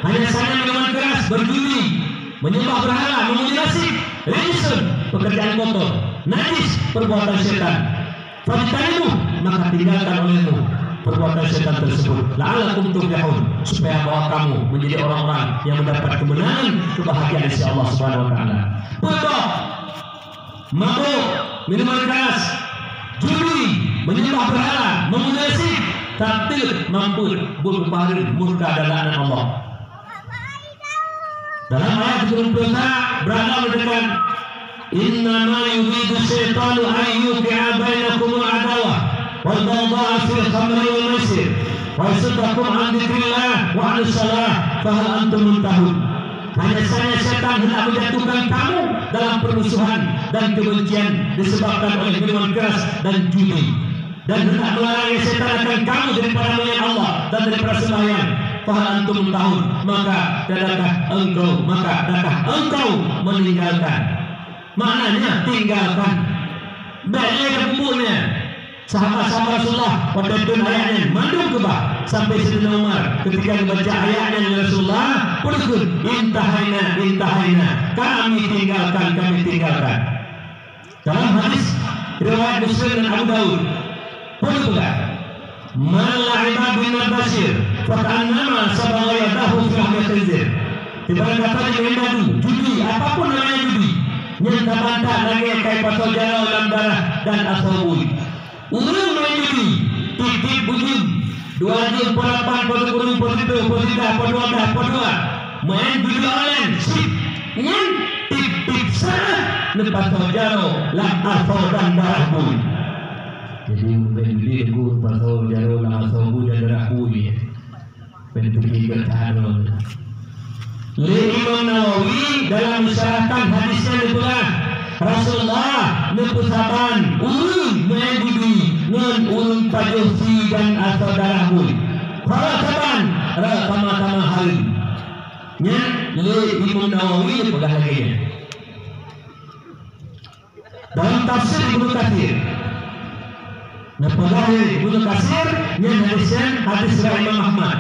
hanya saja minuman keras, berjudi, menyembah berhala, memuji nasib, rijsun, pekerjaan kotor, najis, perbuatan setan. Fajtanibuh, maka tinggalkan olehmu perbuatan setan tersebut. La'allakum tuflihun, supaya bahwa kamu menjadi orang-orang yang mendapat kemenangan, kebahagiaan dari Allah Subhanahu wa Taala. Betul. Mabök, minuman keras, judi, menyembah berhala, memuja nasib, tateuet mampet buet meupareuen murka dan laknat Allah. Dalam ayat sepuluh puluh sa, beurangkat mengatakan, "Innama yuridu syaitanu an yuqi'a bainakumul adawah wal baghdha'a fil khamri wal maisir, wa yasuddakum an dzikrillah wa anis shalah, fa hal antum muntahun?" Hanya saja setan hendak menjatuhkan kamu dalam permusuhan dan kebencian disebabkan oleh minuman keras dan judi. Dan hendak melarang setan akan kamu daripada mengingat Allah dan daripada sembahyang. Fa hal antum muntahun, maka tiadakah engkau, maka tiadakah engkau meninggalkan? Maknanya tinggalkan. Bèk lé tapeubuet nyan. Sahabat-sahabat Rasulullah, watèe turun ayat nyan, mandum keubah, sampai Saidina Umar, ketika geubaca ayat nyan lé Rasulullah, peue geukheun, "Intahaina, intahaina, kami tinggalkan, kami tinggalkan." Dalam hadis riwayat Muslim dan Abu Daud, peue geupeugah, "Man la'iba bin nabashir, faka'annama sabagha yadahu fi lahmil khinzir." Ibarat kata di main dadu, judi, apapun namanya judi, nyan tabantak lagèe ka ipasoe jaroe lam darah dan asoe bui. Ureueng main judi, tiep-tiep bujeuem, dua jeuem, po lapan, po sikureueng, po siplôh, po siblah, po dua blah, po dua. Main judi online, chip, nyan tiep-tiep saát neupasoe jaroe lam asoe dan darah bui. Jadi, main judi, Teungku, neupasoe jaroe lam asoe bui dan darah bui. Lé Imam Nawawi dalam mensyarahkan hadis nyan neupeugah, Rasulullah neupeusaban ureueng main judi ngon ureueng pajoh sie dan asoe darah bui. Para saban rot sama-sama hareuem. Nyan lé Imam Nawawi neupeugah lagèe nyan. Dalam tafsir Ibnu Katsir, neupeugah lé Ibnu Katsir, nyan hadis nyan hadis riwayat Imam Ahmad.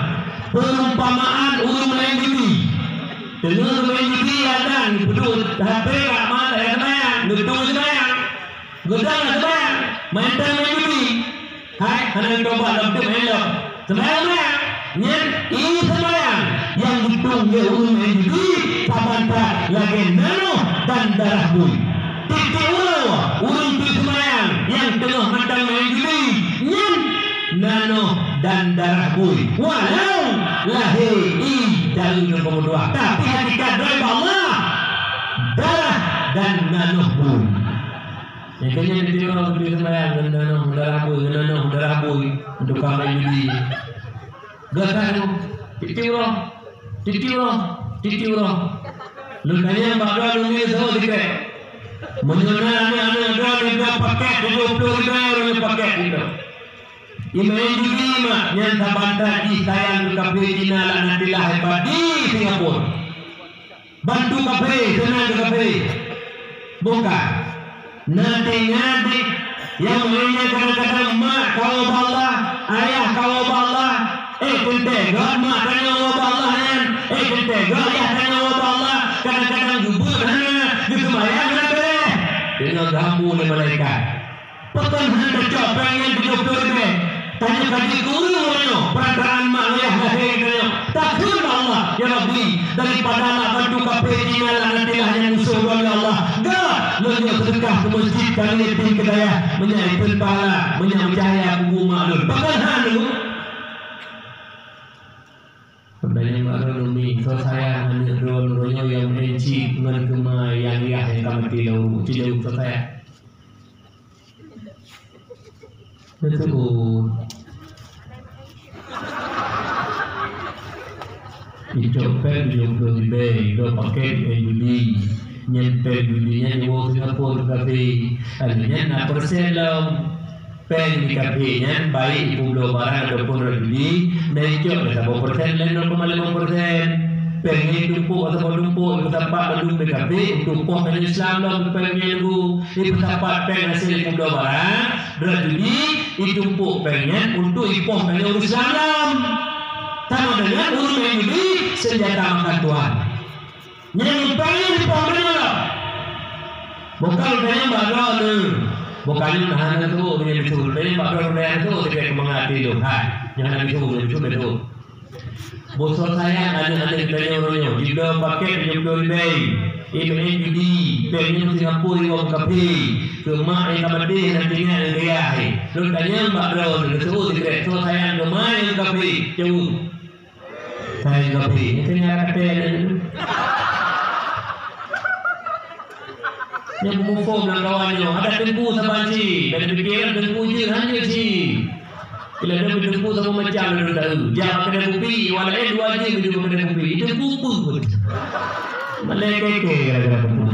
Perumpamaan ureueng main judi. Deungoe main judi, adan, peuduek H P, ka ma-, eh, seumayang, geuduek seumayang. Geuduek seumayang, main tan main judi. Hai, hana geutobat lam teuk main lom. Seumayang, seumayang. Nyan, ie seumayang nyang geutueng lé ureueng nyan jih saban that lagèe nanoh dan darah bui. Tiep-tiep uroe, ureueng pih seumayang nyang teungoh mantong main judi, nyan nanoh dan darah bui. Walau lahé ie dari ureueng peumeutuah, tapi hakikat droe bak Allah, darah dan nanoh bui. Nyang keu nyan tiep uroe geuteubiet seumayang ngon nanoh darah bui, ngon nanoh darah bui, tukang main judi. Gata nyoe, tiep-tiep uroe, tiep-tiep uroe, tiep-tiep uroe. Lôn tanyong bak droeneuh nyoe seuôt sikrek. Meunyoe na aneuk-aneuk droeneuh nyoe paket tujoh ploh ribèe, droeneuh paket nyoe. Imeum judi mak nyan saban that jih sayang keu kafé Cina laknatillah hebat di Singapura. Bantu kafé, seunang keu kafé. Bukan. Na teuingat deh, nyang meunyoe kadang-kadang mak kawoe bak Allah, ayah kawoe bak Allah, eh, teuntèe göt mak tanyoe woe bak Allah nyan, eh, teuntèe göt ayah tanyoe woe bak Allah, kadang-kadang geubeuet hana, geuseumayang hana beureh. Deungon geuhambu lé malaikat. Pakon hana tacok péng nyan tujoh ploh ribèe? Tanyoe ka jeuet keu ureueng uroe nyoe, peurasaan mak ngon ayah lahé tanyoe. Takheun bak Allah, "Ya Rabbi, daripada na bantu kafé Cina laknatillah nyang musoh droe, ya Allah, göt lôn jok seudeukah keu meuseujid, keu yatim, keu dayah, meunyoe jiteurimong pahala, meunyoe meucahya kubu mak lôn." Pakon hana lôn? Sebenarnya mak lôn umi, soe sayang aneuk droe, droe nyoe nyang meuhen cit ngon keumah nyang yah nyang ka maté lom, cit lom soe sayang. Beutôi. Icok péng tujoh ploh ribèe, dua paket péng judi. Nyan péng judi nyan jiwoe Singapura keu kafé. Lalu nyan na persen lom. Péng di kafé nyan baik ipubloe barang ataupun rot judi, na icok na saboh persen lé nol koma lima persen. Péng nyan itumpôk ataupun tumpôk, ipeusapat mandum di kafé untuk poh tanyoe Islam lom péng nyan geuh. Ipeusapat péng hasil ipubloe barang, rot judi, itumpôk péng nyan untuk ipoh tanyoe ureueng Islam lom. Sama dengan ureueng main judi, senjata makan Tuhan. Nyang paléng dipoh tanyoe lom. Bukon tanyoe bak droeneuh. Bukon nyoe hana teuôt nyang beutôi. Tanyoe bak droeneuh hana teuôt, tapi keumangat até lôn. Hai, nyang hana beutôi, nyang beutôi, beutôi. Beusoe sayang aneuk-aneuk tanyoe uroe nyoe, jibloe paket tujoh ploh ribèe, imeum judi, péng nyoe Singapura iwoe keu kafé, keu mak nyang ka maté hana teuingat ngon keu yah. Lôn tanyong bak droeneuh, neuseuôt sikrek, soe sayang keu mak nyang keu kafé? Jaweueb. Sayang keu kafé, nyan teuingat keu kafé. Nyan peumuphom lam kawan nyoe, adak teungku saban cit, dan pikiran teungku jeuet hana jeuet cit. Bila ada teungku sama macam ada tahu. Dia kedai kopi, walaupun dua jam dia kedai kopi. Itu kupu pun. Malai keke gara-gara kupu.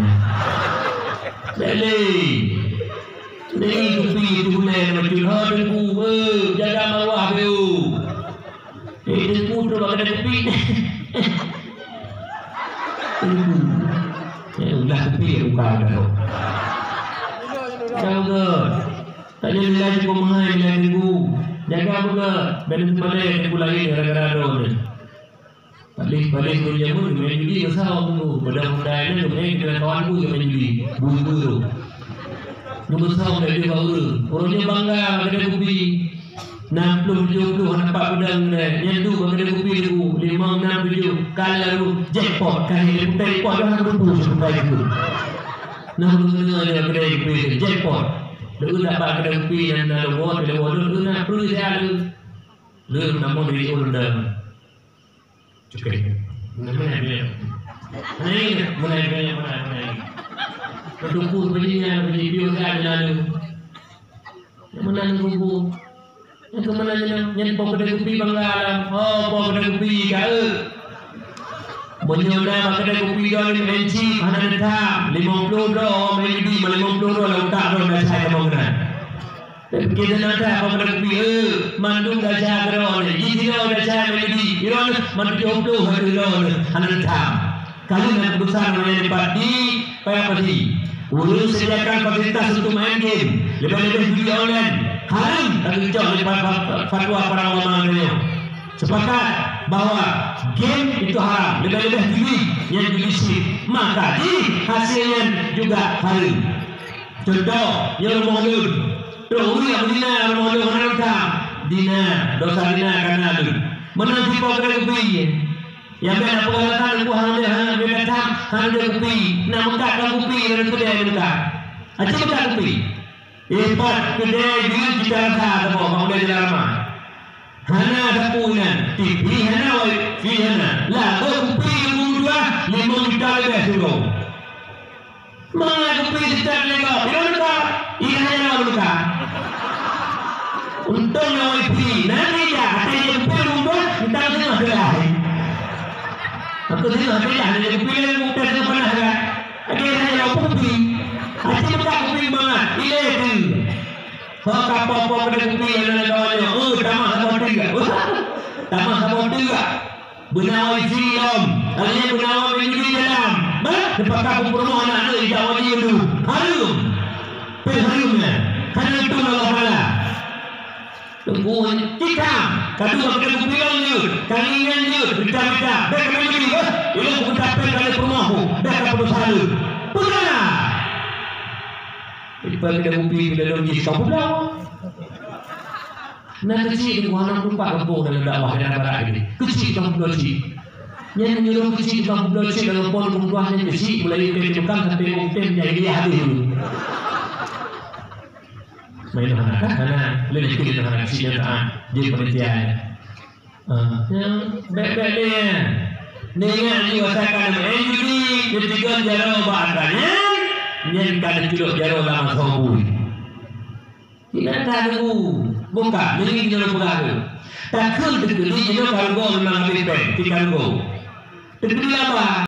Beli. Ni kopi itu boleh macam ha teungku. Eh, jaga maruah beu. Eh, teungku tu bak kedai kopi. Teungku. Eh, ulah kopi buka dah. Tahu ke? Tak ada nilai cukup mahal nilai teungku. Jaga buka. Bela semalai teungku lain gara-gara droeneuh. Paléh-paléh ngon jameun main judi masa teungku. Padahai muda nyan main dengan kawan pun main judi. Bui-bui tu. Nyoe masa udah dia baru. Orang nyoe bangga kedai kopi. Enam puluh tujuh puluh aneuk pat peudeueng nyan, nyan duek bak keudè kupi teungku, limong, nam, tujoh, ka lheueh jackpot, ka lheueh jackpot, dah hana teupeu jackpot itu. Nah, beungoh nyoe keudè kupi jackpot. Leueuen dak bak keudè kupi nyan na leuwoe, leuwoe leueuen na peue siat leueuen. Leueuen na mon di ulôn deueng. Cukai. Mana dia? Mana ini? Mana ini? Mana ini? Mana ini? Ketumpuk beli yang beli biasa lalu. Mana ni kubu? Yang ke mana ni? Yang pok kedai kupi bangga alam. Oh, pok kedai kupi kau. Meunyoe na bak kedai kupi droe ni main chip hana neutam, limong ploh droe main judi, limong ploh droe lam utak droe dah cai kamoe keunan. Tapi kita nak tak apa kena kupi, eh, mandum dah cai droe ni. Ji droe dah cai main judi, droe ni mandum jomblo hati droe ni, hana neutam. Kali nak keputusan orang yang dapat di payah pasti. Urus sediakan fasilitas untuk main game, lebih-lebih judi online. Haram, tapi cok lepas fatwa para ulama dunia. Sepakat bahwa game itu haram, lebih-lebih judi, nyang judi chip. Maka jih hasil nyan juga haram. Contoh, nyoe rumoh lôn. Trok ureueng meudina rumoh lôn hana utang. Dina, dosa dina kana lôn. Meunan sipo keudè kupi. Nyang bèk na peugah lagèe nyan, hana lé, hana lé datang, hana lé kupi. Na meukat lam kupi, na keudè meukat. Aci meukat kupi. Ipat keudè jeuet cita rasa saboh bak ulèe jalan ramai. Hana sapeue inan, T V hana, wifi hana. Lagoe kupi limong juta, limong juta leubeh sigoe. Mangat kupi sitét lé gob, ilôn leuka. Inan hana lôn leuka. Untông na wifi, na meja, até jih kupi limong juta, entah teungoh teulah. Aku tengok hati dah, dia kupi lain, kupi tu panas kan. Ada yang ada kupi. Hati buka kupi bangat. Ile tu. Ho kapo-po kena kupi yang ada kawan dia. Oh, tamah sama tu juga. Tamah sama tu juga. Benawa isi lom. Hanya benawa minggu di dalam. Bah, terpaksa kuperumoh anak tu, tidak wajib tu. Harum. Pun harumnya. Karena itu Allah Taala. Teungku cit tham, ka dua keuneuk geupilong jeuet, ka ngieng jeuet, bita-bita. Bèk keuneuk jeuet, eh. Ilôn kupeutapé ka lheueh peurumoh ku, bèk ka peudesya lôn. Peugah! Ipa keuneuk kupi bila lôn jih ka peubloe. Na keuchik di Kuala Lumpur gampông dalam dakwah daerah barat ini. Keuchik ka peubloe chik. Nyan meunyoe keuchik ka peubloe chik dalam pon peumeutuah nyan keuchik, mulai dari tukang sampai uktem jahiliyah habis dulu. Main hana kan? Hana. Lé niki lé hana sih nyoe taat. Jadi panitia. Ah, yang baik-baik ni. Ningat ni wasakan main judi, ketiga jaroe bak atas nyan, nyan ka diculok jaroe lam sobui. Tidak tahu. Buka, ni kita nak pegang tu. Takut terjadi, kita kargo memang habis pen, tiga kargo. Terjadi apa?